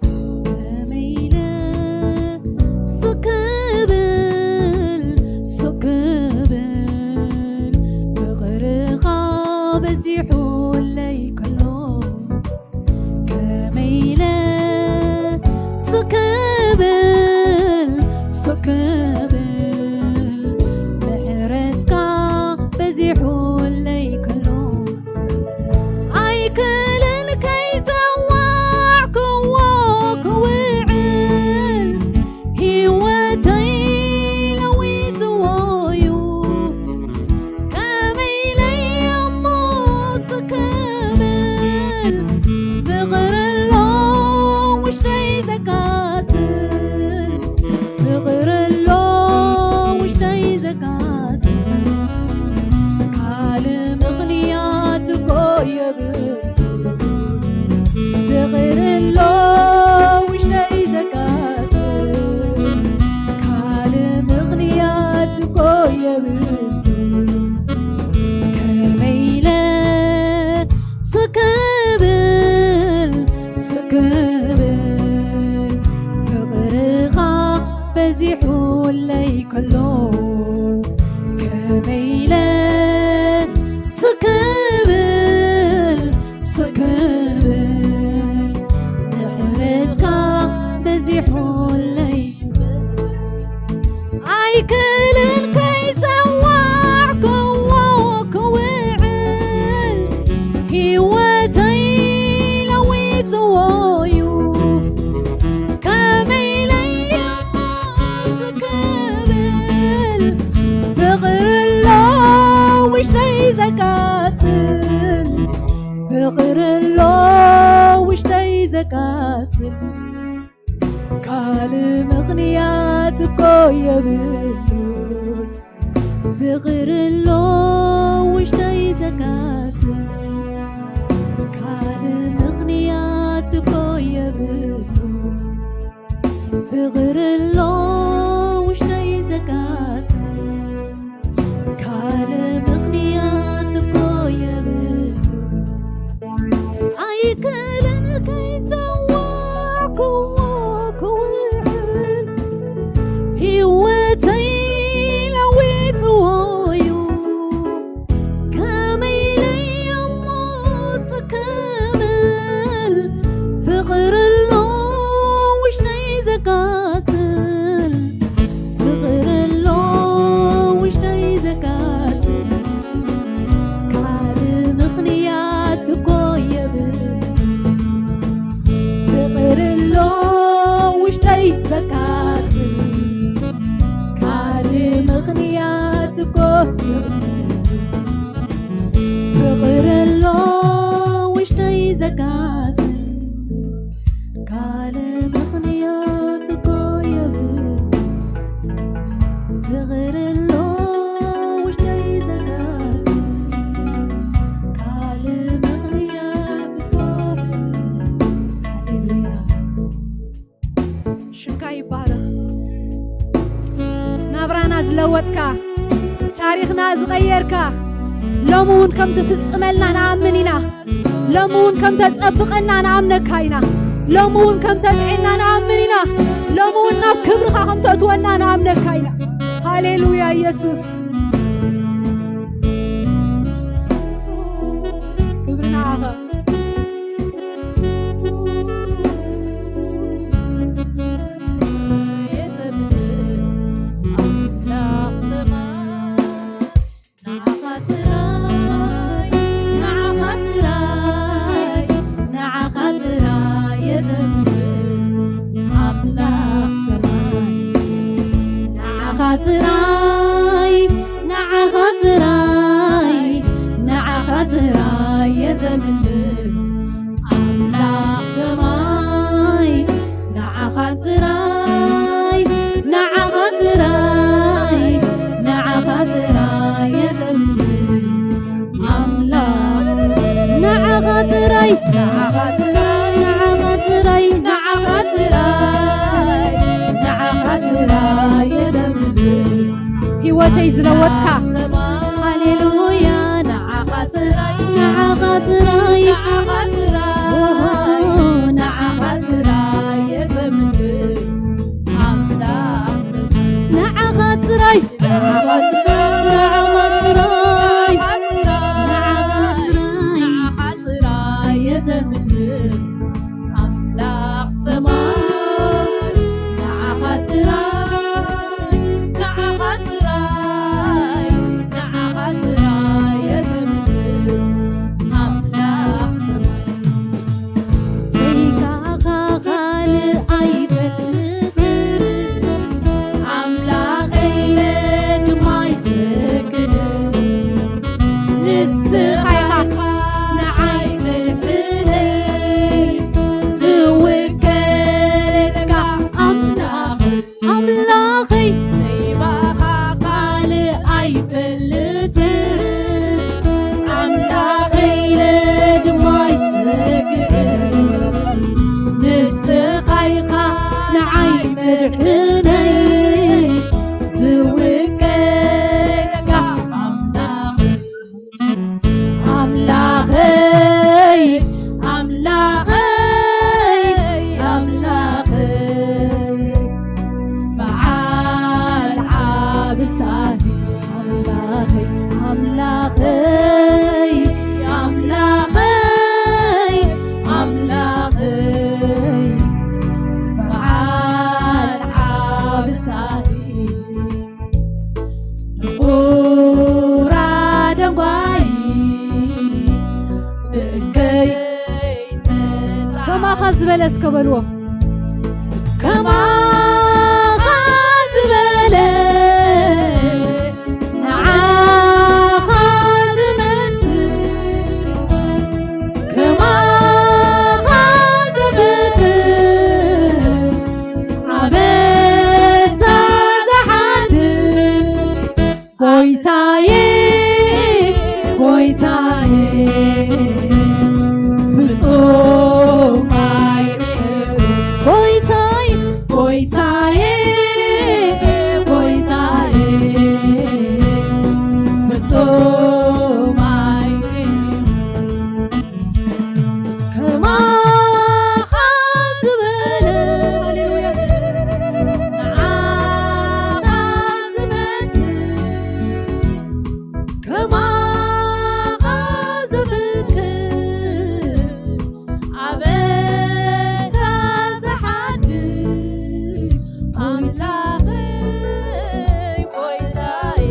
ከመይ ኢለ ሱቅ ክብል፣ ሱቅ ክብል፣ ፍቕርኻ በዚሑለይ ከሎ። ከመይ ኢለ ሱቅ ክብል፣ ሱቅ ክብል፣ ምሕረትካ በዚሑለይ ከሎ። ኣይክልን ከይጸዋዕክዎ ክውዕል፣ ህይወተይ ለዊጥዎ እዩ። ከመይ ኢለይ እሞ ሱቅ ክብል፣ ፍቕሪ ኣሎ ውሽጠይ ዘቃጽል። ፍቕሪ ኣሎ ውሽጠይ ዘቃጽል፣ ካልእ ምኽንያት እኮ የብሉን። ፍቕሪ ኣሎ ውሽጠይ ዘቃጽል፣ ካልእ ምኽንያት እኮ የብሉን። ከመይ ኢለ ሱቅ ክብል፣ ሱቅ ክብል፣ ፍቕርኻ በዚሑለይ ከሎ። ከመይ ኢለ ሱቅ ክብል፣ ሱቅ ክብል፣ ምሕረትካ በዚሑለይ። ኣይክልን ከይጸዋዕክዎ ክውዕል፣ ህይወተይ ለዊጥዎ እዩ። ከመይ ኢለይ ሱቅ ክብል፣ ፍቕሪ ኣሎ ውሽጠይ ዘቃጽል። ፍቕሪ ኣሎ ውሽጠይ ዘቃጽል፣ ካልእ ምኽንያት እኮ የብሉን። ፍቕሪ ኣሎ ውሽጠይ ዘቃጽል፣ ካልእ ምኽንያት እኮ የብሉን። ፍቕሪ ኣሎ ውሽጠይ ዘቃጽል፣ ካልእ ምኽንያት እኮ የብሉ። ኣይክልን ከይጸዋዕክዎ ክውዕል፣ ህይወተይ ለዊጥዎ እዩ። ከመይ ኢለይ እሞ ሱቅ ክብል፣ ፍቕሪ ኣሎ ውሽጠይ ዘቃጽል። ፍቕሪ ኣሎ ውሽጠይ ዘቃጽል፣ ካልእ ምኽንያት እኮ የብሉን። ፍቕሪ ኣሎ ውሽጠይ ዘቃጽል፣ ካልእ ምኽንያት እኮ የብሉን። ፍቕሪ ኣሎ ውሽጠይ ዘቃጽል፣ ካልእ ምኽንያት እኮ የብሉን። ፍቕሪ ኣሎ ውሽጠይ ዘቃጽል፣ ካልእ ምኽንያት እኮ። ሃሌሉያ። ሽምካ ይባረኽ። ናብራና ዝለወጥካ፣ ታሪኽና ዝቐየርካ፣ ሎሚ እውን ከም ትፍጽመልና ንኣምን ኢና። ሎሚ እውን ከም ተጸብቐና ንኣምነካ ኢና። ሎሚ እውን ከም ተጥዕና ንኣምን ኢና። ሎሚ እውን ናብ ክብርኻ ከም ተእትወና ንኣምነካ ኢና። ሃሌሉያ ኢየሱስ። ክብሪ ንዓኻ። ህይወተይ ዝለወጥካ። ሃሌሉያ፣ ንዓኻ ጥራይ፣ ንዓኻ ጥራይ፣ ንዓኻ ጥራይ፣ ንዓኻ ጥራይ እየ ዘምልኽ ኣምላኽ ሰማይ። ንዓኻ ጥራይ፣ ንዓኻ ጥራይ፣ ንዓኻ ጥራይ፣ ንዓኻ ጥራይ፣ ንዓኻ ጥራይ እየ ዘምልኽ ኣምላኽ ሰማይ። ንዓኻ ጥራይ፣ ንዓኻ ጥራይ፣ ንዓኻ ጥራይ እየ ዘምልኽ ኣምላኽ ሰማይ። ብዘይካኻ ካልእ ኣይፈልጥን፣ ኣምላኸይ ኢለ ድማ ይሰግድ። ንስኻ ኢኻ ንዓይ መድሕነይ፣ ዝውከለካ ኣምላኽ ኣምላኸይ። ዘይባኻ ካልእ ኣይፈልጥን፣ ኣምላኸይ ኢለ ድማ ይሰግድ። ንስኻ ኢኻ ንዓይ መድሕነይ፣ ዝውከለካ ኣምላኸይ። ኣምላኸይ፣ ኣምላኸይ፣ ኣምላኸይ፣ በዓል ዓቢ ሳህል። ኣምላኸይ፣ ኣምላኸይ፣ ኣምላኸይ፣ ኣምላኸይ፣ በዓል ዓቢ ሳህል። ንቑራ ደንጓይ ብእከይ ከማኻ ዝበለ እስከ በልዎ። ከማኻ ዝበለ ንዓኻ ዝመስል፣ ከማኻ ዘፍቅር ኣበሳ ዝሓድር፣ ጎይታዬ፣ ጎይታዬ፣ ፍጹም ኣይርኤኹ። ጎይታዬ፣ ጎይታዬ፣ ጎይታዬ፣ ፍጹም ኣይርኤኹ። ከማኻ ዝበለ፣ ሃሌሉያ፣ ንዓኻ ዝመስል፣ ከማኻ ዘፍቅር፣ ኣበሳ ዝሓድር፣ ኣምላኸይ ጎይታዬ፣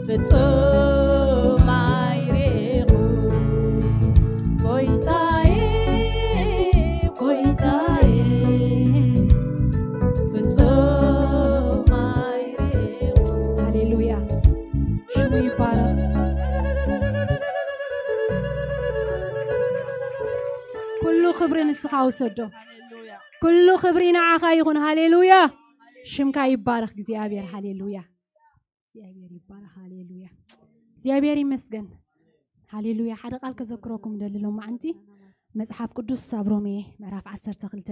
ፍጹም ኣይርኤኹ። ጎይታዬ፣ ጎይታዬ፣ ፍጹም ኣይርኤኹ። ሃሌሉያ፣ ሽሙ ይባረኽ። ኩሉ ክብሪ ንስኻ ውሰዶ። ኩሉ ክብሪ ንዓኻ ይኹን። ሃሌሉያ፣ ሽምካ ይባረኽ እግዚኣብሔር። ሃሌሉያ፣ እግዚኣብሔር ይባረኽ። ሃሌሉያ፣ እግዚኣብሔር ይመስገን። ሃሌሉያ። ሓደ ቃል ከዘክረኩም ደሊ ሎማዓንቲ መጽሓፍ ቅዱስ ኣብ ሮሜ ምዕራፍ ዓሰርተ ክልተ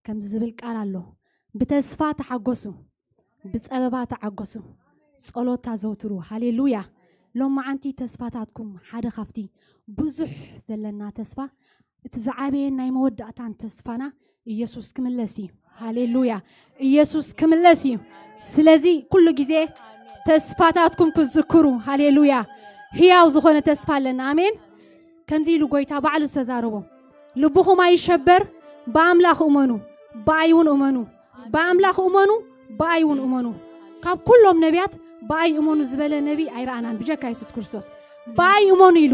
ከምዚ ዝብል ቃል ኣሎ፣ ብተስፋ ተሓጎሱ፣ ብጸበባ ተዓገሱ፣ ጸሎት ኣዘውትሩ። ሃሌሉያ። ሎማዓንቲ ተስፋታትኩም ሓደ ካብቲ ብዙሕ ዘለና ተስፋ፣ እቲ ዝዓበየን ናይ መወዳእታን ተስፋና ኢየሱስ ክምለስ እዩ። ሃሌሉያ። ኢየሱስ ክምለስ እዩ። ስለዚ ኩሉ ግዜ ተስፋታትኩም ክትዝክሩ፣ ሃሌሉያ፣ ህያው ዝኾነ ተስፋ ኣለና። ኣሜን። ከምዚ ኢሉ ጎይታ ባዕሉ ዝተዛረቦ፣ ልብኹም ኣይሸበር፣ ብኣምላኽ እመኑ፣ ብኣይ እውን እመኑ። ብኣምላኽ እመኑ፣ ብኣይ እውን እመኑ። ካብ ኩሎም ነቢያት ብኣይ እመኑ ዝበለ ነቢ ኣይረኣናን ብጀካ የሱስ ክርስቶስ። ብኣይ እመኑ ኢሉ፣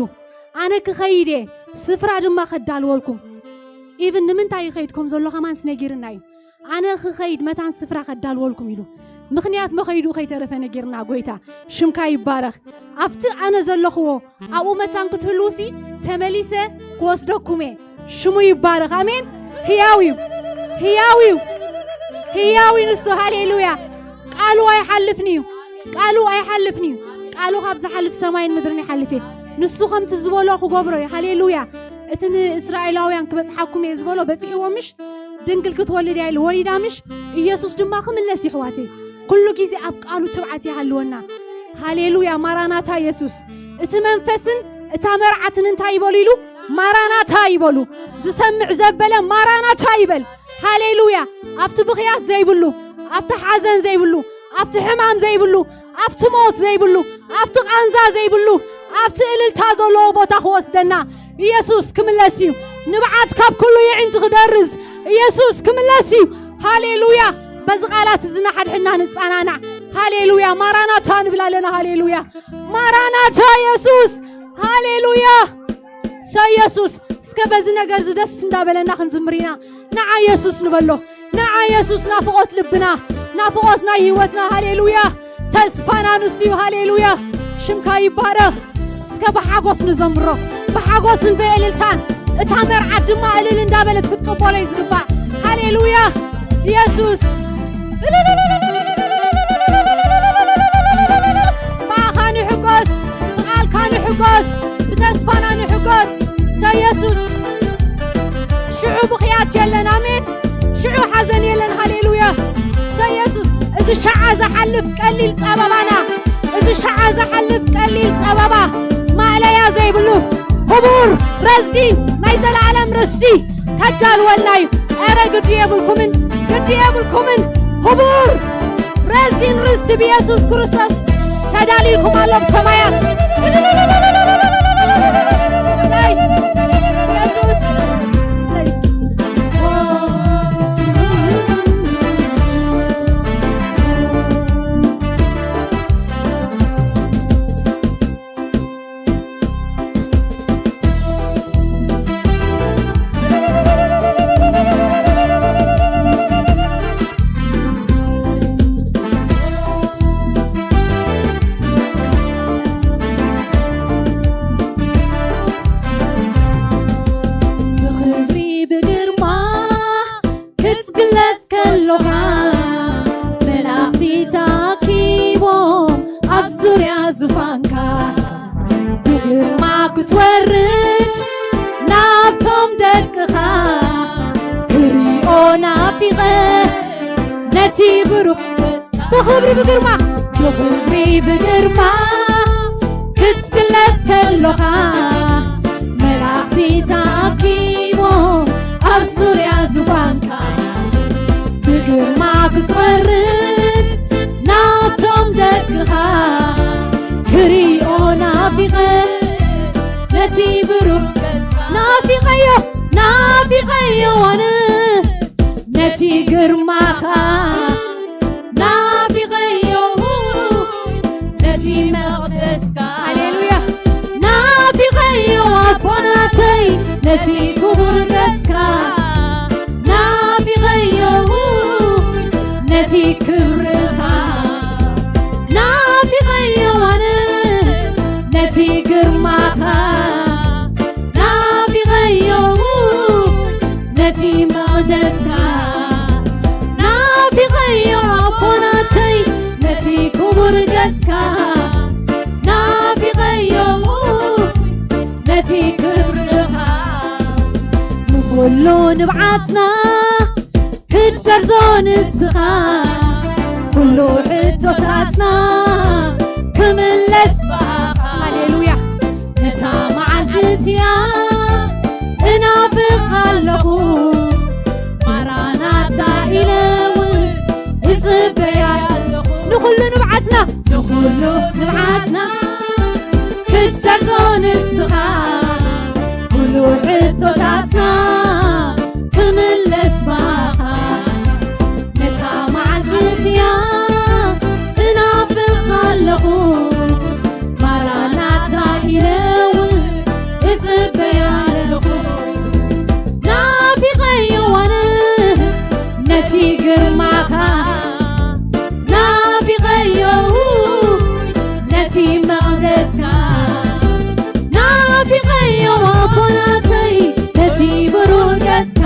ኣነ ክኸይድ እየ፣ ስፍራ ድማ ከዳልወልኩም። ኢቭን ንምንታይ ይኸይድ ከም ዘሎ ከማንስ ነጊርና እዩ። ኣነ ክኸይድ መታን ስፍራ ከዳልወልኩም ኢሉ። ምኽንያት መኸይዱ ከይተረፈ ነጊርና ጎይታ። ሽምካ ይባረኽ። ኣብቲ ኣነ ዘለኽዎ ኣብኡ መታን ክትህልውሲ ተመሊሰ ክወስደኩም እየ። ሽሙ ይባረኽ። ኣሜን። ህያው እዩ። ህያው እዩ። ህያው እዩ ንሱ። ሃሌሉያ። ቃሉ ኣይሓልፍን እዩ። ቃሉ ኣይሓልፍን እዩ። ቃሉ ካብ ዝሓልፍ ሰማይን ምድርን ይሓልፍ እየ። ንሱ ከምቲ ዝበሎ ክገብሮ እዩ። ሃሌሉያ። እቲ ንእስራኤላውያን ክበጽሓኩም እየ ዝበሎ በጺሕዎ ምሽ? ድንግል ክትወልድ እያ ኢሉ ወሊዳ ምሽ? ኢየሱስ ድማ ክምለስ እዩ ኣሕዋተይ። ኩሉ ግዜ ኣብ ቃሉ ትብዓት ይሃልወና። ሃሌሉያ፣ ማራናታ የሱስ። እቲ መንፈስን እታ መርዓትን እንታይ ይበሉ ኢሉ? ማራናታ ይበሉ። ዝሰምዕ ዘበለ ማራናታ ይበል። ሃሌሉያ። ኣብቲ ብኽያት ዘይብሉ፣ ኣብቲ ሓዘን ዘይብሉ፣ ኣብቲ ሕማም ዘይብሉ፣ ኣብቲ ሞት ዘይብሉ፣ ኣብቲ ቃንዛ ዘይብሉ፣ ኣብቲ እልልታ ዘለዎ ቦታ ክወስደና ኢየሱስ ክምለስ እዩ። ንብዓት ካብ ኩሉ የዒንቲ ክደርዝ ኢየሱስ ክምለስ እዩ። ሃሌሉያ። በዚ ቃላት እዚ ንሓድሕድና ንጸናናዕ። ሃሌሉያ። ማራናታ ንብል ኣለና። ሃሌሉያ። ማራናታ የሱስ። ሃሌሉያ። ሰ የሱስ። እስከ በዚ ነገር እዚ ደስ እንዳበለና ክንዝምር ኢና። ንዓ የሱስ ንበሎ። ንዓ የሱስ ናፍቖት ልብና፣ ናፍቖት ናይ ህይወትና። ሃሌሉያ። ተስፋና ንሱ እዩ። ሃሌሉያ። ሽምካ ይባረኽ። እስከ ብሓጎስ ንዘምሮ፣ ብሓጎስን ብእልልታን። እታ መርዓት ድማ እልል እንዳበለት ክትቅበሎ እዩ ዝግባእ። ሃሌሉያ። የሱስ። ብኣኻ ንሕጎስ፣ ብቃልካ ንሕጎስ፣ ብተስፋና ንሕጎስ። ሰ የሱስ። ሽዑ ብኽያት የለን። ኣሜን። ሽዑ ሓዘን የለን። ሃሌሉያ። ሰ የሱስ። እዚ ሸዓ ዝሓልፍ ቀሊል ጸበባና፣ እዚ ሸዓ ዝሓልፍ ቀሊል ጸበባ ማእለያ ዘይብሉ ክቡር ረዚን ናይ ዘለኣለም ርስቲ ከዳልወልና እዩ። ኧረ ግዲ የብልኩምን፣ ግዲ የብልኩምን። ክቡር ረዚን ርስቲ ብየሱስ ክርስቶስ ተዳልይኩም ኣሎ ብሰማያት። ሰይ፣ የሱስ፣ ሰይ። ብኽብሪ ብግርማ ክትግለጽ ከሎኻ፣ መላእኽቲ ተኣኪቦም ኣብ ዙርያ ዙፋንካ፣ ብግርማ ክትወርድ ናብቶም ደቅኻ፣ ክሪኦ ናፊቐ ነቲ ብሩኽ ገጽካ። ብኽብሪ ብግርማ፣ ብኽብሪ ብግርማ ክትግለጽ ከሎኻ፣ መላእኽቲ ተኣኪቦም ኣብ ዙርያ ዙፋንካ፣ ብግርማ ክትወርድ ናብቶም ደቅኻ፣ ክሪኦ ናፊቐ ነቲ ብሩኽ ገጽካ። ናፊቐዮ፣ ናፊቐዮ ኣነ ነቲ ግርማኻ፣ ናፊቐዮ ነቲ መቕደስካ። ሃሌሉያ። ናፊቐዮ ኣቦናተይ ነቲ ክቡር ገጽካ፣ ናፊቐዮ ነቲ ክብርኻ፣ ናፊቐዮ ኣነ ነቲ ግርማኻ፣ ናፊቐዮ ነቲ መቕደስካ፣ ናፊቐዮ ኣቦናተይ ነቲ ክቡር ገጽካ፣ ናፊቐዮ ነቲ ክብርኻ። ንኹሉ ንብዓትና ክትደርዞ ንስኻ፣ ኩሉ ሕቶታትና ክምለስ ብኣኻ። ሃሌሉያ። ነታ መዓልቲ እቲኣ እናፍቕ ኣለኹ፣ ማራናታ ኢለ እውን እጽበያ ኣለኹ። ንኹሉ ንብዓትና፣ ንኹሉ ንብዓትና ክትደርዞ ንስኻ፣ ኩሉ ሕቶታትና ክምለስ ብኣኻ። ነታ መዓልቲ እዚኣ እናፍቕ ኣለኹ፣ ማራናታ ኢለ እውን እጽበያ ኣለኹ። ናፊቐዮ ኣነ ነቲ ግርማኻ፣ ናፊቐዮ ነቲ መቕደስካ፣ ናፊቐዮ ኣቦናተይ ነቲ ብሩር ገጽካ፣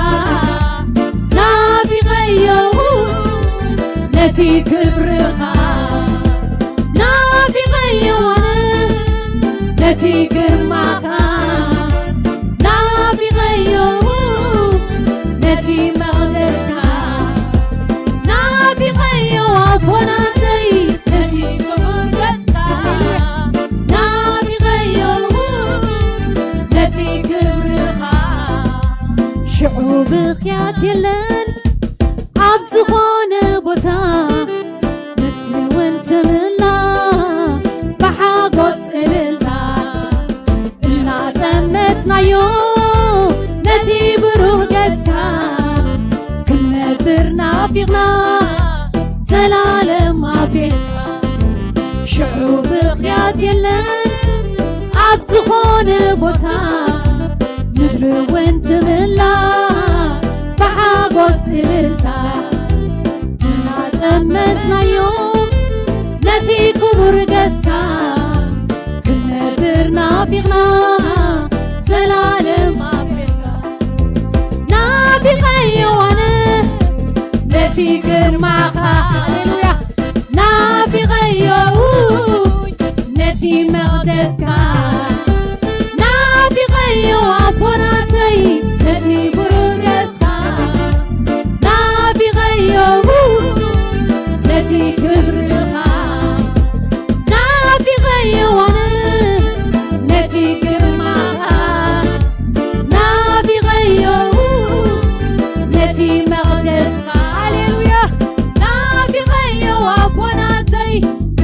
ናፊቐዮ ነቲ ክብርኻ፣ ናፊቐዮ ኣነ ነቲ ግርማኻ፣ ናፊቐዮ ነቲ መቕደስካ፣ ናፊቐዮ ኣቦና የለን ኣብ ዝኾነ ቦታ፣ ነፍሲ እውን ትምላ ብሓጎስ እልልታ። እናጠመትናዮ ነቲ ብሩህ ገጽካ፣ ክንነብር ናፊቕና ዘላለም ኣብ ቤትካ። ሽዑ ምኽንያት የለን ኣብ ዝኾነ ቦታ፣ ምድሪ እውን ትምላ ብሓጎስ እልልታ። እናጠመትናዮ ነቲ ክቡር ገጽካ፣ ክንነብር ናፊቕና ዘላለም ኣብ ቤትካ። ናፊቐዮ ኣነስ ነቲ ግርማኻ፣ ሃሌሉያ፣ ናፊቐዮ ነቲ መቕደስካ። ናፊቐዮ ኣቦናተይ ነቲ ብሩህ ገጽካ። ናፊቐዮ ነቲ ክብርኻ። ናፊቐዮ ኣነ ነቲ ግርማኻ። ናፊቐዮ ነቲ መቕደስካ። ሃሌሉያ። ናፊቐዮ ኣቦናተይ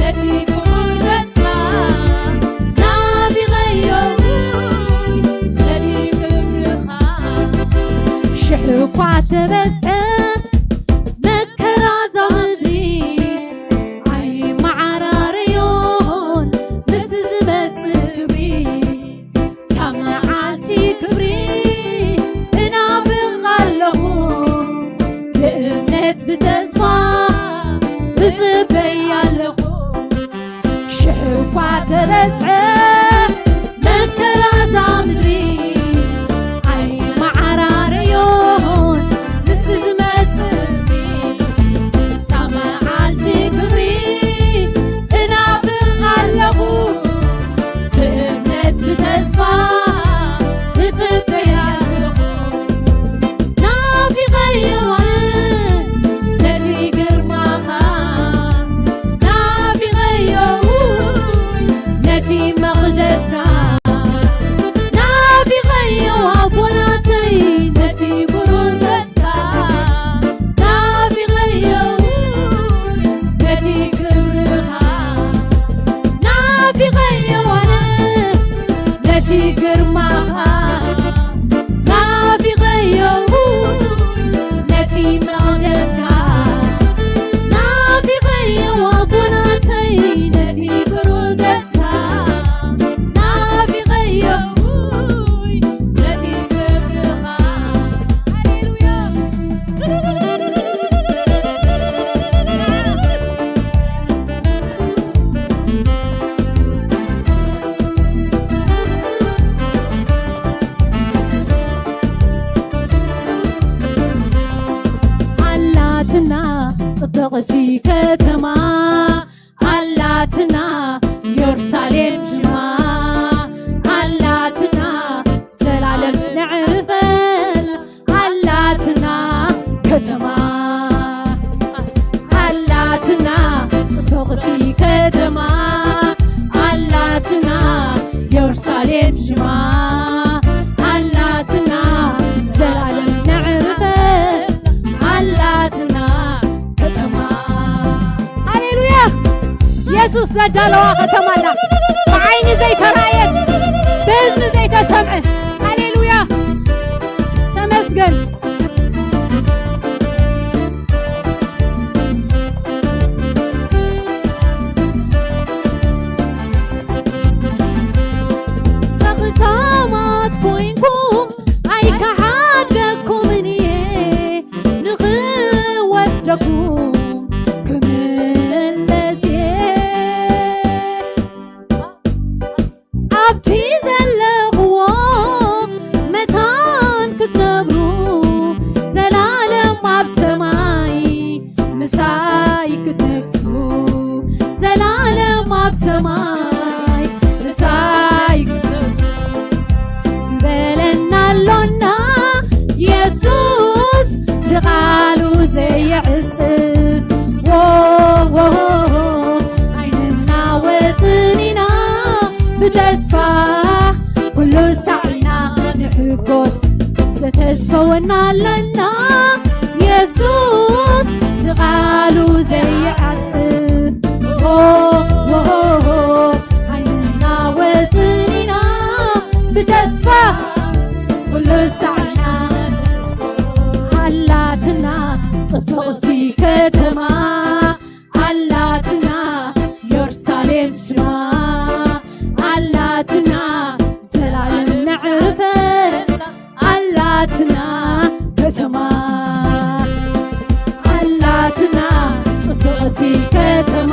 ነቲ ክቡር ገጽካ። ናፊቐዮ ነቲ ክብርኻ። ሽሕ እኳ ተበጽሐ መከራ እዛ ምድሪ፣ ኣይመዓራረዮን ምስቲ ዝመጽእ ክብሪ። እታ መዓልቲ ክብሪ እናፍቓ ኣለኹ፣ ብእምነት ብተስፋ እጽበይ ኣለኹ። ሽሕ እኳ ተበጽሐ መከራ እዛ ምድሪ፣ ኣይመዓራረዮን ምስቲ ዝመጽእ ክብሪ። እታ መዓልቲ ክብሪ እናፍቓ ኣለኹ፣ ብእምነት ብተስፋ እጽበያ ኣለኹ። ናፊቐዮ ነቲ ግርማኻ፣ ናፊቐዮ ነቲ መቕደስካ፣ ናፊቐዮ ኣቦናተይ ነቲ ብሩህ ገጽካ፣ ናፊቐዮ ነቲ ክብርኻ፣ ናፊቐዮ ኣነ ነቲ ግርማኻ። ናፊቐዮ ነቲ መቕደስካ፣ ናፊቐዮ ኣቦናተይ ነቲ ብሩህ ገጽካ፣ ናፊቐዮ ነቲ ክብርኻ። ሃሌሉያ። ኣላትና ጽብቕቲ ከተማ፣ ኣላትና የሩሳሌም ሽማ፣ ኣላትና ዘላለም ነዕርፈላ፣ ኣላትና ከተማ፣ ኣላትና ጽብቕቲ ከተማ፣ ኣላትና የሩሳሌም ሽማ፣ ኣላትና ዘላለም ነዕርፈላ፣ ኣላትና ከተማ። ሃሌሉያ! የሱስ ዘዳለዋ ከተማ ኣላ፣ ብዓይኒ ዘይተራእየት፣ ብእዝኒ ዘይተሰምዐ። ሃሌሉያ! ተመስገን። ሰኽታማት ኮይንኩም ኣይከሓድገኩምን እየ፣ ንኽወስደኩም ክምለስ እየ። ኣብቲ ዘለኽዎ መታን ክትነብሩ፣ ዘላለም ኣብ ሰማይ ምሳይ ክትነግሱ፣ ዘላለም ኣብ ሰማይ ምሳይ ክትነግሱ ዝበለና ኣሎና፣ የሱስ እቲ ቃሉ ዘየዕጽ። ዎ፣ ዎ፣ ኣይንናወጽን ኢና ብተስፋ፣ ኩሉ ሳዕና ንሕጎስ፣ ስለ ተስፈወና ኣለና የሱስ ትቓሉ ዘይዓጽፍ። ኦ፣ ኦ፣ ኦ፣ ዓይንና ወጽኒና ብተስፋ ኩሉ ሳዕና ኣላትና ጽብቕቲ ከተማ ኣላትና ዮርሳሌም ስማ ኣላትና ዘላለም ነዕርፈላ ኣላትና ከተማ ኣላትና ጽብቕቲ ከተማ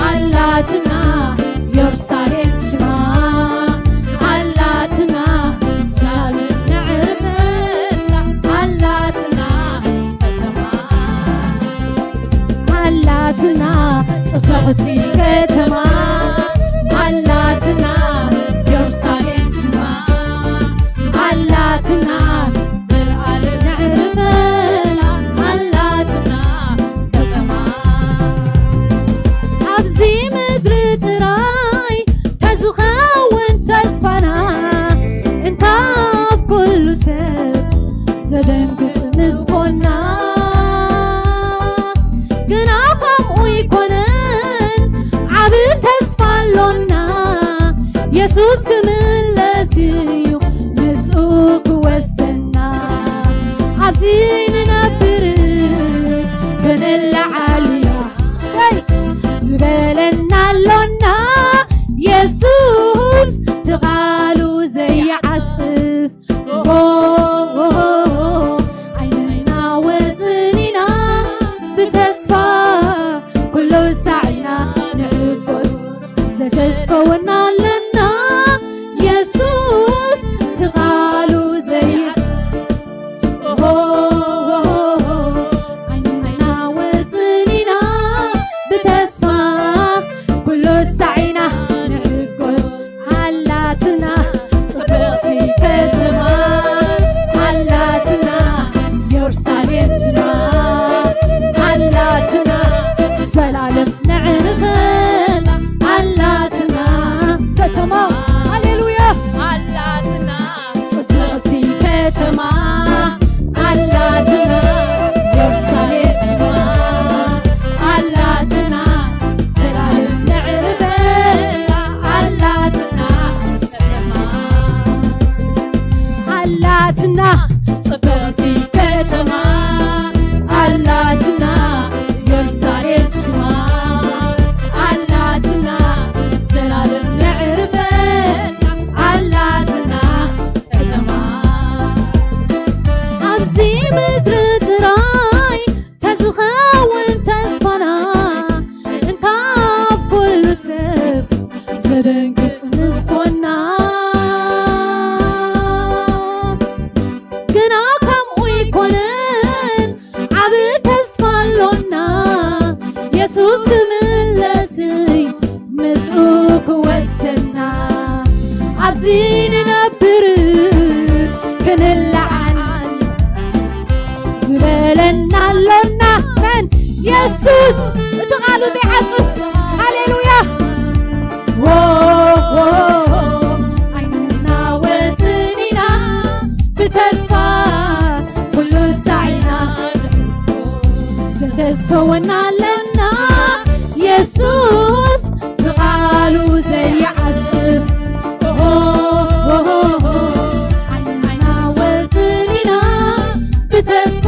ኣላትና ዮርሳሌም ስማ ኣላትና ዘላለም ነዕርፈላ ኣላትና ከተማ ኣላትና ጽብቕቲ ከተማ ኣላትና ዮርሳሌም ስማ ኣላትና ዘልኣለም ነዕርፈላ ኣላትና ከተማ ኣብዚ ምድሪ ጥራይ ተዝኸውን ተስፋና እንካብ ኩሉ ሰብ ዘደንግጽ ምስኮና ግና ከምኡ ይኮነን ዓብ ተስፋ ኣሎና የሱስ ክምለስ እዩ ምስኡ ክወስደና ኣብዚ ንነብር ክንለዓል እያ ዝበለና ኣሎና የሱስ ትቓሉ ዘይዓጽፍ ዓይንና ወጽኒና ብተስፋ ኩሉ ሳዒና ንዕቆት ዘተስፈወና ኣለና የሱስ ትቓሉ ዘይዓጽፍ ዓይንና ወጽኒና ብተስፋ ኩሉ ሳዒና ንዕቆት ኣላትና ጽብቕቲ ከተማ ኣላትና ዮርሳሌም ስማ ኣላትና ዘላለም ነዕርፈላ ኣላትና ከተማ ሃሌሉያ ኣላትና ጽብቕቲ ከተማ ኣላትና ዮርሳሌም ስማ ኣላትና ዘላለም ነዕርፈላ ኣላትና ኣላትና ጽብቕቲ ከተማ ኣላትና ዮርሳሌም ስማ ኣላትና ዘላለም ነዕርፈላ ኣላትና ከተማ ኣብዚ ምድሪ ጥራይ ተዝኸውን ተስፋና እንካብ ኩሉ ሰብ ዘደንግጽ ምስኮና ግና ከምኡ ይኮነን ዓብ ተስፋ ኣሎና የሱስ ክምለስ ምስኡ ክወስደና ኣብዚ ንነብር ክንለዓል ዝበለና ኣሎና መን የሱስ እቲ ቃሉ ዘይዓጽፍ ሃሌሉያ ዓይንና ወጽኒና ብተስፋ ኩሉ ሳዒና ዘተስፈወና ኣለና የሱስ ብቓሉ ዘይዓጽፍ ዓይንና ወጽኒና ብተስፋ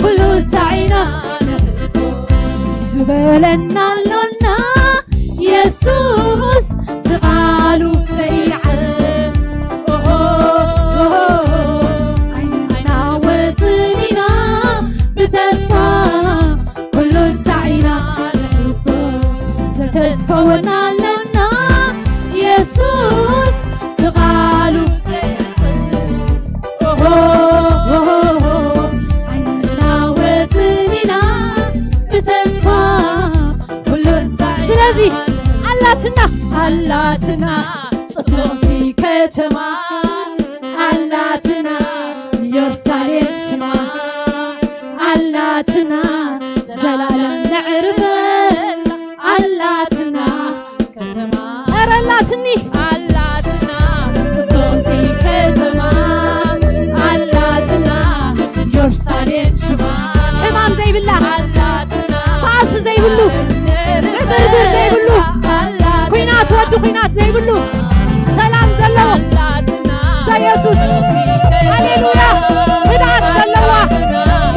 ኩሉ ሳዒና ዝበለና ኣሎና የሱስ ብቓሉ ዘይዓጽፍ ዓይንና ወጽኒና ብተስፋ ኩሉ ሳዒና ንሕጎ ዘተስፈወና ኣለና የሱስ ብቓሉ ዓይንና ወጽኒና ብተስፋ ኩሉ ሳዒና ስለዚ ኣላትና ኣላትና ጽብቕቲ ከተማ ኣላትና ዮርሳሌም ስማ ኣላትና ዘላለም ነዕርፈላ ኣላትና ከተማ ኧረ ኣላትኒ ኣላትና ጽብቕቲ ከተማ ኩናት ዘይብሉ ሰላም ዘለዎ ኣላትና ኢየሱስ። ሃሌሉያ። ህድኣት ዘለዋ፣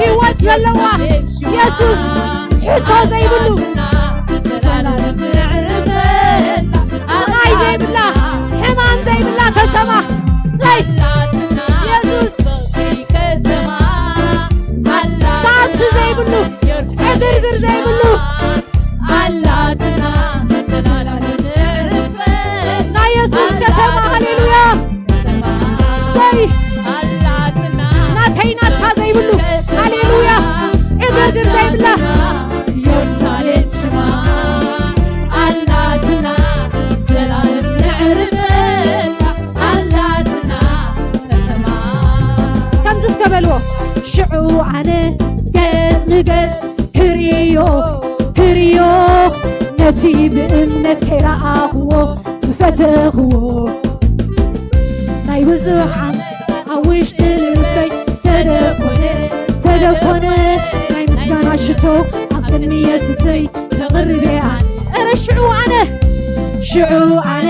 ህይወት ዘለዋ ኢየሱስ። ሕቶ ዘይብሉ፣ ስቓይ ዘይብላ፣ ሕማም ዘይብላ ከተማ። ሰይ ኢየሱስ። ባእሲ ዘይብሉ፣ ዕግርግር ዘይብሉ ኣላትና። ናይ የሱስ ከተማ። ሃሌሉያ። ሰይ ናተይ ናትካ ዘይብሉ፣ ሃሌሉያ። ዕግርግር ዘይብላ ኢየሩሳሌም ስማ ኣላትና። ዘላለም ነዕርፈላ ኣላትና ከተማ። ከምዚ እስከ በልዎ። ሽዑ ኣነ ገጽ ንገጽ ክርእዮ፣ ክርእዮ፣ ነቲ ብእምነት ከይረኣኽዎ ዝፈተኽዎ፣ ናይ ብዙሕ ዓመት ኣብ ውሽጢ ልበይ ዝተደኮነ፣ ዝተደኮነ ናይ ምስጋና ሽቶ ኣብ ቅድሚ የሱሰይ ተቕርቤ ኣነ። እረ ሽዑ ኣነ፣ ሽዑ ኣነ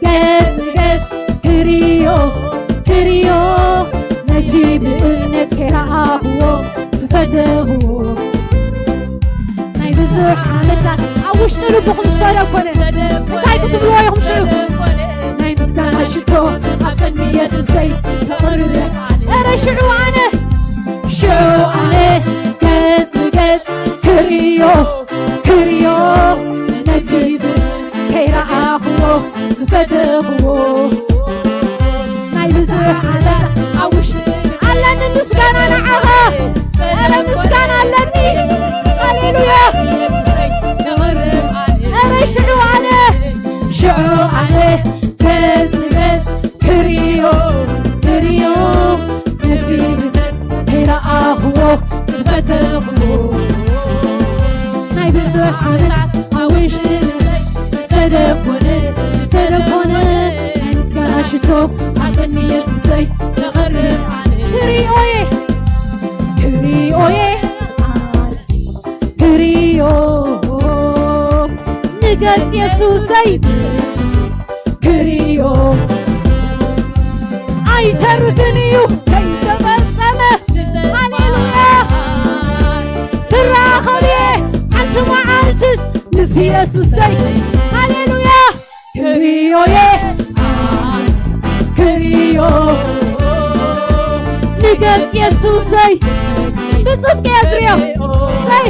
ገጽ ንገጽ ክርእዮ፣ ክርእዮ፣ ነቲ ብእምነት ከይረኣኽዎ ዝፈተኽዎ፣ ናይ ብዙሕ ዓመታት ኣብ ውሽጢ ልብኹም ዝተደኮነ እንታይ ክትብልዎ ኢኹም ሽዑ? ናይ ምስጋና ሽቶ ኣብ ቅድሚ የሱሰይ ከቕርብ። እረ ሽዑ ኣነ፣ ሽዑ ኣነ ገጽ ንገጽ ክርእዮ፣ ክርእዮ፣ ነቲ ከይረኣኽዎ ዝፈተኽዎ፣ ናይ ብዙሕ ዓመት ኣብ ውሽጢ ኣለኒ ምስጋና ንዓኻ። እረ ምስጋና ኣለኒ። ሃሌሉያ። እረ ሽዑ ኣነ፣ ሽዑ ኣነ ገጽ ንገጽ ክርእዮ፣ ክርእዮ፣ ነቲ ከይረኣኽዎ ዝፈተኽዎ፣ ናይ ብዙሕ ዓመታት ኣብ ውሽጢ ልበይ ዝተደኮነ፣ ዝተደኮነ ናይ ምስጋና ሽቶ ኣብ ቅድሚ የሱሰይ ከቕርብ ኣነ። ክርእዮ'የ፣ ክርእዮ'የ ኣነስ ክርእዮ፣ ንገጽ የሱሰይ ክርእዮ ኣይተርፍን እዩ ከይተፈጸመ። ሃሌሉያ። ክራኸብ'የ ሓንቲ መዓልትስ ምስ የሱሰይ። ሃሌሉያ። ክርእዮ'የ ኣስ ክርእዮ ንገጽ የሱሰይ ብጽድቂ እየ ዝርእዮ። ሰይ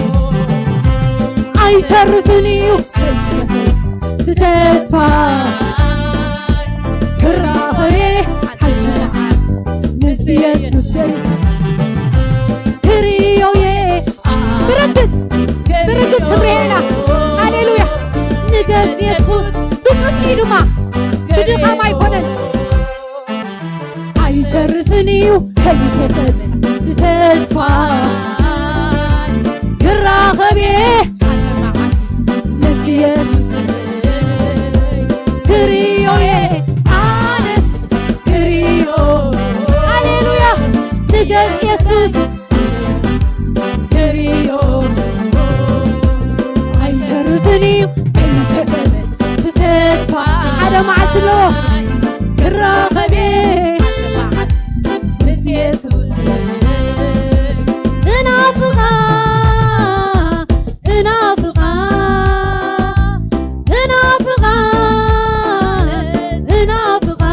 ኣይተርፍን እዩ እቲ ተስፋ ክራኸብ'የ ሓንቲ መዓልቲ ምስ የሱሰይ ክርእዮ'የ ብርግጽ ብርግጽ ክብሪ የላ። ሃሌሉያ። ንገጽ የሱስ ብጽድቂ ድማ ብድኻም ኣይኮነን። ኣይተርፍን እዩ ከይተፈጸመ ተስፋ ክራኸብ'የ ምስ የሱስ ክርእዮ'የ ኣነስ ክርእዮ። ሃሌሉያ። ንገጽ የሱስ ክርእዮ ኣይተርፍን እዩ ከይተፈጸመ ተስፋ ሓደ መዓልቲ ኣሎ ክራኸብ'የ ምስ የሱስ እናፍቓ እናፍቓ እናፍቓ እናፍቓ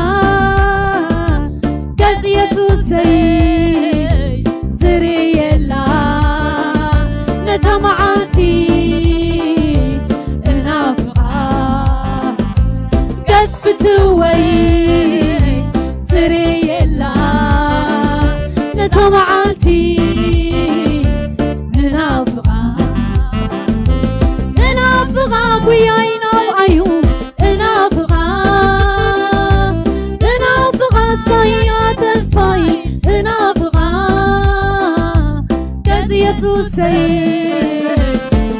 ገጽ የሱሰይ ዝርእየላ ነታ መዓልቲ እናፍቓ ገጽ ፍትወይ ዝርእየላ ነታ መዓልቲ እናፍቓ እናፍቓ ጉያይ ናብኣዩ እናፍቓ እናፍቓ ሳያ ተስፋይ እናፍቓ ገጽ የሱሰይ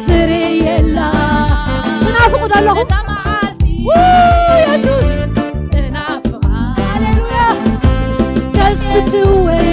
ዝርእየላ ትናፍቑ ዶ ኣለኹም? ው የሱስ ሃሌሉያ። ተስፍትወይ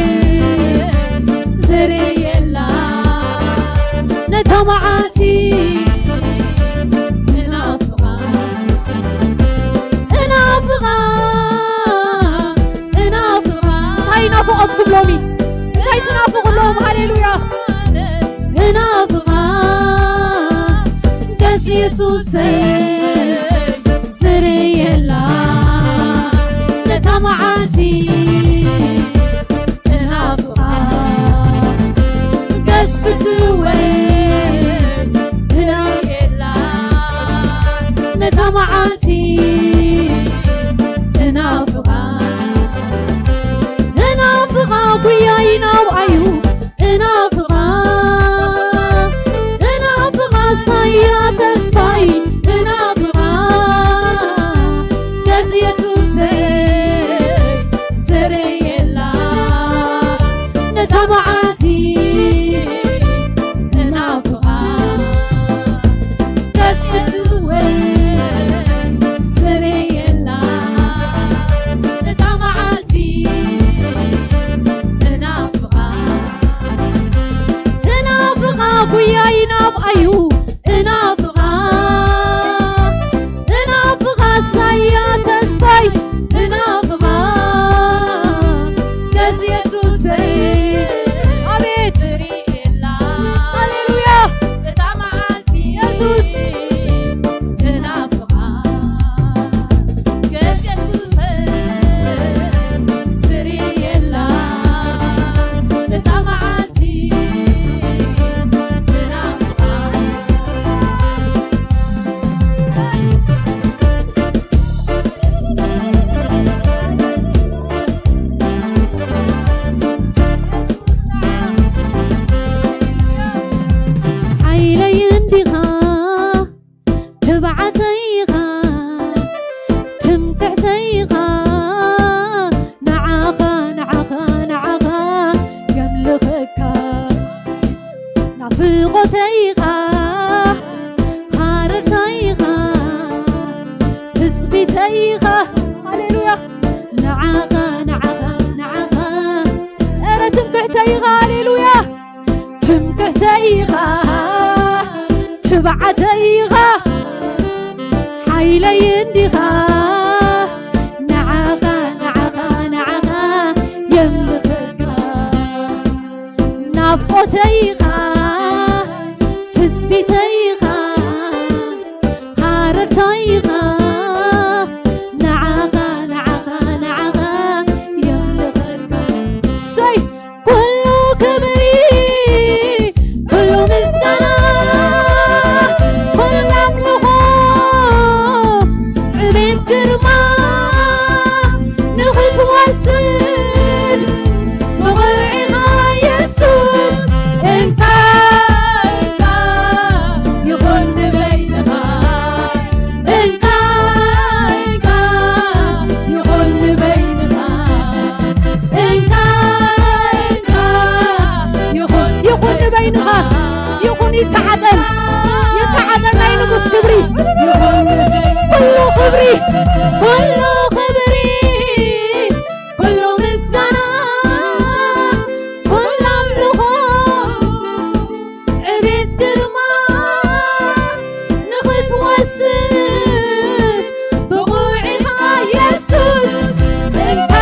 ትሕተይኻ ንዓኻ ንዓኻ ንዓኻ የምልኸካ ናፍቖተይኻ ሃረርታይኻ ትጽቢተይኻ ሃሌሉያ ንዓኻ ንዓኻ ንዓኻ እረ ትምክሕተይኻ ሃሌሉያ ትምክሕተይኻ ትብዓተይኻ ሓይለይ እንዲኻ ንዓኻ ንዓኻ ንዓኻ የምልኸካ ናፍቆተይኻ ትጽቢተይኻ ሃረርታይኻ ንዓኻ ንዓኻ ንዓኻ የምልኸካ ሰይ ኩሉ ክብሪ ኩሉ ምስጋና ኩሉ ኣምልኾ ዕቤት ግርማ ንኽትወስድ ብቑዕ ኢኻ የሱስ እንካ እንካ ይኹን ንበይንኻ እንካ እንካ ይኹን ንበይንኻ እንካ እንካ ይኹን ይኹን ንበይንኻ ይኹን ይተዓጠን ይተዓጠን ናይ ንጉስ ክብሪ ይኹን ኩሉ ክብሪ ኩሉ ክብሪ ኩሉ ምስጋና ኩሉ ኣምልኾ ዕቤት ግርማ ንኽትወስድ ብቑዕ ኢኻ የሱስ እንካ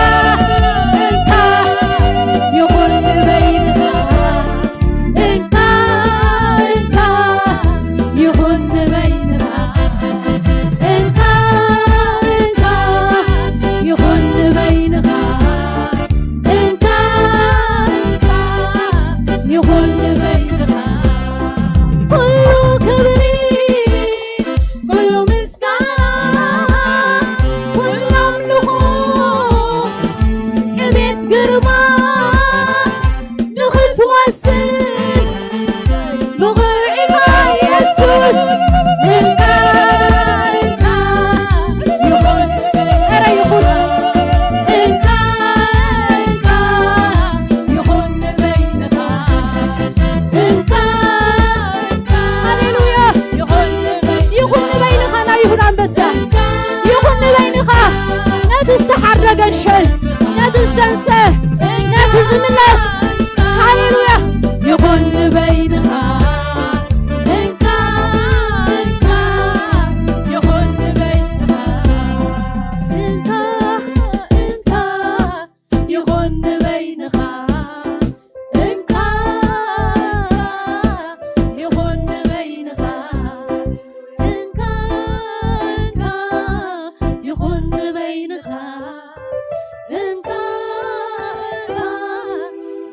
እንካ ይኹን ንበይንኻ እንካ እንካ ይኹን ንበይንኻ እንካ እንካ ይኹን ንበይንኻ እንካ እንካ ይኹን ንበይንኻ ኩሉ ክብሪ ኩሉ ምስጋና ኩሉ ኣምልኾ ዕቤት ግርማ ንኽትወስድ ብቑዕ ኢኻ የሱስ እንካ እንካ ይኹን እረ ይኹን እንካ እንካ ይኹን ንበይንኻ እንካ እንካ ሃሌሉያ ይኹን ንበይንኻ ናይ ይሁዳ ኣንበሳ ይኹን ንበይንኻ ነቲ ዝተሓርደ ገሸል ነቲ ዝደንሰ ነቲ ዝምለስ ሃሌሉያ ይኹን ንበይንኻ እንካ እንካ ይኹን ንበይንኻ እንካ እንካ ይኹን ንበይንኻ እንካ ይኹን ንበይንኻ እንካ እንካ ይኹን ንበይንኻ እንካ እንካ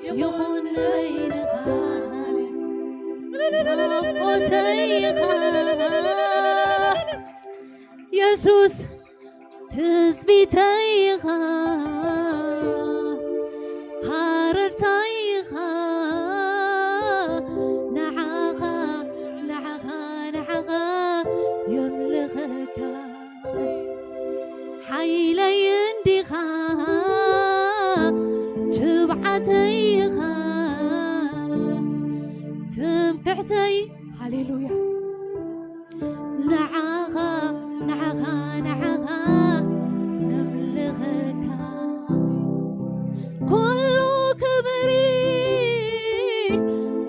ይኹን ንበይንኻ ናፍቆተይኻ የሱስ ትጽቢተይኻ ሃረርታይኻ ንዓኻ ንዓኻ ንዓኻ የምልኸካ ሓይለይ እንዲኻ ትብዓተይኻ ትምክሕተይ ሃሌሉያ ንዓኻ ንዓኻ ንዓኻ ነምልኸካ ኩሉ ክብሪ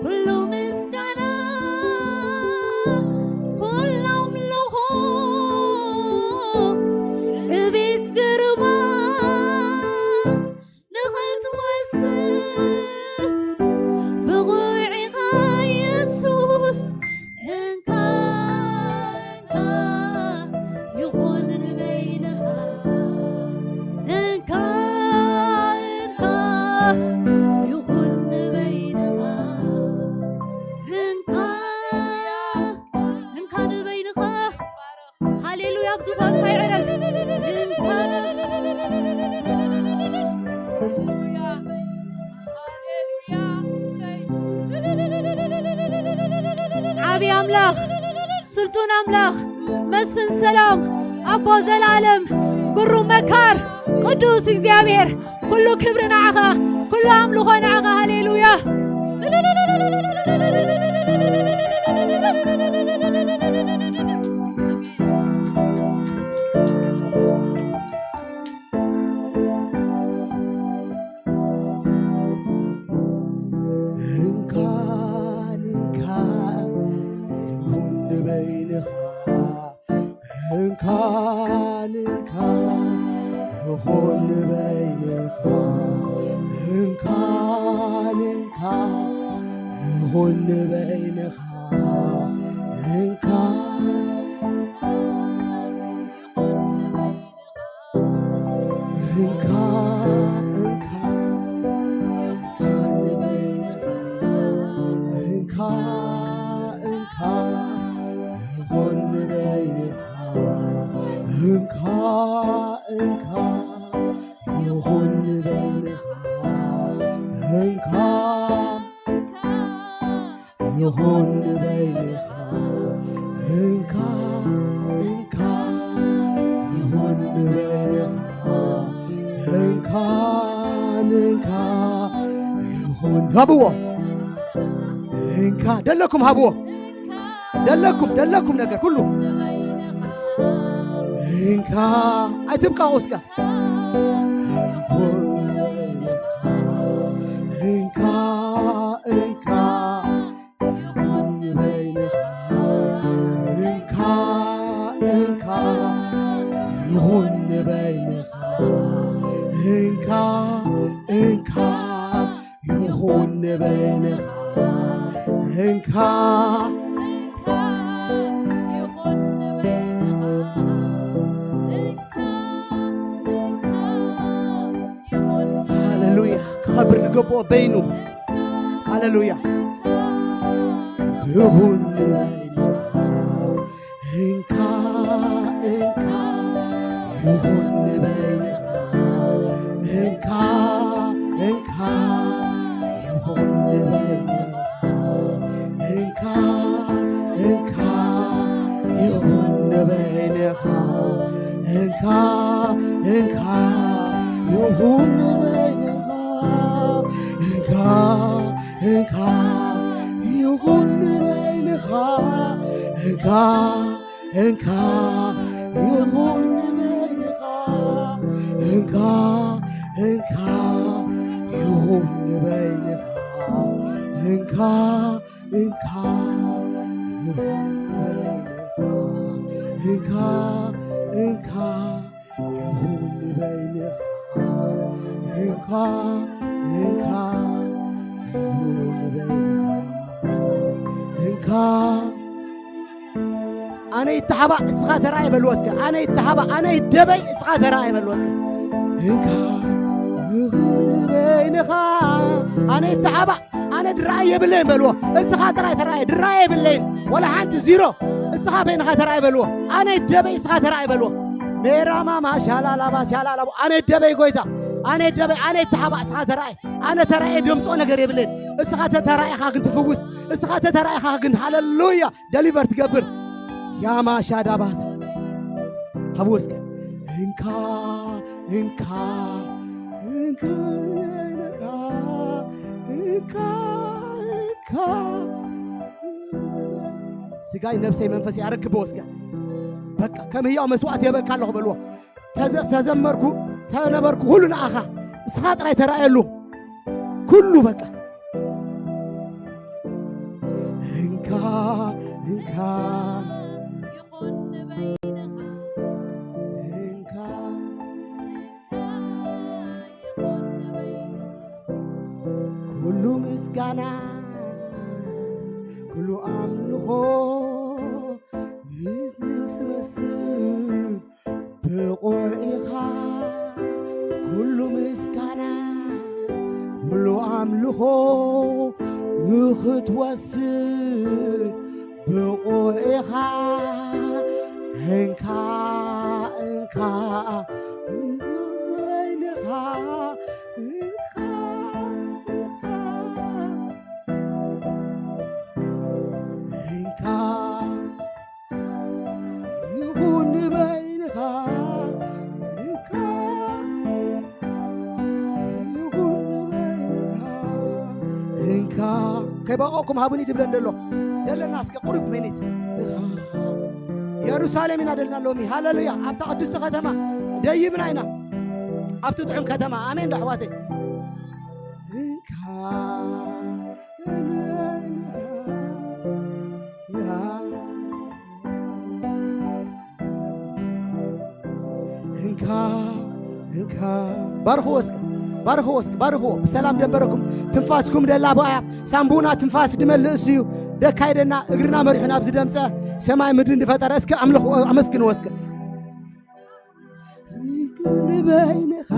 ኩሉ ምስጋና ኩሉ ኣምልኾ ዕቤት ግርማ ንኽትወስድ ብቑዕ ኢኻ የሱስ እንካ እንካ ይኹን ንበይንኻ እንካ እንካ ይኹን ንበይንኻ እንካ እንካ ንበይንኻ ሃሌሉያ ኣብ ዝኾንካ ይዕረግ ዓብዪ ኣምላኽ ስልጡን ኣምላኽ መስፍን ሰላም ኣቦ ዘላለም ብሩ መካር ቅዱስ እግዚኣብሔር፣ ኩሉ ክብሪ ንዓኻ፣ ኩሉ ኣምልኾ ንዓኻ። ሃሌሉያ። እንካ እንካ ይኹን ንበይንኻ፣ እንካ እንካ ይኹን ንበይንኻ፣ እንካ እንካ ይኹን ንበይንኻ፣ እንካ እንካ እንካ እንካ እንካ ይኹን ንበይንኻ፣ እንካ እንካ ይኹን ንበይንኻ፣ እንካ ይኹን ንበይንኻ፣ እንካ እንካ ይኹን ንበይንኻ፣ እንካ እንካ ይኹን። ሃብዎ። እንካ ደለኩም ሃብዎ። ደለኩም ደለኩም ነገር ሁሉ እንካ ኣይትብቃቑ እስከ። እንካ እንካ ይኹን ንበይንኻ፣ እንካ እንካ ይኹን ንበይንኻ፣ እንካ እንካ ይኹን ንበይንኻ፣ እንካ ሃሌሉያ። ክኸብር ዝገብኦ በይኑ። ሃሌሉያ። ይኹን ንበይንኻ፣ እንካ እንካ ይኹን ንበይንኻ፣ እንካ እንካ ይኹን ንበይንኻ፣ እንካ እንካ ይኹን ንበይንኻ፣ እንካ እንካ ይኹን ንበይንኻ፣ እንካ እንካ ይኹን ንበይንኻ፣ እንካ እንካ ይኹን ንበይንኻ፣ እንካ እንካ ይኹን ንበይንኻ፣ እንካ እንካ ይኹን ንበይንኻ፣ እንካ እንካ ይኹን ንበይንኻ፣ እንካ እንካ ይኹን ንበይንኻ፣ እንካ ኣነ ይተሓባእ እስኻ ተራእየ በልዎ እስከ። ኣነ ይተሓባእ፣ ኣነ ይደበይ እስኻ ተራእየ በልዎ እስከ። እንካ ይኹን ንበይንኻ፣ ኣነ ይተሓባእ፣ ኣነ ድራይ የብለይን በልዎ። እስኻ ጥራይ ተራእየ፣ ድራይ የብለይን፣ ወላ ሓንቲ ዚሮ። እስኻ በይንኻ ተራእየ በልዎ። ኣነ ይደበይ እስኻ ተራእየ በልዎ። ሜራማ ማሻላላባ ሻላላቦ፣ ኣነ ይደበይ ጎይታ፣ ኣነ ይደበይ፣ ኣነ ይተሓባእ እስኻ ተራእየ። ኣነ ተራእየ ደምፅኦ ነገር የብለይን። እስኻ ተተራእኻ ግን ትፍውስ፣ እስኻ ተተራእኻ ግን ሃሌሉያ ደሊቨር ትገብር። ያማሻ ዳባስ ሃብዎ እስከ። እንካ እንካ እንካ እንካ እንካ ስጋይ ነፍሰይ መንፈሰይ ኣረክብዎ እስከ። በቃ ከም ህያው መስዋዕት የበካ ኣለኹ በልዎ። ተዘ- ተዘመርኩ ተነበርኩ ሁሉ ንኣኻ እስኻ ጥራይ ተራእየሉ ኩሉ በቃ። እንካ እንካ እንካ ኩሉ ምስጋና ኩሉ ኣምልኾ ንስመስል ብቑዕ ኢኻ ኩሉ ምስጋና ኩሉ ኣምልኾ ንኽትወስድ ብቑዕ ኢኻ። እንካ እንካ ንበይንኻ እንካ እንካ እንካ ይኹን ንበይንኻ፣ ከይበቐቕኩም ሃቡኒ ድብለን ደሎ። ደለና እስከ ቁሩብ ሚኒት። ኢየሩሳሌም ኢና ደልና ሎሚ። ሃሌሉያ። ኣብታ ቅድስቲ ከተማ ደይብና ኢና። ኣብቲ ጥዑም ከተማ። ኣሜን ዶ ኣሕዋተይ? እንካ እንካ እንካ ባርኽዎ እስከ፣ ባርኽዎ እስከ፣ ባርኽዎ። ብሰላም ደንበረኩም። ትንፋስኩም ደላ ብኣያ። ሳምቡና ትንፋስ ድመልእ እሱ እዩ። ደካይደና እግርና መሪሑና ኣብዚ ደምፀ ሰማይ ምድሪ እንድፈጠረ እስከ ኣምልኽዎ፣ ኣመስግንዎ እስከ። ንበይንኻ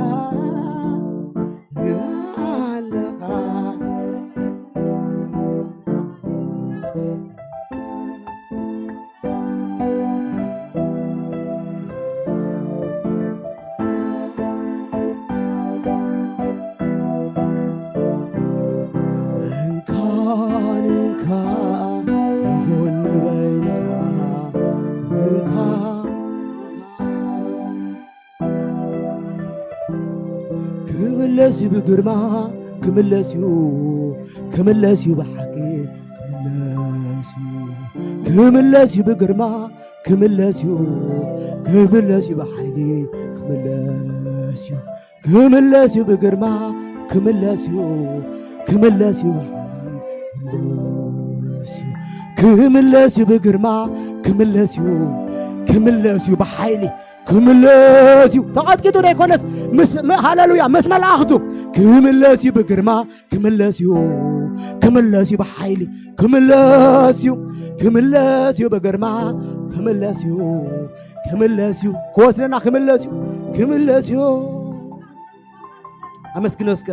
ኣለኻ። እንኳን እንኳን ይሁን በይንኻ እንኳን ክምለስ እዩ ብግርማ ክምለስ እዩ ክምለስ እዩ ብሓቂ ክምለስ እዩ ክምለስ እዩ ብግርማ ክምለስ እዩ ክምለስ እዩ ብሓይሊ ክምለስ እዩ ክምለስ እዩ ብግርማ ክምለስ እዩ ክምለስ እዩ ብሓይሊ ክምለስ እዩ ክምለስ እዩ ብግርማ ክምለስ እዩ ክምለስ እዩ ብሓይሊ ክምለስ እዩ ተቐጥቂጡ ዘይኮነስ ምስ ሃለሉያ ምስ መላእኽቱ ክምለስ እዩ ብግርማ ክምለስ እዩ ክምለስ እዩ ብሓይሊ ክምለስ እዩ ክምለስ እዩ ብግርማ ክምለስ እዩ ክምለስ እዩ ክወስደና ክምለስ እዩ ክምለስ እዩ ኣመስግኖ እስከ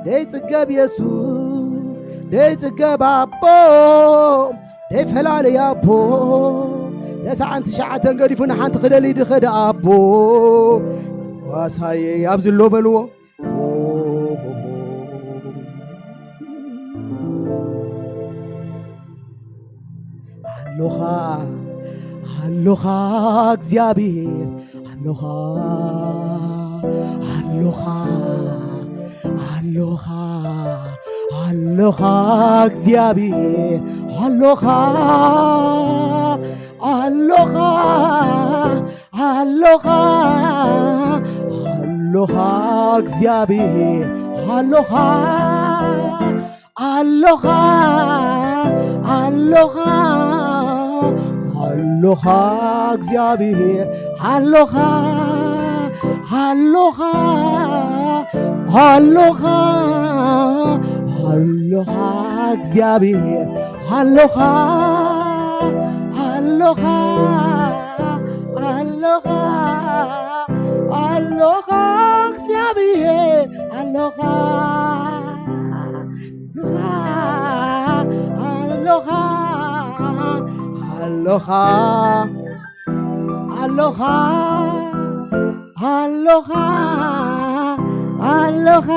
ደይ ጽገብ የሱስ ደይ ጽገብ ኣቦ ደይ ፈላልይ ኣቦ ተስዓን ትሽዓተን ገዲፉ ንሓንቲ ክደሊ ድኸደ ኣቦ ዋሳየ ኣብዚ ኣሎ በልዎ ኣሎኻ ኣሎኻ እግዚኣብሔር ኣሎኻ ኣሎኻ ኣሎኻ ኣሎኻ እግዚኣብሔር ኣሎኻ ኣሎኻ ኣሎኻ ኣሎኻ እግዚኣብሔር ኣሎኻ ኣሎኻ ኣሎኻ ኣሎኻ እግዚኣብሔር ኣሎኻ ኣሎኻ ኣሎኻ ኣሎኻ እግዚኣብሔር ኣሎኻ ኣሎኻ ኣሎኻ ኣሎኻ እግዚኣብሔር ኣሎኻ ኣሎኻ ኣሎኻ ኣሎኻ ኣሎኻ ኣሎኻ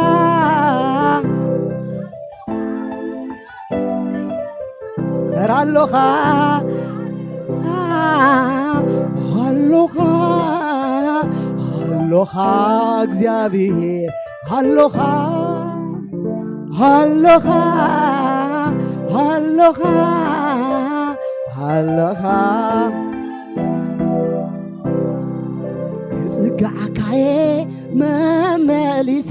ኧረ ኣሎኻ ኣሎኻ ኣሎኻ እግዚኣብሔር ኣሎኻ ኣሎኻ ኣሎኻ ኣሎኻ ክጽግዓካየ መመሊሰ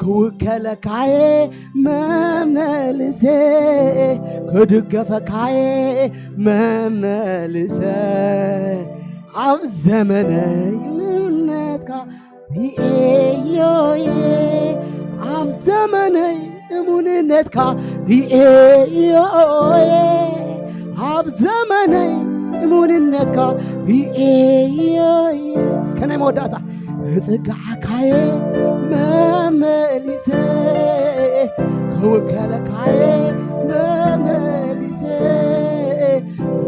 ክውከለካየ መመልሰ ክድገፈካየ መመልሰ ኣብ ዘመነይ ምነትካ ሪኤዮየ ኣብ ዘመነይ እሙንነትካ ሪኤዮየ ኣብ ዘመነይ እሙንነትካ ሪኤዮየ እስከ ናይ መወዳእታ እጽግዓካየ መመሊሰ ክውከለካየ መመሊሰ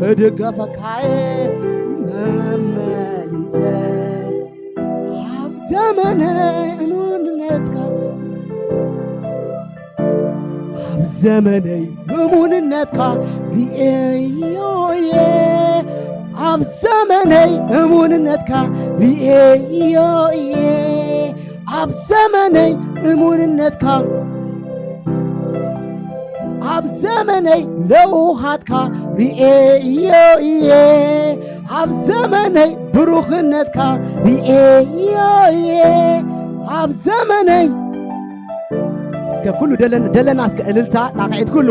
ክድገፈካየ መመሊሰ ኣብ ዘመነ እሙንነትካ ኣብ ዘመነይ እሙንነትካ ሪኤዮየ ኣብ ዘመነይ እሙንነትካ ሪኤዮየ ኣብ ዘመነይ እሙንነትካ ኣብ ዘመነይ ለውሃትካ ርኤዮ እየ፣ ኣብ ዘመነይ ብሩኽነትካ ርኤዮ እየ፣ ኣብ ዘመነይ። እስከ ኩሉ ደለን-፣ ደለና እስከ እልልታ ጣቕዒት ኩሉ።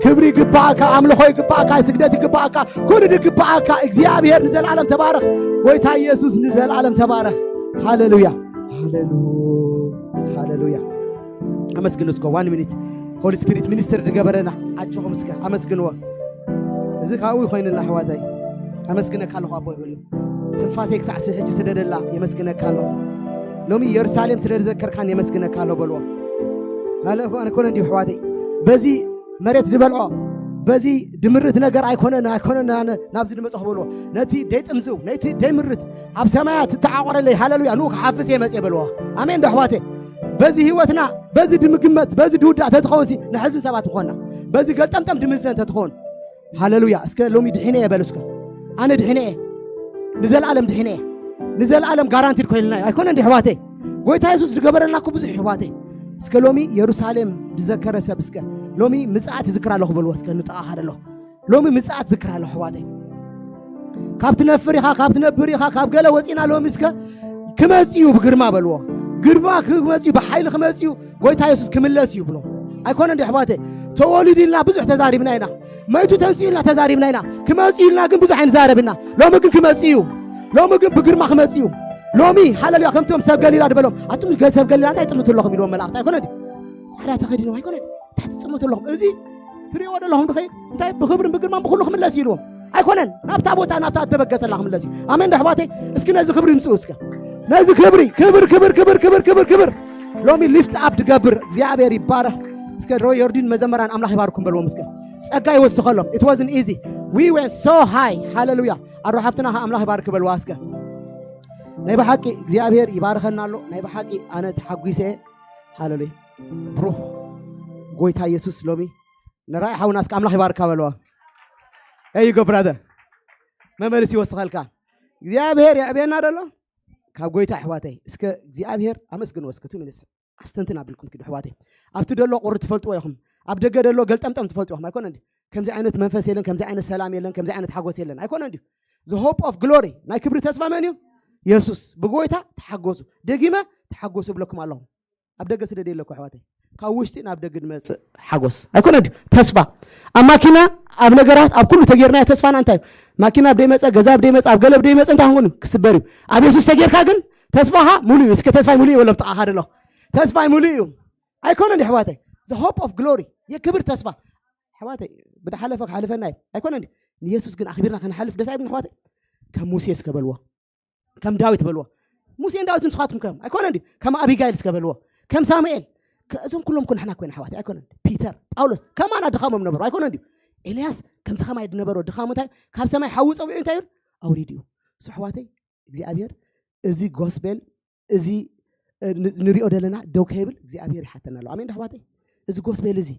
ክብሪ ይግባእካ፣ ኣምልኾ ይግባእካ፣ ስግደት ይግባእካ፣ ኩሉ ይግባእካ። እግዚኣብሔር ንዘለዓለም ተባረኽ። ጎይታ ኢየሱስ ንዘለዓለም ተባረኽ። ሃሌሉያ፣ ሃሌሉያ፣ ሃሌሉያ። ኣመስግኑ እስከ one minute። ሆሊ ስፒሪት ሚኒስትር ዝገበረና ኣጆኹም እስከ ኣመስግንዎ። እዚ ካብኡ ይኾይንና ኣሕዋተይ። ኣመስግነካ ኣለኹ ኣቦ ይበልዩ። ትንፋሰይ ክሳዕ ሲ-፣ ሕጂ ስደደላ የመስግነካ ኣለኹ። ሎሚ ኢየሩሳሌም ስለ ዝዘከርካን የመስግነካ ኣለኹ በልዎ። ካልእ እኮ ኣነ ኮነ እንዲሁ ኣሕዋተይ። በዚ መሬት ዝበልዖ፣ በዚ ድምርት ነገር ኣይኮነን፣ ኣይኮነን ኣነ ናብዚ ዝመጽኹ በልዎ። ነቲ ደይጥምዝው፣ ነቲ ደይምርት ኣብ ሰማያት እተዓቆረለይ፣ ሃሌሉያ፣ ንኡ ክሓፍስ እየ መጽየ በልዎ። ኣሜን ዶ ኣሕዋተይ? በዚ ህይወትና፣ በዚ ድምግመት፣ በዚ ድውዳእ ተትኸውን ሲ ንሕዝን ሰባት ምኾንና። በዚ ገልጠምጠም ድምዝዘን ተትኸውን። ሃሌሉያ። እስከ ሎሚ ድሒነ እየ በሉ እስከ። ኣነ ድሒነ እየ። ንዘለኣለም ድሒነ እየ። ንዘለኣለም ጋራንቲድ ኮይልና እዩ። ኣይኮነ እንዲ ኣሕዋተይ? ጎይታ የሱስ ዝገበረልና እኮ ብዙሕ እዩ ኣሕዋተይ። እስከ ሎሚ የሩሳሌም ዝዘከረ ሰብ እስከ ሎሚ ምጽኣት ይዝክር ኣለኹ በልዎ እስከ ንጥቓ ሓደ ኣለኹ። ሎሚ ምጽኣት ዝክር ኣለኹ ኣሕዋተይ። ካብ ትነፍር ኢኻ፣ ካብ ትነብር ኢኻ፣ ካብ ገለ ወጺና ሎሚ እስከ ክመጽእ እዩ ብግርማ በልዎ። ግርማ ክመጽእ እዩ፣ ብሓይሊ ክመጽእ እዩ፣ ጎይታ የሱስ ክምለስ እዩ ብሎ። ኣይኮነ እንዲ ኣሕዋተይ? ተወሊዱ ኢልና ብዙሕ ተዛሪብና ኢና። መይቱ ተንስኡ ኢልና ተዛሪብና ኢና። ክመጽእ እዩ ኢልና ግን ብዙሕ ኣይንዛረብና። ሎሚ ግን ክመጽእ እዩ። ሎሚ ግን ብግርማ ክመጽእ እዩ። ሎሚ ሃሌሉያ፣ ከምቶም ሰብ ገሊላ ዝበሎም፣ ኣቱም ገ-፣ ሰብ ገሊላ እንታይ ትጥምቱ ኣለኹም ኢልዎም መላእኽቲ። ኣይኮነ ድዩ? ጻዕዳ ተኸዲኖም ኣይኮነ ድዩ? እንታይ ትጽምቱ ኣለኹም? እዚ ትሪእዎ ዘለኹም ድኸይ እንታይ ብኽብርን ብግርማን ብኹሉ ክምለስ እዩ ኢልዎም። ኣይኮነን፣ ናብታ ቦታ ናብታ እተበገሰላ ክምለስ እዩ። ኣሜን ዶ ኣሕዋተይ? እስኪ ነዚ ክብሪ ይምጽኡ እስከ። ነዚ ክብሪ፣ ክብር፣ ክብር፣ ክብር፣ ክብር፣ ክብር፣ ክብር። ሎሚ ሊፍት ኣፕ ድገብር እግዚኣብሔር ይባረኽ። እስከ ሮ-፣ ዮርዲን መዘመራን ኣምላኽ ይባርኩም በልዎም እስከ። ጸጋ ይወስኸሎም። It wasn't easy. We went so high. ሃሌሉያ። ኣሮ ሓፍትና ከኣ ኣምላኽ ይባርክ በልዋ እስከ። ናይ ብሓቂ እግዚኣብሔር ይባርኸና ኣሎ። ናይ ብሓቂ ኣነ ተሓጒሰ እየ። ሃሌሉያ። ብሩኽ ጎይታ ኢየሱስ ሎሚ ንራይ ሓውና እስከ ኣምላኽ ይባርካ በልዋ። There you go, brother. መመልስ ይወስኸልካ። እግዚኣብሔር የዕብየና ደሎ ካብ ጎይታ ኣሕዋተይ። እስከ እግዚኣብሔር ኣመስግንዎ እስከ two minutes። ኣስተንትን ኣቢልኩም ኪዱ ኣሕዋተይ። ኣብቲ ደሎ ቁሪ ትፈልጥዎ ኢኹም። ኣብ ደገ ደሎ ገልጠምጠም ትፈልጥዎ ኢኹም። ኣይኮነ እንዲ? ከምዚ ዓይነት መንፈስ የለን፣ ከምዚ ዓይነት ሰላም የለን፣ ከምዚ ዓይነት ሓጎስ የለን። ኣይኮነ እንዲ? The hope of glory፣ ናይ ክብሪ ተስፋ መን እዩ? የሱስ። ብጎይታ ተሓጎሱ። ደጊመ ተሓጎሱ እብለኩም ኣለኹ። ኣብ ደገ ስደድ የለኩ ኣሕዋተይ። ካብ ውሽጢ ናብ ደገ ዝመጽእ ሓጎስ። ኣይኮነ እንዲ? ተስፋ። ኣብ ማኪና፣ ኣብ ነገራት፣ ኣብ ኩሉ ተጌርናዮ ተስፋና እንታይ እዩ? ማኪና ኣብ ደይመጸ፣ ገዛ ኣብ ደይመጸ፣ ኣብ ገለ ኣብ ደይመጸ እንታይ ክንኮን እዩ? ክስበር እዩ። ኣብ የሱስ ተጌርካ ግን ተስፋኻ ሙሉእ እዩ። እስከ ተስፋይ ሙሉእ እዩ በሎ ብጥቓኻ ደሎ። ተስፋይ ሙሉእ እዩ። ኣይኮነ እንዲ ኣሕዋተይ? The hope of glory፣ የክብር ተስፋ። ኣሕዋተይ፣ ብድሓለፈ ክሓልፈና እዩ። ኣይኮነ እንዲ? ንየሱስ ግን ኣኽቢርና ክንሓልፍ ደስ ኣይብልን ኣሕዋተይ? ከም ሙሴ እስከ በልዎ። ከም ዳዊት በልዎ። ሙሴን ዳዊትን ንስኻትኩም ከም፣ ኣይኮነ እንዲ? ከም ኣቢጋይል እስከ በልዎ። ከም ሳሙኤል። ከ-፣ እዞም ኩሎም እኮ ንሕና ኮይና ኣሕዋተይ፣ ኣይኮነ እንዲ? ፒተር፣ ጳውሎስ፣ ከማና ድኻሞም ነበሩ። ኣይኮነ እንዲ? ኤልያስ ከምዚ ከማይ ዝነበሮ ድኻሙ እንታይ? ካብ ሰማይ ሓዊ ጸዊዑ እንታይ ይብል? ኣውሪዱ እዩ። So ኣሕዋተይ፣ እግዚኣብሔር እዚ ጎስፔል እዚ፣ እ፣ ን-፣ ንሪኦ ዘለና ደው ከይብል እግዚኣብሔር ይሓተና ኣሎ። ኣሜን ዶ ኣሕዋተይ? እዚ ጎስፔል እዚ፣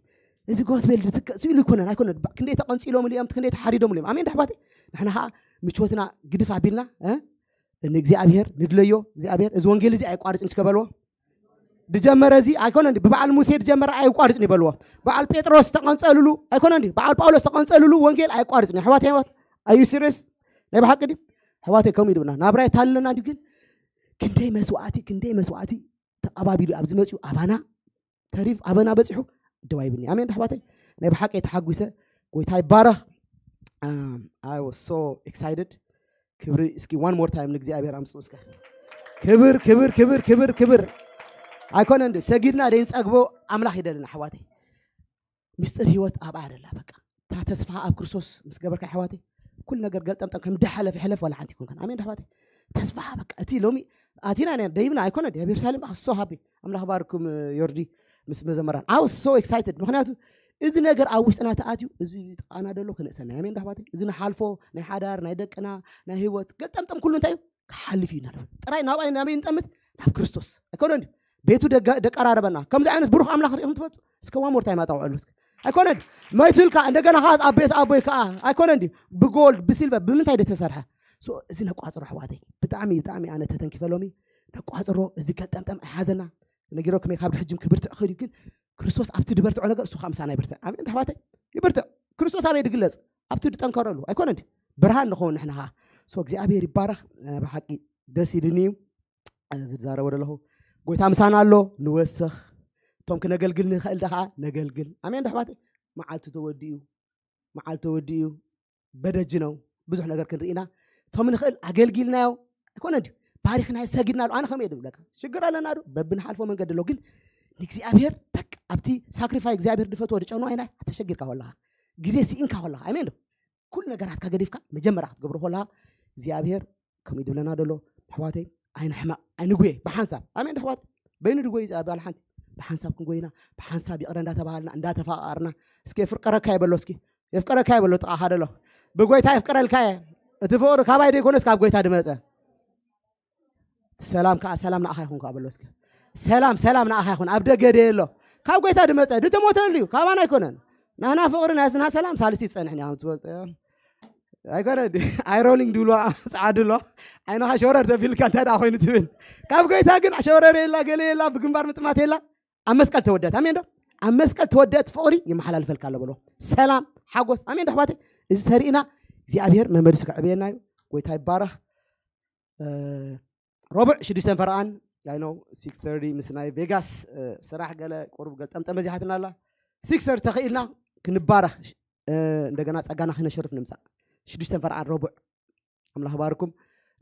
እዚ ጎስፔል ዝትከ-፣ ስኢሉ ይኮነን፣ ኣይኮነን። ባ-፣ ክንደይ ተቐንጺሎምሉ እዮም፣ ክንደይ ተሓሪዶምሉ እዮም። ኣሜን ዶ ኣሕዋተይ? ንሕና ኸዓ ምቾትና ግድፍ ኣቢልና፣ እ፣ ንእግዚኣብሔር ንድለዮ። እግዚኣብሔር እዚ ወንጌል እዚ ኣየቋርጽን እስከ በልዎ። ድጀመረ እዚ ኣይኮነን፣ ብበዓል ሙሴ ድጀመረ ኣየቋርጽን ይበልዎ። በዓል ጴጥሮስ ተቐንጸሉሉ ኣይኮነን ድዩ? በዓል ጳውሎስ ተቐንጸሉሉ ወንጌል ኣየቋርጽን እዩ። ኣሕዋተይ፣ ኣሕዋት፣ are you serious? ናይ ብሓቂ ድዩ? ኣሕዋተይ፣ ከምኡ ይድብና። ናብራ የታልለና ድዩ ግን? ክንደይ መስዋዕቲ፣ ክንደይ መስዋዕቲ ተቐባቢሉ ኣብዚ መጺኡ ኣባና ተሪፍ ኣበና በጺሑ ደው ኣይብልኒ። ኣሜን ዶ ኣሕዋተይ? ናይ ብሓቂ ተሓጒሰ። ጎይታ ይባረኽ። Um, I was so excited። ክብሪ እስኪ one more time ንእግዚኣብሔር ኣምጽኡ እስከ። ክብር፣ ክብር፣ ክብር፣ ክብር፣ ክብር። ኣይኮነ እንዲ ሰጊድና ደይንጸግቦ ኣምላኽ ይደልና ኣሕዋተይ። ምስጢር ህይወት ኣብኣ ደላ በቃ። እታ ተስፋ ኣብ ክርስቶስ ምስ ገበርካ ኣሕዋተይ፣ ኩሉ ነገር ገልጠምጠም ከም ደሓለፍ ይሕለፍ ዋላ ሓንቲ ይኩንከን። ኣሜን ዶ ኣሕዋተይ? ተስፋ በቃ እቲ ሎሚ ኣቲና ኢና ደይብና ኣይኮነ ድያ? ኣብ የሩሳሌም በቃ so happy። ኣምላኽ ባርኩም ዮርዲ ምስ መዘመራን። I was so excited። ምኽንያቱ እዚ ነገር ኣብ ውሽጥና ተኣትዩ፣ እዚ ጥቓና ደሎ ክንእሰና። ኣሜን ዶ ኣሕዋተይ? እዚ ንሓልፎ ናይ ሓዳር፣ ናይ ደቅና፣ ናይ ህይወት ገልጠምጠም ኩሉ እንታይ እዩ? ክሓልፍ እዩ እናበለ ጥራይ ናብኣይ ናበይ ንጠምት? ናብ ክርስቶስ። ኣይኮነ እንዲ ቤቱ ደጋ-፣ ደቀራረበና። ከምዚ ዓይነት ብሩኽ ኣምላኽ ርኢኹም ትፈልጡ? እስከ one more time ኣጣውዐሉ እስከ። ኣይኮነ እንዲ መይቱ ኢልካ እንደገና ኸዓ ኣብ ቤት ኣቦይ ከኣ ኣይኮነ እንዲ ብጎልድ፣ ብሲልቨር፣ ብምንታይ ዶ ተሰርሐ? So፣ እዚ ነቋጽሮ ኣሕዋተይ። ብጣዕሚ፣ ብጣዕሚ ኣነ ተተንኪፈ ሎሚ። ነቋፅሮ። እዚ ገልጠምጠም ኣይሓዘና። ነጊሮ ከመይ ካብ ድሕጅም ክብርትዕ ክእል እዩ፣ ግን ክርስቶስ ኣብቲ ድበርትዖ ነገር እሱ ከዓ ምሳና ይብርትዕ። ኣሜን ኣሕዋተይ፣ ይብርትዕ። ክርስቶስ ኣበይ ድግለጽ? ኣብቲ ድጠንከረሉ ኣይኮነ እንዲ ብርሃን ንኸውን ንሕና ከዓ። ሶ እግዚኣብሔር ይባረኽ። ብሓቂ ደስ ኢልኒ እዩ። ዝዛረቦ ዘለኹ ጎይታ ምሳና ኣሎ። ንወስኽ፣ እቶም ክነገልግል ንኽእል ደኸዓ ነገልግል። ኣሜን ኣሕዋተይ፣ መዓልቲ ተወዲኡ፣ መዓልቲ ተወዲኡ በደጅ ነው። ብዙሕ ነገር ክንርኢ ኢና። እቶም ንኽእል ኣገልጊልናዮ ኣይኮነ እንዲ ባሪኽናዮ ሰጊድናሉ። ኣነ ከመይ ድብለካ ሽግር ኣለና ዶ? በብንሓልፎ መንገዲ ኣሎ። ግን ንእግዚኣብሔር በቃ ኣብቲ ሳክሪፋይ እግዚኣብሔር ድፈትዎ ድጨኑ ኣይና ተሸጊርካ ከለኻ፣ ግዜ ስኢንካ ከለኻ፣ ኣሜን ዶ? ኩሉ ነገራትካ ገዲፍካ መጀመርያ ክትገብሮ ከለኻ እግዚኣብሔር ከምኡ ድብለና ደሎ። ኣሕዋተይ፣ ኣይንሕመቕ፣ ኣይንጉየ ብሓንሳብ። ኣሜን ኣሕዋት፣ በይኑ ድጎይ እግዚኣብሔር ሓንቲ ብሓንሳብ ክንጎይና፣ ብሓንሳብ ይቕረ እንዳተባሃልና እንዳተፋቐርና። እስኪ የፍቀረካ ይበሎ፣ እስኪ የፍቀረካ ይበሎ፣ ጥቓኻ ደሎ። ብጎይታ የፍቀረልካ እየ። እቲ ፍቕሪ ካባይ ደይኮነስ ካብ ጎይታ ድመጸ። ሰላም ከዓ ሰላም ንኣኻ ይኹን ከዓ በሎ እስኪ። ሰላም ሰላም ንኣኻ ይኹን። ኣብ ደገ ደየ ኣሎ፣ ካብ ጎይታ ድመጸ፣ ድተሞተሉ እዩ፣ ካባና ኣይኮነን። ናህና ፍቕሪ ናይስና ሰላም ሳልስቲ ይጸንሕ እያ ትፈልጦ። ኣይኮነ ኣይሮሊንግ ድብሎ ጻዕዱ ኣሎ። ዓይንኻ ሸወረር ተቢልካ እንታይ ደኣ ኮይኑ ትብል። ካብ ጎይታ ግን ሸወረር የላ፣ ገለ የላ፣ ብግንባር ምጥማት የላ። ኣብ መስቀል ተወደት። ኣሜን ዶ? ኣብ መስቀል ተወደት ፍቕሪ ይመሓላልፈልካ ኣሎ በሎ። ሰላም፣ ሓጎስ። ኣሜን ዶ ኣሕዋተይ? እዚ ተሪእና እግዚኣብሔር መመሊሱ ከዕብየና እዩ። ጎይታ ይባረኽ። እ፣ ረቡዕ ሽዱሽተ ፈረቓን፣ I know six thirty ምስ ናይ ቬጋስ፣ እ፣ ስራሕ ገለ ቁሩብ ገለ ጠምጠም በዚሓትና ኣላ። ሲክስ ተርት ተኽኢልና ክንባረኽ፣ እ፣ እንደገና ጸጋና ክነሸርፍ ንምጻእ። ሽዱሽተ ፈረቓን ረቡዕ ኣምላኽ ባርኩም።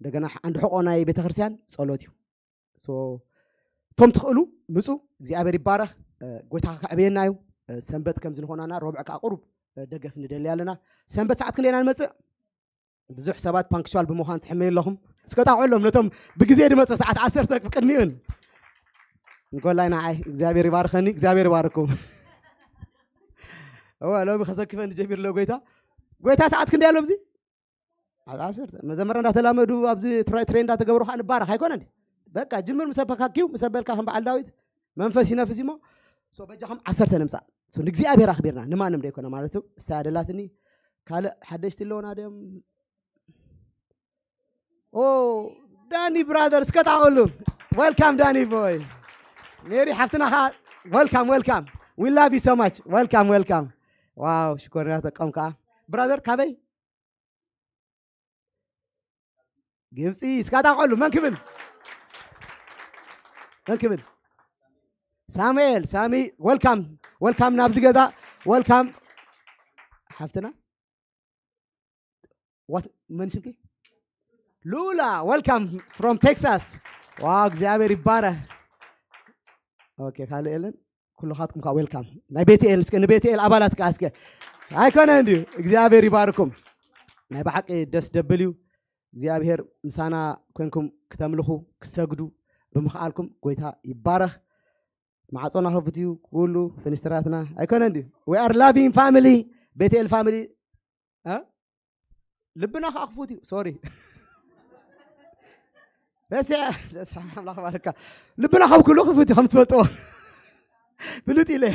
እንደገና ሓ-፣ ኣንድ ሕቆ ናይ ቤተክርስትያን ጸሎት እዩ። ሶ፣ እቶም ትኽእሉ ምጹ፣ እግዚኣብሔር ይባረኽ። እ፣ ጎይታ ከዕብየና እዩ። እ፣ ሰንበት ከም ዝንኾናና ረቡዕ ከኣ ቁሩብ፣ እ፣ ደገፍ ንደሊ ኣለና። ሰንበት ሰዓት ክንደይና ንመጽእ? ብዙሕ ሰባት ፓንክቹዋል ብምዃን ትሕመዩ ኣለኹም። እስከ ጣቕዑሎም ነቶም ብግዜ ድመጹ ሰዓት ዓሰርተ ቅድሚኡን። እንኮላይ ንዓይ እግዚኣብሔር ይባርኸኒ፣ እግዚኣብሔር ይባርኩም። እወ፣ ሎሚ ከሰክፈኒ ጀሚሩ ኣሎ ጎይታ። ጎይታ ሰዓት ክንደይ ኣሎ ኣብዚ? ኣብ ዓሰርተ። መዘመር እንዳተላመዱ ኣብዚ ትራይ ትሬን እንዳተገብሩ ከዓ ንባረኽ ኣይኮነን? በቃ ጅምር ምስ ኣበካኪው፣ ምስ ኣበልካ ከም በዓል ዳዊት መንፈስ ይነፍስ እሞ። ሶ በጃኹም ዓሰርተ ንምጻእ። ሶ ንእግዚኣብሔር ኣኽቢርና ንማንም ደይኮነ ማለት እዩ። እሳ ደላትኒ ካልእ ሓደሽቲ ኣለውና ድዮም? ኦ፣ ዳኒ ብራዘር እስከ ጣቕሉ። ዌልካም ዳኒ ቦይ። ሜሪ ሓፍትና ኸዓ ዌልካም፣ ዌልካም። We love you so much. ዌልካም፣ ዌልካም። ዋው፣ ሽኮርና ተቀም ከኣ። ብራዘር ካበይ? ግብፂ እስካ ጣቕሉ። መን ክብል? መን ክብል? ሳሙኤል፣ ሳሚ፣ ዌልካም፣ ዌልካም ናብዚ ገዛ፣ ዌልካም። ሓፍትና? ዋት፣ መን ሽምኪ? ሉላ፣ ዌልካም ፍሮም ቴክሳስ። ዋው፣ እግዚኣብሔር ይባረኽ። ኦኬ፣ ካልእ የለን? ኩልኻትኩም ከዓ ዌልካም። ናይ ቤትኤል እስከ፣ ንቤትኤል ኣባላት ከዓ እስከ። ኣይኮነ እንድዩ። እግዚኣብሔር ይባርኩም። ናይ ብሓቂ ደስ ደብል እዩ። እግዚኣብሔር ምሳና ኮንኩም ክተምልኹ፣ ክሰግዱ ብምኽኣልኩም ጎይታ ይባረኽ። ማዕጾና ክፉት እዩ፣ ኩሉ ፍንስትራትና። ኣይኮነ እንድዩ። We are loving family፣ ቤትኤል ፋሚሊ። እ? ልብና ከዓ ክፉት እዩ። ሶሪ። ደስ ያ-፣ ደስ ኣምላኽ ባርካ። ልብና ካብ ኩሉ ክፉት እዩ፣ ከም ትፈልጥዎ። ፍሉጥ ኢለ።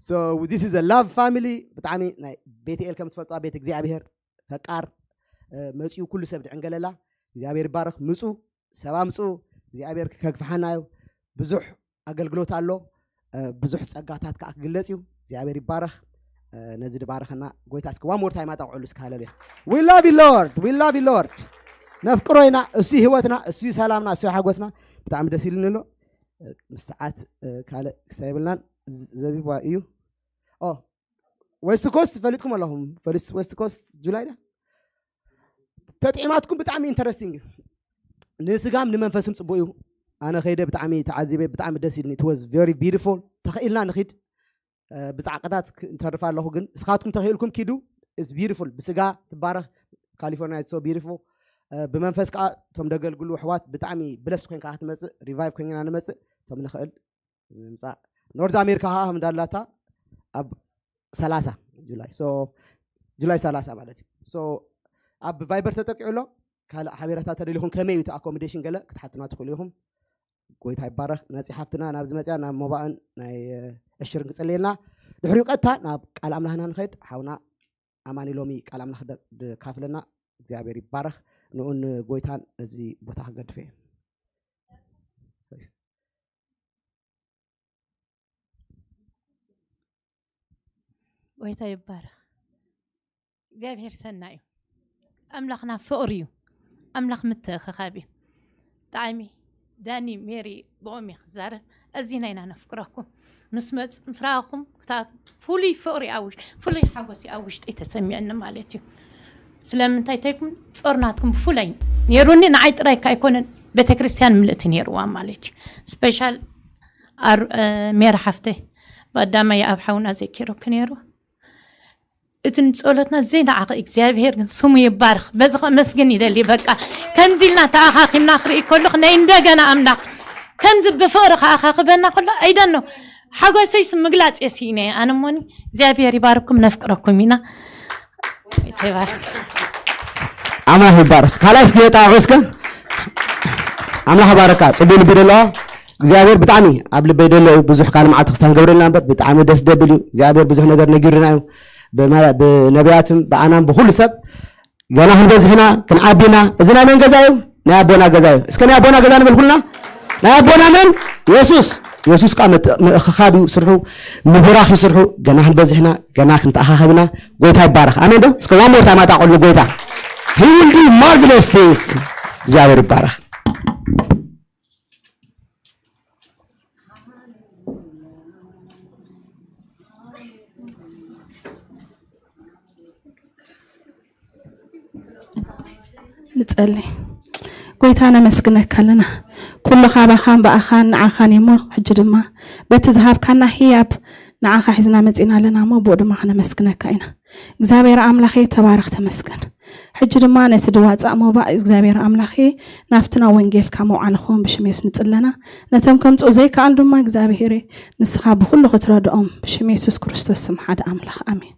So, this is a love family። ብጣዕሚ ናይ ቤትኤል ከም ትፈልጥዋ ቤት እግዚኣብሔር ፈቃር፣ እ፣ መጺኡ ኩሉ ሰብ ድዕንገለላ። እግዚኣብሔር ይባረኽ። ምጹ፣ ሰብ ኣምጹ። እግዚኣብሔር ከግፍሓና እዩ። ብዙሕ ኣገልግሎት ኣሎ። እ፣ ብዙሕ ጸጋታት ከዓ ክግለጽ እዩ። እግዚኣብሔር ይባረኽ። እ፣ ነዚ ድባረኸና ጎይታ እስኪ one more time ኣጣቕዑሉ እስኪ ሃለሉያ። We love you Lord። We love you Lord። ነፍቅሮ ኢና። እሱ እዩ ህይወትና፣ እሱ እዩ ሰላምና፣ እሱ እዩ ሓጎስና። ብጣዕሚ ደስ ኢሉኒ ኣሎ። እ፣ ምስ ሰዓት፣ እ፣ ካልእ ክስታይ የብልናን። ዝ-፣ ዘቢባ እዩ። ኦ፣ ዌስት ኮስት ፈሊጥኩም ኣለኹም። ፈሊስ-፣ ዌስት ኮስት ጁላይ ዳ? ተጥዒማትኩም ብጣዕሚ ኢንተረስቲንግ እዩ። ንስጋም ንመንፈስም ጽቡቅ እዩ። ኣነ ከይደ ብጣዕሚ ተዓዚበ፣ ብጣዕሚ ደስ ኢልኒ። It was very beautiful። ተኽኢልና ንኺድ፣ እ፣ ብጻዕቅታት ክ-፣ ንተርፍ ኣለኹ፣ ግን ንስኻትኩም ተኽኢልኩም ኪዱ። It's beautiful። ብስጋ ትባረኽ። ካሊፎርኒያ is so beautiful። እ፣ ብመንፈስ ከኣ እቶም ደገልግሉ ኣሕዋት ብጣዕሚ ብለስ ኮይንካ ክትመጽእ፣ ሪቫይቭ ኮይንና ንመጽእ፣ እቶም ንኽእል ንምጻእ። ኖርዝ ኣሜሪካ ከኣ ከም እንዳላታ ኣብ ሰላሳ ጁላይ። ሶ ጁላይ ሰላሳ ማለት እዩ። ሶ ኣብ ቫይበር ተጠቂዑ ኣሎ። ካልእ ሓቤራታ ተደሊኹም ከመይ እዩ እቲ ኣኮሞዴሽን ገለ ክትሓቱና ትኽእሉ ኢኹም። ጎይታ ይባረኽ። መጺ ሓፍትና ናብዚ መጺኣ ናብ ሞባእን ናይ፣ እ፣ ዕሽርን ክጽልየልና። ድሕሪኡ ቀጥታ ናብ ቃል ኣምላኽና ንኸይድ። ሓውና ኣማኒ ሎሚ ቃል ኣምላኽ ደ-፣ ድካፍለና እግዚኣብሔር ይባረኽ። ንኡን ጎይታን ነዚ ቦታ ክገድፈ እየ። ጎይታ ይባረኽ። እግዚኣብሔር ሰናይ እዩ። ኣምላኽና ፍቕሪ እዩ። ኣምላኽ ምትእኽኻብ እዩ። ብጣዕሚ ዳኒ፣ ሜሪ፣ ብኦም እየ ክዛረብ። ኣዚና ኢና ነፍቅረኩም። ምስ መጽ-፣ ምስ ረኣኹም ክታ-፣ ፍሉይ ፍቕሪ ኣብ ውሽ-፣ ፍሉይ ሓጎስ እዩ ኣብ ውሽጢ ተሰሚዕኒ ማለት እዩ። ስለምንታይ ተይኩም ጾር ናትኩም ብፍላይ ነይሩኒ፣ ንዓይ ጥራይ እካ ኣይኮነን፣ ቤተክርስትያን ምልእቲ ነይርዋ ማለት እዩ። ስፔሻል ኣር-፣ እ፣ ሜሪ ሓፍተይ፣ ብቐዳማይ ኣብ ሓውና ዘኪሩኪ ነይሩ። እቲ ንጸሎትና ዘይነዓቐ እግዚኣብሔር ግን ስሙ ይባረኽ። በዚ ከመስግን ይደሊ። በቃ ከምዚ ኢልና ተኣኻኺብና ክርኢ ከለኹ ናይ እንደገና ኣምላኽ ከምዚ ብፍቕሪ ከኣኻኽበና ከሎ ኣይደኖ ሓጎሰይስ ምግላጽ የስኢነ። ኣነ እሞኒ እግዚኣብሔር ይባርኩም፣ ነፍቅረኩም ኢና። ይባርክ። ኣምላኽ ይባረክ። ካልኣይ እስኪ የጣቕዑ እስከ። ኣምላኽ ባረካ። ጽቡቅ ልቢ ደለዋ እግዚኣብሔር ብጣዕሚ ኣብ ልበይ ደሎ እዩ። ብዙሕ ካልእ መዓልቲ ክስታን ገብረልና እምበር ብጣዕሚ ደስ ደብል እዩ። እግዚኣብሔር ብዙሕ ነገር ነጊሩና እዩ። ብመ-፣ ብነቢያትም ብኣናም ብኩሉ ሰብ ገና ክንበዝሕና ክንዓቢና። እዚ ናይ መን ገዛ እዩ? ናይ ኣቦና ገዛ እዩ። እስከ ናይ ኣቦና ገዛ ንበል ኩልና። ናይ ኣቦና መን? የሱስ። የሱስ ከዓ ምት-፣ ምእኽኻብ እዩ ስርሑ፣ ምብራኽ እዩ ስርሑ። ገና ክንበዝሕና፣ ገና ክንተኣኻኸብና። ጎይታ ይባረኽ። ኣሜን ዶ? እስከ one more time ኣጣቕሉ ጎይታ። He will do marvelous things። እግዚኣብሔር ይባረኽ። ንጸሊ። ጎይታ ነመስግነካ ኣለና። ኩሉ ካባኻን ብኣኻን ንዓኻን እሞ ሕጂ ድማ በቲ ዝሃብካና ህያብ ንዓኻ ሒዝና መጺና ኣለና እሞ ብኡ ድማ ክነመስግነካ ኢና። እግዚኣብሔር ኣምላኸይ ተባረኽ ተመስገን። ሕጂ ድማ ነቲ ድዋፃእ ሞባእ እግዚኣብሔር ኣምላኸይ ናብትና ወንጌልካ መውዓሊ ክኸውን ብሽም የሱስ ንጽለና። ነቶም ከምጽኡ ዘይከኣሉ ድማ እግዚኣብሔር ንስኻ ብኩሉ ክትረድኦም ብሽም የሱስ ክርስቶስ ስም ሓደ ኣምላኽ ኣሜን።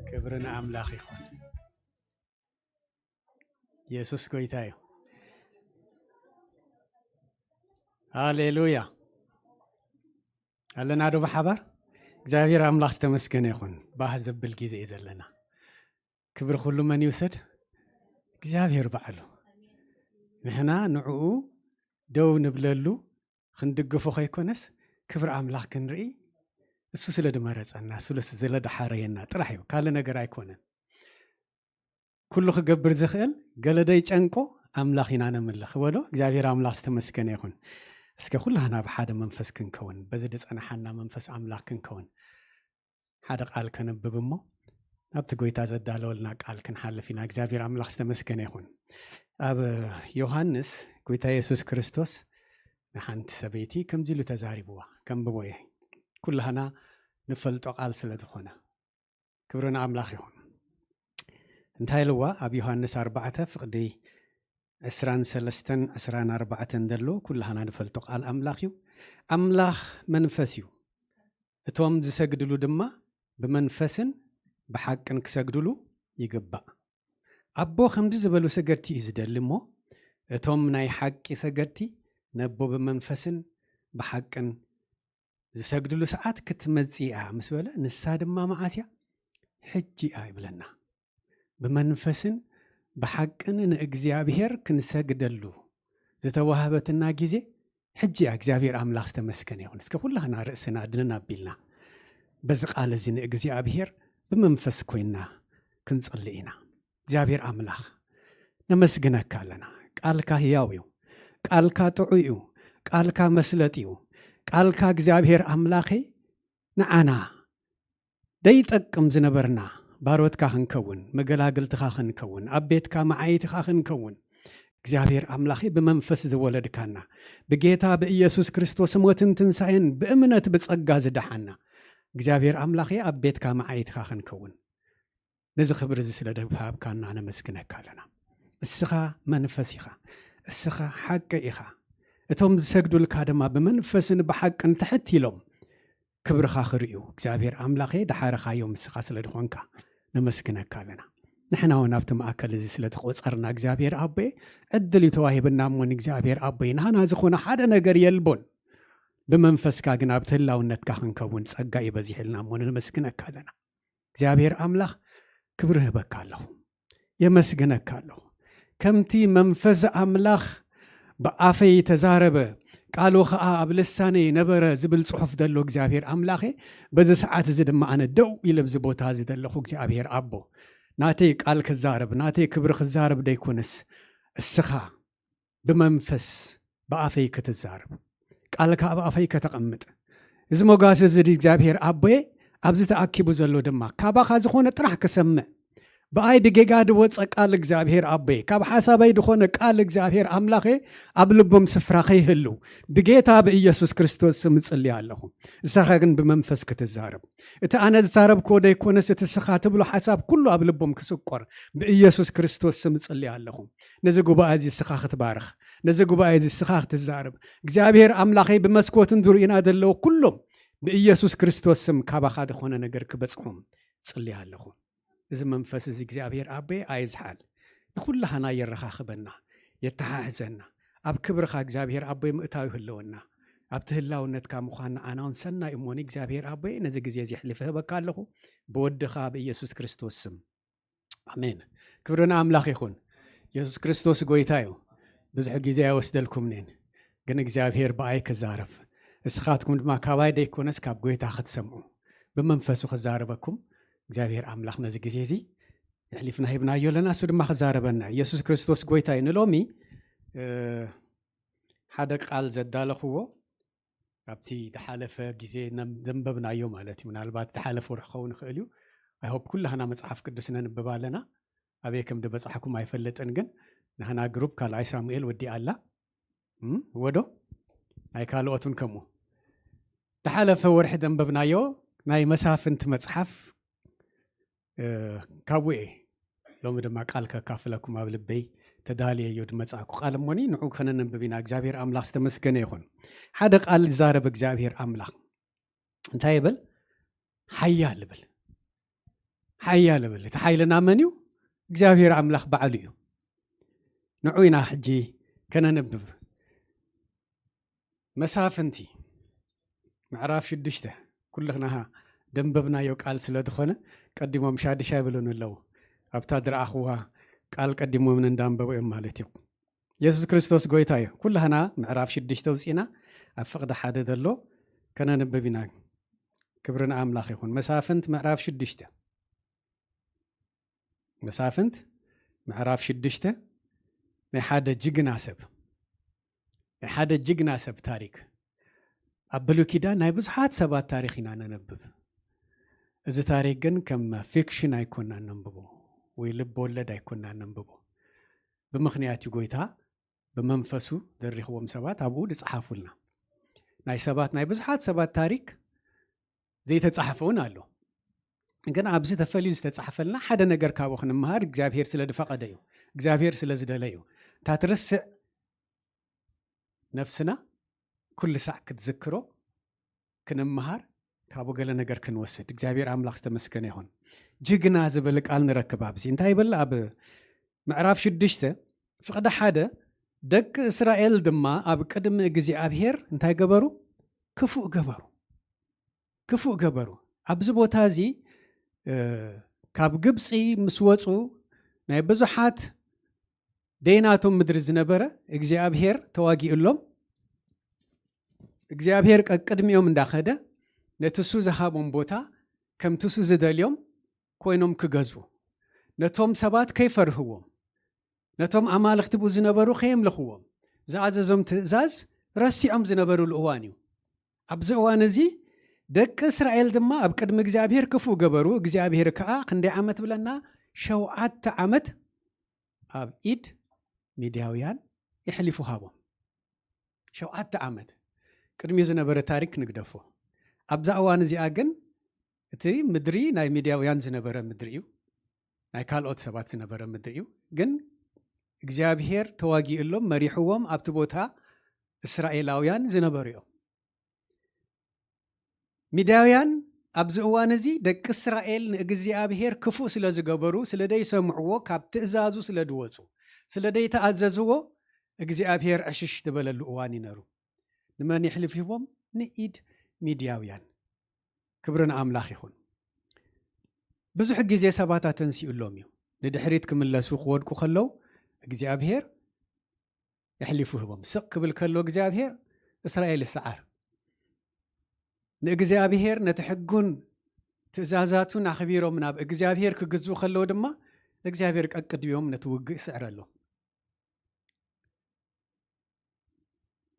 ክብሪ ንኣምላኽ ይኹን። የሱስ ጎይታ እዩ። ሃሌሉያ። ኣለና ዶ ብሓባር? እግዚኣብሔር ኣምላኽ ዝተመስገነ ይኹን። ባህ ዘብል ግዜ እዩ ዘለና። ክብሪ ኩሉ መን ይውሰድ? እግዚኣብሔር ባዕሉ። ንሕና ንዕኡ ደው ንብለሉ ክንድግፎ ከይኮነስ ክብሪ ኣምላኽ ክንርኢ እሱ ስለ ድመረጸና እሱ ስለ ድሓረየና ጥራሕ እዩ። ካልእ ነገር ኣይኮነን። ኩሉ ክገብር ዝኽእል ገለ ደይጨንቆ ኣምላኽ ኢና ነምልኽ በሎ። እግዚኣብሔር ኣምላኽ ዝተመስገነ ይኹን። እስከ ኩላህና ብሓደ መንፈስ ክንከውን በዚ ድጸናሓና መንፈስ ኣምላኽ ክንከውን ሓደ ቃል ከነብብ እሞ ናብቲ ጎይታ ዘዳለወልና ቃል ክንሓልፍ ኢና። እግዚኣብሔር ኣምላኽ ዝተመስገነ ይኹን። ኣብ ዮሃንስ ጎይታ የሱስ ክርስቶስ ንሓንቲ ሰበይቲ ከምዚ ኢሉ ተዛሪብዋ። ከንብቦ እየ። ኩላህና ንፈልጦ ቃል ስለ ዝኾነ ክብሪ ንኣምላኽ ይኹን። እንታይ ኢልዋ ኣብ ዮሃንስ ኣርባዕተ ፍቕዲ ዕስራን ሰለስተን ዕስራን ኣርባዕተን ዘሎ ኩላህና ንፈልጦ ቃል ኣምላኽ እዩ። ኣምላኽ መንፈስ እዩ፣ እቶም ዝሰግድሉ ድማ ብመንፈስን ብሓቅን ክሰግድሉ ይግባእ። ኣቦ ከምዚ ዝበሉ ሰገድቲ እዩ ዝደሊ እሞ እቶም ናይ ሓቂ ሰገድቲ ነቦ ብመንፈስን ብሓቅን ዝሰግድሉ ሰዓት ክትመጽእ እያ ምስ በለ ንሳ ድማ መዓስ እያ? ሕጂ እያ ይብለና። ብመንፈስን ብሓቅን ንእግዚኣብሔር ክንሰግደሉ ዝተዋህበትና ግዜ ሕጂ እያ። እግዚኣብሔር ኣምላኽ ዝተመስገነ ይኹን። እስከ ኩላህና ርእስና ድንን ኣቢልና በዚ ቃል እዚ ንእግዚኣብሔር ብመንፈስ ኮይንና ክንጽሊ ኢና። እግዚኣብሔር ኣምላኽ ነመስግነካ ኣለና። ቃልካ ህያው እዩ። ቃልካ ጥዑይ እዩ። ቃልካ መስለጥ እዩ። ቃልካ እግዚኣብሔር ኣምላኸይ ንዓና ደይጠቅም ዝነበርና ባሮትካ ክንከውን፣ መገላግልትኻ ክንከውን፣ ኣብ ቤትካ መዓይትኻ ክንከውን፣ እግዚኣብሔር ኣምላኸይ ብመንፈስ ዝወለድካና፣ ብጌታ ብኢየሱስ ክርስቶስ ሞትን ትንሳኤን ብእምነት ብጸጋ ዝደሓና፣ እግዚኣብሔር ኣምላኸይ ኣብ ቤትካ መዓይትኻ ክንከውን፣ ነዚ ክብሪ እዚ ስለ ደሃብካና ነመስግነካ ኣለና። እስኻ መንፈስ ኢኻ። እስኻ ሓቂ ኢኻ። እቶም ዝሰግዱልካ ድማ ብመንፈስን ብሓቅን ትሕት ኢሎም ክብርኻ ክርእዩ፣ እግዚኣብሔር ኣምላኸ፣ ደሓርኻዮም ንስኻ ስለ ዝኾንካ ነመስግነካ ኣለና። ንሕና እውን ኣብቲ ማእከል እዚ ስለ ተቖጸርና፣ እግዚኣብሔር ኣቦየ፣ ዕድል እዩ ተዋሂብና እሞ፣ ንእግዚኣብሔር ኣቦየ፣ ናህና ዝኾነ ሓደ ነገር የልቦን። ብመንፈስካ ግን ኣብቲ ህላውነትካ ክንከውን ጸጋ እዩ በዚሕልና እሞ፣ ነመስግነካ ኣለና። እግዚኣብሔር ኣምላኽ፣ ክብሪ እህበካ ኣለኹ። የመስግነካ ኣለኹ። ከምቲ መንፈስ ኣምላኽ ብኣፈይ ተዛረበ፣ ቃሉ ኸኣ ኣብ ልሳነይ ነበረ ዝብል ጽሑፍ ዘሎ እግዚኣብሔር ኣምላኸ፣ በዚ ሰዓት እዚ ድማ ኣነ ደው ኢለ ኣብዚ ቦታ እዚ ዘለኹ እግዚኣብሔር ኣቦ፣ ናተይ ቃል ክዛረብ፣ ናተይ ክብሪ ክዛረብ ደይኮነስ፣ እስኻ ብመንፈስ ብኣፈይ ክትዛረብ፣ ቃልካ ኣብ ኣፈይ ከተቐምጥ፣ እዚ ሞጋስ እዚ እግዚኣብሔር ኣቦየ ኣብዚ ተኣኪቡ ዘሎ ድማ ካባኻ ዝኾነ ጥራሕ ክሰምዕ፣ ብኣይ ብጌጋ ዝወፀ ቃል እግዚኣብሔር ኣቦየ፣ ካብ ሓሳባይ ዝኾነ ቃል እግዚኣብሔር ኣምላኸ ኣብ ልቦም ስፍራ ከይህሉ ብጌታ ብኢየሱስ ክርስቶስ ስም እጽሊ ኣለኹ። ንስኻ ግን ብመንፈስ ክትዛረብ፣ እቲ ኣነ ዝዛረብክዎ ደይኮነስ እቲ ስኻ ትብሎ ሓሳብ ኩሉ ኣብ ልቦም ክስቆር ብኢየሱስ ክርስቶስ ስም እጽሊ ኣለኹ። ነዚ ጉባኤ እዚ ስኻ ክትባርኽ፣ ነዚ ጉባኤ እዚ ስኻ ክትዛረብ፣ እግዚኣብሔር ኣምላኸይ ብመስኮትን ዝርእዩና ዘለዉ ኩሎም ብኢየሱስ ክርስቶስ ስም ካባኻ ዝኾነ ነገር ክበጽሖም ጽሊ ኣለኹ። እዚ መንፈስ እዚ እግዚኣብሔር ኣቦይ ኣይዝሓል፣ ንኹላህና የረኻኽበና፣ የተሓሕዘና፣ ኣብ ክብርኻ እግዚኣብሔር ኣቦይ ምእታው ይህልወና። ኣብቲ ህላውነትካ ምዃን ንዓና እውን ሰናይ እሞኒ እግዚኣብሔር ኣቦይ ነዚ ግዜ እዚ ኣሕሊፈ ህበካ ኣለኹ ብወድኻ ብኢየሱስ ክርስቶስ ስም። ኣሜን። ክብሪ ንኣምላኽ ይኹን። የሱስ ክርስቶስ ጎይታ እዩ። ብዙሕ ግዜ ኣይወስደልኩምንን፣ ግን እግዚኣብሔር ብኣይ ክዛረብ፣ እስኻትኩም ድማ ካባይ ደይኮነስ ካብ ጎይታ ክትሰምዑ ብመንፈሱ ክዛረበኩም እግዚኣብሔር ኣምላኽ ነዚ ግዜ እዚ የሕሊፍና ሂብናዮ ኣለና። እሱ ድማ ክዛረበና እዩ። የሱስ ክርስቶስ ጎይታ እዩ። ንሎሚ ሓደ ቃል ዘዳለኽዎ ኣብቲ ዝሓለፈ ግዜ ዘንበብናዮ ማለት እዩ። ምናልባት ዝሓለፈ ወርሒ ክኸውን ይኽእል እዩ። ኣይሆፕ ኩላህና መፅሓፍ ቅዱስ ነንብብ ኣለና። ኣበይ ከም ዝበፃሕኩም ኣይፈልጥን፣ ግን ንህና ግሩፕ ካልኣይ ሳሙኤል ወዲኣ ኣላ። ወዶ ናይ ካልኦት እውን ከምኡ። ዝሓለፈ ወርሒ ዘንበብናዮ ናይ መሳፍንቲ መፅሓፍ ካብኡ እየ ሎሚ ድማ ቃል ከካፍለኩም ኣብ ልበይ ተዳልየ እዮ ዝመፃእኩ። ቃል እሞኒ ንዑ ከነንብብ ኢና። እግዚኣብሔር ኣምላኽ ዝተመስገነ ይኹን። ሓደ ቃል ይዛረብ እግዚኣብሔር ኣምላኽ። እንታይ ይብል? ሓያል ይብል። ሓያል ይብል። እቲ ሓይልና መን እዩ? እግዚኣብሔር ኣምላኽ ባዕሉ እዩ። ንዑ ኢና ሕጂ ከነንብብ። መሳፍንቲ ምዕራፍ ሽዱሽተ ኩልኽና ደንበብናዮ ቃል ስለ ዝኾነ ቀዲሞም ሻድሻ ይብሉን ኣለዉ። ኣብታ ዝረኣኽዋ ቃል ቀዲሞም እንዳንበቡ እዮም ማለት እዩ። የሱስ ክርስቶስ ጎይታ እዩ። ኩላህና ምዕራፍ ሽዱሽተ ውፂና ኣብ ፍቕዲ ሓደ ዘሎ ከነንብብ ኢና። ክብሪ ንኣምላኽ ይኹን። መሳፍንት ምዕራፍ ሽዱሽተ። መሳፍንት ምዕራፍ ሽዱሽተ ናይ ሓደ ጅግና ሰብ፣ ናይ ሓደ ጅግና ሰብ ታሪክ። ኣብ ብሉይ ኪዳን ናይ ብዙሓት ሰባት ታሪክ ኢና ነነብብ። እዚ ታሪክ ግን ከም ፊክሽን ኣይኮና ነንብቦ ወይ ልብ ወለድ ኣይኮና ነንብቦ። ብምኽንያት እዩ ጎይታ ብመንፈሱ ዘሪኽዎም ሰባት ኣብኡ ዝጸሓፉልና። ናይ ሰባት፣ ናይ ብዙሓት ሰባት ታሪክ ዘይተጻሕፈ እውን ኣሎ። ግን ኣብዚ ተፈልዩ ዝተጻሕፈልና ሓደ ነገር ካብኡ ክንመሃር እግዚኣብሔር ስለ ዝፈቐደ እዩ። እግዚኣብሔር ስለ ዝደለ እዩ። እታ ትርስዕ ነፍስና ኩሉ ሳዕ ክትዝክሮ፣ ክንመሃር፣ ካብኡ ገለ ነገር ክንወስድ። እግዚኣብሔር ኣምላኽ ዝተመስገነ ይኹን። ጅግና ዝብል ቃል ንረክብ ኣብዚ። እንታይ ይብል? ኣብ ምዕራፍ ሽዱሽተ ፍቕዲ ሓደ፣ ደቂ እስራኤል ድማ ኣብ ቅድሚ እግዚኣብሔር እንታይ ገበሩ? ክፉእ ገበሩ። ክፉእ ገበሩ። ኣብዚ ቦታ እዚ፣ እ፣ ካብ ግብፂ ምስ ወፁ ናይ ብዙሓት ደይናቶም ምድሪ ዝነበረ እግዚኣብሔር ተዋጊኡሎም። እግዚኣብሔር ቀቅድሚኦም እንዳኸደ ነቲ እሱ ዝሃቦም ቦታ ከምቲ እሱ ዝደልዮም ኮይኖም ክገዝኡ፣ ነቶም ሰባት ከይፈርህዎም፣ ነቶም ኣማልኽቲ ብኡ ዝነበሩ ከየምልኽዎም ዝኣዘዞም ትእዛዝ ረሲዖም ዝነበሩሉ እዋን እዩ። ኣብዚ እዋን እዚ ደቂ እስራኤል ድማ ኣብ ቅድሚ እግዚኣብሔር ክፉእ ገበሩ። እግዚኣብሔር ከኣ ክንደይ ዓመት ብለና? ሸውዓተ ዓመት ኣብ ኢድ ሚድያውያን የሕሊፉ ሃቦም። ሸውዓተ ዓመት ቅድሚ ዝነበረ ታሪክ ንግደፎ። ኣብዛ እዋን እዚኣ ግን እቲ ምድሪ ናይ ሚድያውያን ዝነበረ ምድሪ እዩ፣ ናይ ካልኦት ሰባት ዝነበረ ምድሪ እዩ። ግን እግዚኣብሔር ተዋጊእሎም መሪሕዎም ኣብቲ ቦታ እስራኤላውያን ዝነበሩ እዮም። ሚድያውያን ኣብዚ እዋን እዚ ደቂ እስራኤል ንእግዚኣብሔር ክፉእ ስለ ዝገበሩ፣ ስለ ደይሰምዕዎ፣ ካብ ትእዛዙ ስለ ድወጹ፣ ስለ ደይተኣዘዝዎ እግዚኣብሔር ዕሽሽ ዝበለሉ እዋን እዩ ነሩ። ንመን የሕልፍ ሂቦም? ንኢድ ሚድያውያን። ክብሪ ንኣምላኽ ይኹን። ብዙሕ ግዜ ሰባት ኣተንሲኡሎም እዩ። ንድሕሪት ክምለሱ ክወድቁ ከለዉ እግዚኣብሔር የሕሊፉ ህቦም። ስቕ ክብል ከሎ እግዚኣብሔር እስራኤል ይሰዓር። ንእግዚኣብሔር ነቲ ሕጉን ትእዛዛቱን ኣኽቢሮም ናብ እግዚኣብሔር ክግዝኡ ከለዉ ድማ እግዚኣብሔር ቀቅድዮም ነቲ ውግእ ይስዕረሎም።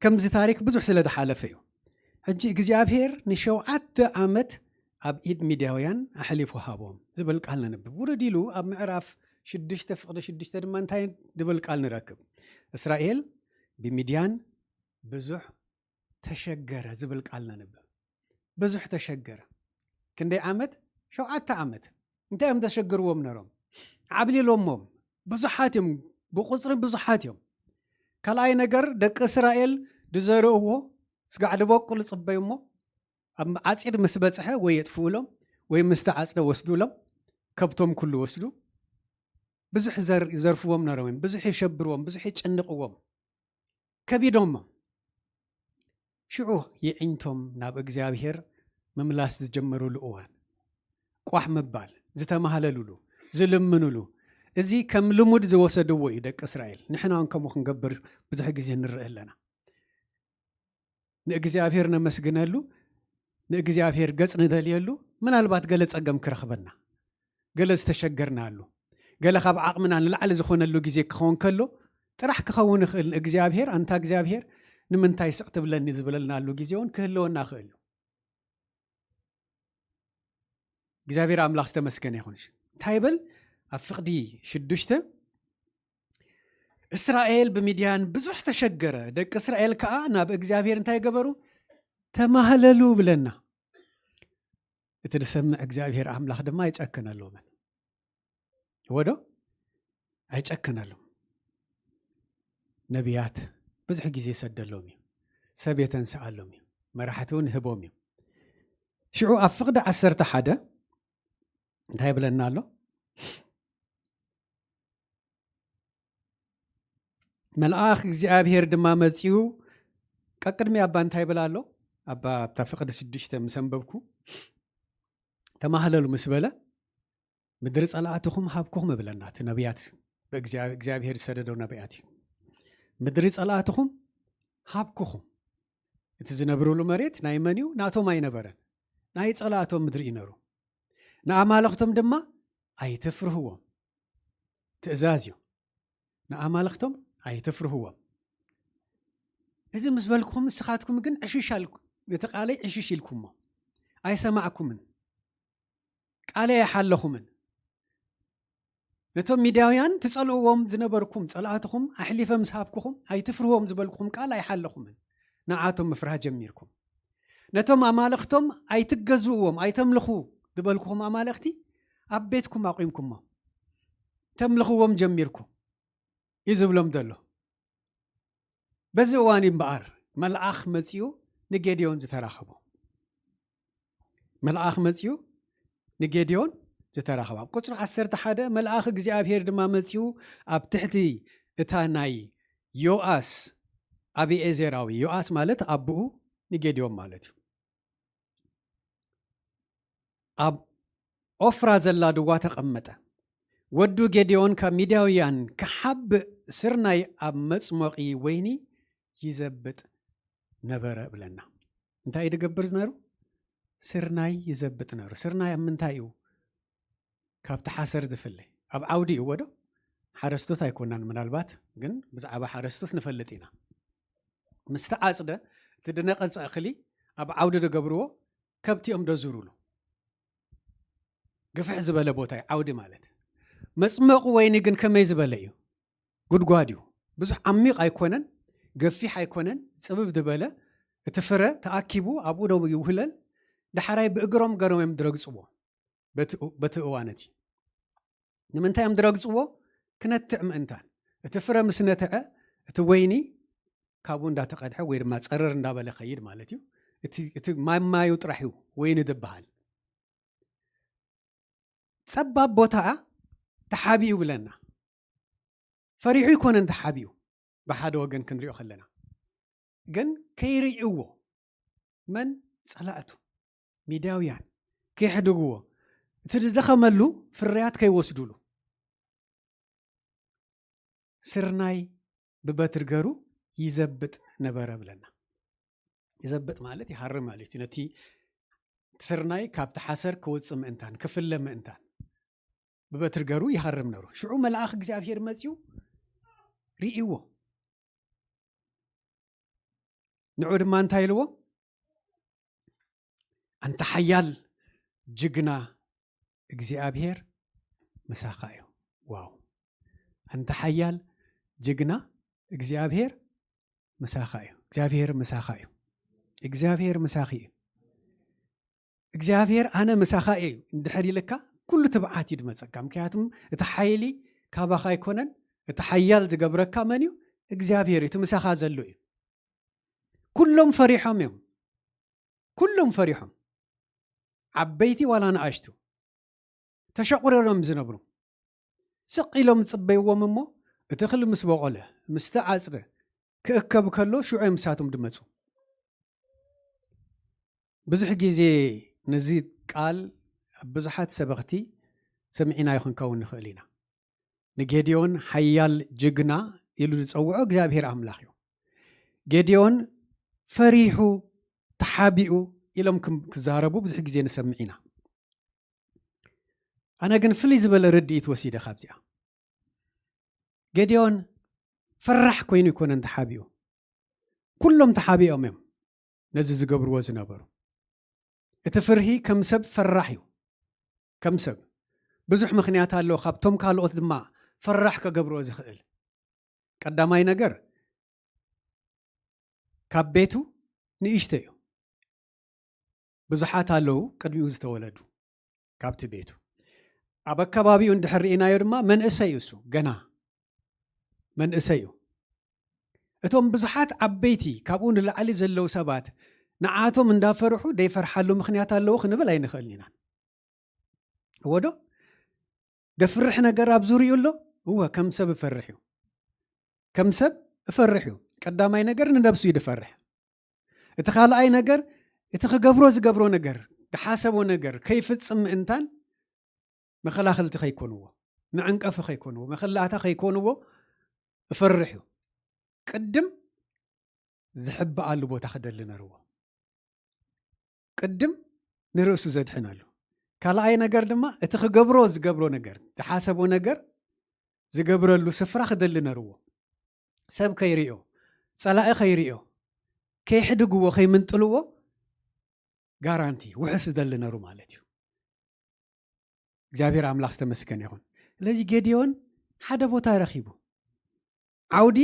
ከምዚ ታሪክ ብዙሕ ስለ ዝሓለፈ እዩ። ሕጂ እግዚኣብሔር ንሸውዓተ ዓመት ኣብ ኢድ ሚድያውያን ኣሕሊፉ ሃቦም ዝብል ቃል ነንብብ። ውርድ ኢሉ ኣብ ምዕራፍ ሽዱሽተ ፍቕዲ ሽዱሽተ ድማ እንታይ ዝብል ቃል ንረክብ? እስራኤል ብሚድያን ብዙሕ ተሸገረ ዝብል ቃል ነንብብ። ብዙሕ ተሸገረ። ክንደይ ዓመት? ሸውዓተ ዓመት። እንታይ እዮም ዘሸግርዎም ነሮም? ዓብሊሎሞም። ብዙሓት እዮም፣ ብቁፅሪ ብዙሓት እዮም። ካልኣይ ነገር፣ ደቂ እስራኤል ዝዘርእዎ ስጋዕ ድበቁል ይፅበዩ እሞ፣ ኣብ ዓፂድ ምስ በፅሐ ወይ የጥፍኡሎም ወይ ምስ ተዓፅደ ወስዱሎም፣ ከብቶም ኩሉ ወስዱ። ብዙሕ ዘር-፣ ይዘርፍዎም ነሮም እዮም። ብዙሕ የሸብርዎም፣ ብዙሕ የጨንቕዎም። ከቢዶሞ። ሽዑ የዒንቶም ናብ እግዚኣብሔር ምምላስ ዝጀመሩሉ እዋን፣ ቋሕ ምባል፣ ዝተማህለሉሉ፣ ዝልምኑሉ፣ እዚ ከም ልሙድ ዝወሰድዎ እዩ ደቂ እስራኤል። ንሕና እውን ከምኡ ክንገብር ብዙሕ ግዜ ንርኢ ኣለና። ንእግዚኣብሔር ነመስግነሉ፣ ንእግዚኣብሔር ገጽ ንደልየሉ፣ ምናልባት ገለ ጸገም ክረኽበና፣ ገለ ዝተሸገርናሉ፣ ገለ ካብ ዓቕምና ንላዕሊ ዝኾነሉ ግዜ ክኸውን ከሎ፣ ጥራሕ ክኸውን ይኽእል። ንእግዚኣብሔር፣ ኣንታ እግዚኣብሔር፣ ንምንታይ ስቕ ትብለኒ ዝበለልናሉ ግዜ እውን ክህልወና ይኽእል እዩ። እግዚኣብሔር ኣምላኽ ዝተመስገነ ይኹን። እንታይ ይብል? ኣብ ፍቕዲ ሽዱሽተ፣ እስራኤል ብምድያን ብዙሕ ተሸገረ፣ ደቂ እስራኤል ከኣ ናብ እግዚኣብሔር እንታይ ገበሩ? ተማህለሉ ብለና። እቲ ዝሰምዕ እግዚኣብሔር ኣምላኽ ድማ ኣይጨከነሎምን። እወ ዶ? ኣይጨከነሎም። ነቢያት ብዙሕ ግዜ ይሰደሎም እዩ። ሰብ የተንስኣሎም እዩ። መራሕቲ እውን ይህቦም እዩ። ሽዑ ኣብ ፍቕዲ ዓሰርተ ሓደ እንታይ ይብለና ኣሎ? መልኣኽ እግዚኣብሔር ድማ መጺኡ፣ ቀቅድሚ ኣባ እንታይ ይብል ኣሎ? ኣባ ኣብታ ፍቕዲ ሽዱሽተ ምስ ኣንበብኩ፣ ተማህለሉ ምስ በለ፣ ምድሪ ጸላእትኹም ሃብኩኹም እብለና። እቲ ነቢያት፣ ብእግዚኣ-፣ እግዚኣብሔር ዝሰደዶ ነቢያት እዩ። ምድሪ ጸላእትኹም ሃብኩኹም። እቲ ዝነብሩሉ መሬት ናይ መን እዩ? ናቶም ኣይነበረን። ናይ ጸላእቶም ምድሪ እዩ ነሩ። ንኣማልኽቶም ድማ ኣይትፍርህዎም። ትእዛዝ እዩ። ንኣማልኽቶም ኣይትፍርህዎም። እዚ ምስ በልኩኹም፣ ንስኻትኩም ግን ዕሽሽ ኣልኩ-፣ ነቲ ቃለይ ዕሽሽ ኢልኩሞ። ኣይሰማዕኩምን። ቃለይ ኣይሓለኹምን። ነቶም ሚድያውያን ትጸልእዎም ዝነበርኩም ጸላእትኹም ኣሕሊፈ ምስ ሃብኩኹም፣ ኣይትፍርህዎም ዝበልኩኹም ቃል ኣይሓለኹምን። ንዓቶም ምፍራህ ጀሚርኩም። ነቶም ኣማልኽቶም ኣይትገዝእዎም፣ ኣይተምልኹ ዝበልኩኹም ኣማልኽቲ ኣብ ቤትኩም ኣቑምኩሞም። ተምልኽዎም ጀሚርኩም እዩ ዝብሎም ዘሎ። በዚ እዋን እዩ እምበኣር መልኣኽ መጺኡ ንጌድዮን ዝተራኸቦ። መልኣኽ መጺኡ ንጌድዮን ዝተራኸቦ። ኣብ ቁጽሪ ዓሰርተ ሓደ፣ መልኣኽ እግዚኣብሔር ድማ መጺኡ ኣብ ትሕቲ እታ ናይ ዮኣስ ኣቢዔዜራዊ፣ ዮኣስ ማለት ኣቦኡ ንጌድዮን ማለት እዩ። ኣብ ኦፍራ ዘላ ድዋ ተቐመጠ። ወዱ ጌድዮን ካብ ሚድያውያን ክሓብእ ስርናይ ኣብ መጽሞቒ ወይኒ ይዘብጥ ነበረ እብለና። እንታይ እዩ ዝገብር ነሩ? ስርናይ ይዘብጥ ነሩ። ስርናይ ኣብ ምንታይ እዩ ካብቲ ሓሰር ዝፍለ? ኣብ ዓውዲ እዎ ዶ? ሓረስቶት ኣይኮናን፣ ምናልባት ግን ብዛዕባ ሓረስቶት ንፈልጥ ኢና። ምስ ተዓጽደ፣ እቲ ዝነቐጸ እኽሊ ኣብ ዓውዲ ዝገብርዎ፣ ከብቲ እዮም ደዙሩሉ። ግፍሕ ዝበለ ቦታ እዩ ዓውዲ ማለት። መጽመቑ ወይኒ ግን ከመይ ዝበለ እዩ? ጉድጓድ እዩ። ብዙሕ ዓሚቕ ኣይኮነን፣ ገፊሕ ኣይኮነን፣ ጽብብ ዝበለ፣ እቲ ፍረ ተኣኪቡ ኣብኡ ደው ይውህለል። ዳሕራይ ብእግሮም ገሮም እዮም ድረግጽዎ። በቲ በቲ እዋን እቲ ንምንታይ እዮም ድረግጽዎ? ክነትዕ ምእንታን። እቲ ፍረ ምስ ነትዐ፣ እቲ ወይኒ ካብኡ እንዳተቐድሐ ወይ ድማ ጸረር እንዳበለ ከይድ ማለት እዩ። እቲ እቲ ማይ ማዩ ጥራሕ እዩ ወይኒ ዝበሃል። ጸባብ ቦታ ተሓቢኡ ብለና። ፈሪሑ ይኮነን ተሓቢኡ፣ ብሓደ ወገን ክንሪኦ ከለና ግን ከይርእይዎ፣ መን? ጸላእቱ ሚድያውያን ከይሕድግዎ፣ እቲ ዝደኸመሉ ፍርያት ከይወስዱሉ። ስርናይ ብበትሪ ገሩ ይዘብጥ ነበረ ብለና። ይዘብጥ ማለት ይሃርም ማለት እዩ። ነቲ ስርናይ ካብቲ ሓሰር ክወጽእ ምእንታን ክፍለ ምእንታን ብበትሪ ገሩ ይሃርም ነሩ። ሽዑ መልኣኽ እግዚኣብሔር መጺኡ ርእይዎ። ንዑ ድማ እንታይ ኢልዎ? ኣንታ ሓያል ጅግና፣ እግዚኣብሔር ምሳኻ እዩ። ዋው! ኣንታ ሓያል ጅግና፣ እግዚኣብሔር ምሳኻ እዩ። እግዚኣብሔር ምሳኻ እዩ። እግዚኣብሔር ምሳኺ እዩ። እግዚኣብሔር ኣነ ምሳኻ እየ እንድሕር ኢልካ፣ ኩሉ ትብዓት እዩ ድመጸካ። ምክንያቱም እቲ ሓይሊ ካባኻ ኣይኮነን። እቲ ሓያል ዝገብረካ መን እዩ? እግዚኣብሔር እዩ። እቲ ምሳኻ ዘሎ እዩ። ኩሎም ፈሪሖም እዮም። ኩሎም ፈሪሖም፣ ዓበይቲ ዋላ ንኣሽቱ ተሸቑረሮም ዝነብሩ። ስቕ ኢሎም ዝጽበይዎም እሞ፣ እቲ እኽሊ ምስ በቖለ፣ ምስ ተዓጽደ፣ ክእከብ ከሎ ሽዑ እዮም ንሳቶም ድመጹ። ብዙሕ ግዜ ነዚ ቃል ኣብ ብዙሓት ሰበኽቲ ሰሚዕናዮ ክንከውን ንኽእል ኢና። ንጌድዮን ሓያል ጅግና ኢሉ ዝጸውዖ እግዚኣብሔር ኣምላኽ እዩ። ጌድዮን ፈሪሑ፣ ተሓቢኡ ኢሎም ክም-፣ ክዛረቡ ብዙሕ ግዜ ንሰምዕ ኢና። ኣነ ግን ፍልይ ዝበለ ርድኢት ወሲደ ካብዚኣ። ጌድዮን ፈራሕ ኮይኑ ኣይኮነን ተሓቢኡ። ኩሎም ተሓቢኦም እዮም ነዚ ዝገብርዎ ዝነበሩ። እቲ ፍርሂ ከም ሰብ ፈራሕ እዩ። ከም ሰብ ብዙሕ ምኽንያት ኣለዎ፣ ካብቶም ካልኦት ድማ ፈራሕ ከገብርዎ ዝኽእል። ቀዳማይ ነገር፣ ካብ ቤቱ ንእሽቶ እዩ። ብዙሓት ኣለዉ ቅድሚኡ ዝተወለዱ ካብቲ ቤቱ። ኣብ ኣከባቢኡ እንድሕር ርኢናዮ ድማ መንእሰይ እዩ፣ እሱ ገና መንእሰይ እዩ። እቶም ብዙሓት ዓበይቲ ካብኡ ንላዕሊ ዘለዉ ሰባት ንዓቶም እንዳፈርሑ ደይፈርሓሉ ምኽንያት ኣለዎ ክንብል ኣይንኽእልን ኢና። እወ ዶ? ገፍርሕ ነገር ኣብ ዙርኡ ኣሎ? እወ፣ ከም ሰብ እፈርሕ እዩ። ከም ሰብ እፈርሕ እዩ። ቀዳማይ ነገር ንነብሱ እዩ ዝፈርሕ። እቲ ካልኣይ ነገር፣ እቲ ክገብሮ ዝገብሮ ነገር፣ ዝሓሰቦ ነገር ከይፍጽም ምእንታን መኸላኸልቲ ከይኮንዎ፣ መዐንቀፊ ከይኮንዎ፣ መኸላእታ ከይኮንዎ እፈርሕ እዩ። ቅድም ዝሕብኣሉ ቦታ ክደሊ ነርዎ። ቅድም ንርእሱ ዘድሕነሉ። ካልኣይ ነገር ድማ እቲ ክገብሮ ዝገብሮ ነገር፣ ዝሓሰቦ ነገር ዝገብረሉ ስፍራ ክደሊ ነርዎ። ሰብ ከይርእዮ፣ ጸላኢ ከይርእዮ፣ ከይሕድግዎ፣ ከይምንጥልዎ ጋራንቲ ውሕስ ዝደሊ ነሩ ማለት እዩ። እግዚኣብሔር ኣምላኽ ዝተመስገነ ይኹን። ስለዚ ጌድዮን ሓደ ቦታ ረኺቡ። ዓውዲ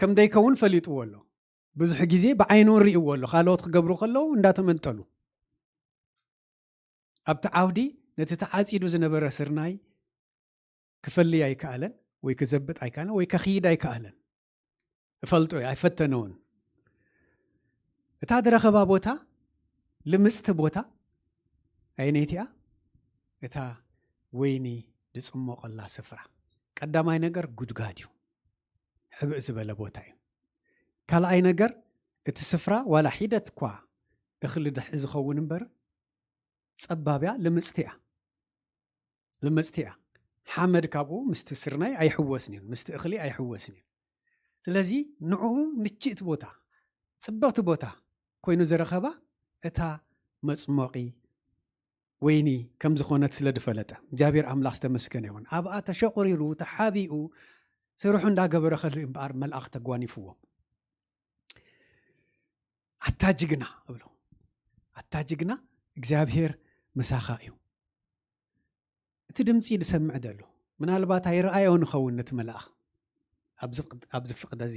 ከም ደይከውን ፈሊጥዎ ኣሎ። ብዙሕ ግዜ ብዓይኑ ርእይዎ ኣሎ። ካልኦት ክገብሩ ከለዉ እንዳተመንጠሉ። ኣብቲ ዓውዲ ነቲ ተዓጺዱ ዝነበረ ስርናይ ክፈልይ ኣይከኣለን፣ ወይ ክዘብጥ ኣይከኣለን፣ ወይ ከኽይድ ኣይከኣለን። እፈልጦ እየ፣ ኣይፈተነውን። እታ ዝረኸባ ቦታ፣ ልምጽቲ ቦታ፣ ኣየነይቲ እያ? እታ ወይኒ ዝጽመቐላ ስፍራ። ቀዳማይ ነገር ጉድጋድ እዩ። ሕብእ ዝበለ ቦታ እዩ። ካልኣይ ነገር፣ እቲ ስፍራ ዋላ ሒደት እኳ እኽሊ ድሕሪ ዝኸውን እምበር፣ ጸባብ እያ፣ ልምጽቲ እያ። ልምጽቲ እያ። ሓመድ ካብኡ ምስቲ ስርናይ ኣይሕወስን እዩ፣ ምስቲ እኽሊ ኣይሕወስን እዩ። ስለዚ ንዕኡ ምችእቲ ቦታ፣ ጽብቕቲ ቦታ ኮይኑ ዝረኸባ እታ መጽሞቒ ወይኒ ከም ዝኾነት ስለ ዝፈለጠ፣ እግዚኣብሔር ኣምላኽ ዝተመስገነ ይኹን። ኣብኣ ተሸቑሪሩ፣ ተሓቢኡ፣ ስርሑ እንዳገበረ ከሎ እዩ እምበኣር መልኣኽ ተጓኒፍዎ። ኣታ ጅግና እብሎ፣ ኣታ ጅግና፣ እግዚኣብሔር ምሳኻ እዩ። እቲ ድምፂ ዝሰምዕ ዘሎ ምናልባት ኣይረኣዮ ንኸውን ነቲ መልኣኽ። ኣብዚ ፍቕደ እዚ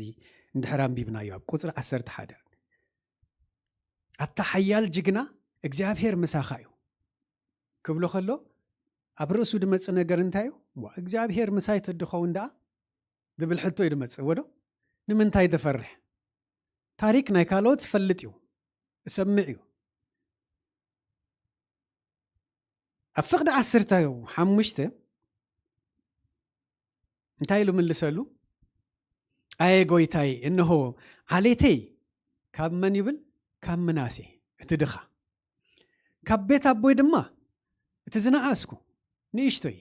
እንድሕር ኣንቢብናዮ ኣብ ቁፅሪ ዓሰርተ ሓደ፣ ኣታ ሓያል ጅግና፣ እግዚኣብሔር ምሳኻ እዩ ክብሎ ከሎ፣ ኣብ ርእሱ ድመፅእ ነገር እንታይ እዩ? እግዚኣብሔር ምሳይ ተድኸውን ደኣ ዝብል ሕቶ እዩ ድመፅእ ወዶ? ንምንታይ ደፈርሕ? ታሪክ ናይ ካልኦት ይፈልጥ እዩ፣ እሰምዕ እዩ። ኣብ ፍቕዲ ዓሰርተ ሓሙሽተ እንታይ ኢሉ ምልሰሉ? ኣየ ጎይታይ፣ እንሆ ዓሌተይ ካብ መን ይብል? ካብ ምናሴ እቲ ድኻ። ካብ ቤት ኣቦይ ድማ እቲ ዝነኣስኩ ንእሽቶይ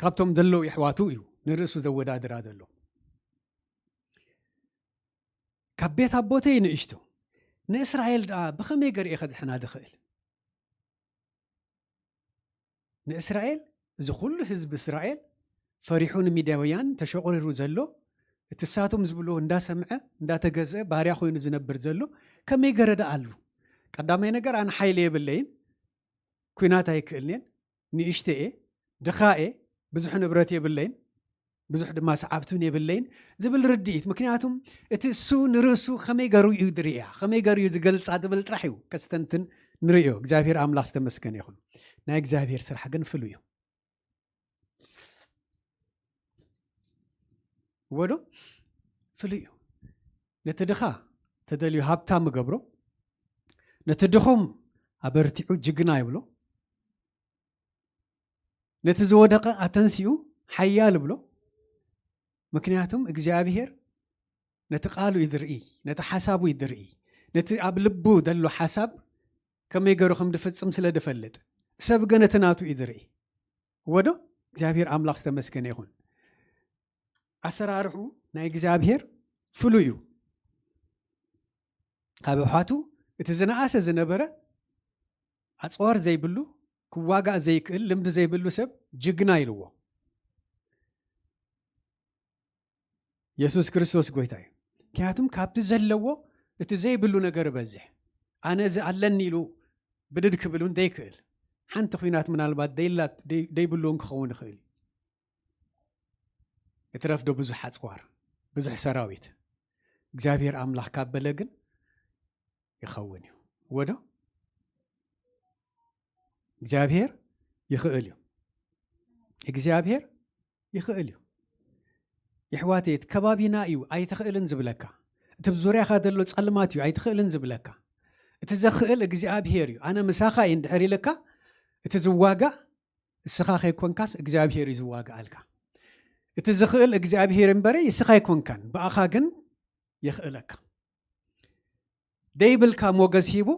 ካብቶም ዘለዉ የሕዋቱ እዩ ንርእሱ ዘወዳድራ ዘሎ። ካብ ቤት ኣቦተይ ንእሽቶ፣ ንእስራኤል ደኣ ብኸመይ ገርኤ ከድሕና ዝኽእል? ንእስራኤል፣ እዚ ኩሉ ህዝቢ እስራኤል ፈሪሑ ንሚድያውያን ተሸቑሪሩ ዘሎ፣ እቲ ሳቶም ዝብልዎ እንዳሰምዐ እንዳተገዝአ ባርያ ኮይኑ ዝነብር ዘሎ ከመይ ገረ ደኣ ኣሉ? ቀዳማይ ነገር ኣነ ሓይሊ የብለይን፣ ኲናት ኣይክእልን'የን፣ ንእሽተየ፣ ድኻየ፣ ብዙሕ ንብረት የብለይን፣ ብዙሕ ድማ ሰዓብትን የብለይን ዝብል ርድኢት። ምክንያቱም እቲ እሱ ንርእሱ ከመይ ገሩ እዩ ዝርእያ፣ ከመይ ገሩ እዩ ዝገልጻ ዝብል ጥራሕ እዩ ከስተንትን ንርእዮ። እግዚኣብሔር ኣምላኽ ዝተመስገነ ይኹን። ናይ እግዚኣብሔር ስራሕ ግን ፍሉይ እዩ። ወዶ ፍሉይ እዩ። ነቲ ድኻ ተደልዩ ሃብታም እገብሮ፣ ነቲ ድኹም ኣበርቲዑ ጅግና ይብሎ፣ ነቲ ዝወደቐ ኣተንሲኡ ሓያል እብሎ። ምክንያቱም እግዚኣብሔር ነቲ ቃሉ እዩ ዝርኢ፣ ነቲ ሓሳቡ እዩ ዝርኢ፣ ነቲ ኣብ ልቡ ዘሎ ሓሳብ ከመይ ገሩ ከም ዝፍጽም ስለ ዝፈልጥ፣ ሰብ ግን ነቲ ናቱ እዩ ዝርኢ። ወዶ እግዚኣብሔር ኣምላኽ ዝተመስገነ ይኹን። ኣሰራርሑ ናይ እግዚኣብሔር ፍሉይ እዩ። ካብ ኣሕዋቱ እቲ ዝነኣሰ ዝነበረ ኣፅዋር ዘይብሉ፣ ክዋጋእ ዘይክእል፣ ልምዲ ዘይብሉ ሰብ ጅግና ኢልዎ። የሱስ ክርስቶስ ጎይታ እዩ። ምክንያቱም ካብቲ ዘለዎ እቲ ዘይብሉ ነገር ይበዝሕ። ኣነ እዚ ኣለኒ ኢሉ ብድድ ክብል እውን ዘይክእል፣ ሓንቲ ኲናት ምናልባት ደይላት-፣ ደይ-፣ ደይብሉ እውን ክኸውን ይኽእል እዩ። እትረፍዶ ብዙሕ ኣፅዋር፣ ብዙሕ ሰራዊት እግዚኣብሔር ኣምላኽ ካብ በለ ግን ይኸውን እዩ። ወዶ እግዚኣብሔር ይኽእል እዩ። እግዚኣብሔር ይኽእል እዩ። የሕዋተይ፣ እቲ ከባቢና እዩ ኣይትኽእልን ዝብለካ። እቲ ብዙርያኻ ዘሎ ጸልማት እዩ ኣይትኽእልን ዝብለካ። እቲ ዘኽእል እግዚኣብሔር እዩ። ኣነ ምሳኻ እየ እንድሕር ኢለካ፣ እቲ ዝዋጋእ እስኻ ከይኮንካስ እግዚኣብሔር እዩ ዝዋጋኣልካ። እቲ ዝኽእል እግዚኣብሔር እምበረይ እስኻ ኣይኮንካን፣ ብኣኻ ግን የኽእለካ። ደይብልካ ሞገስ ሂቡ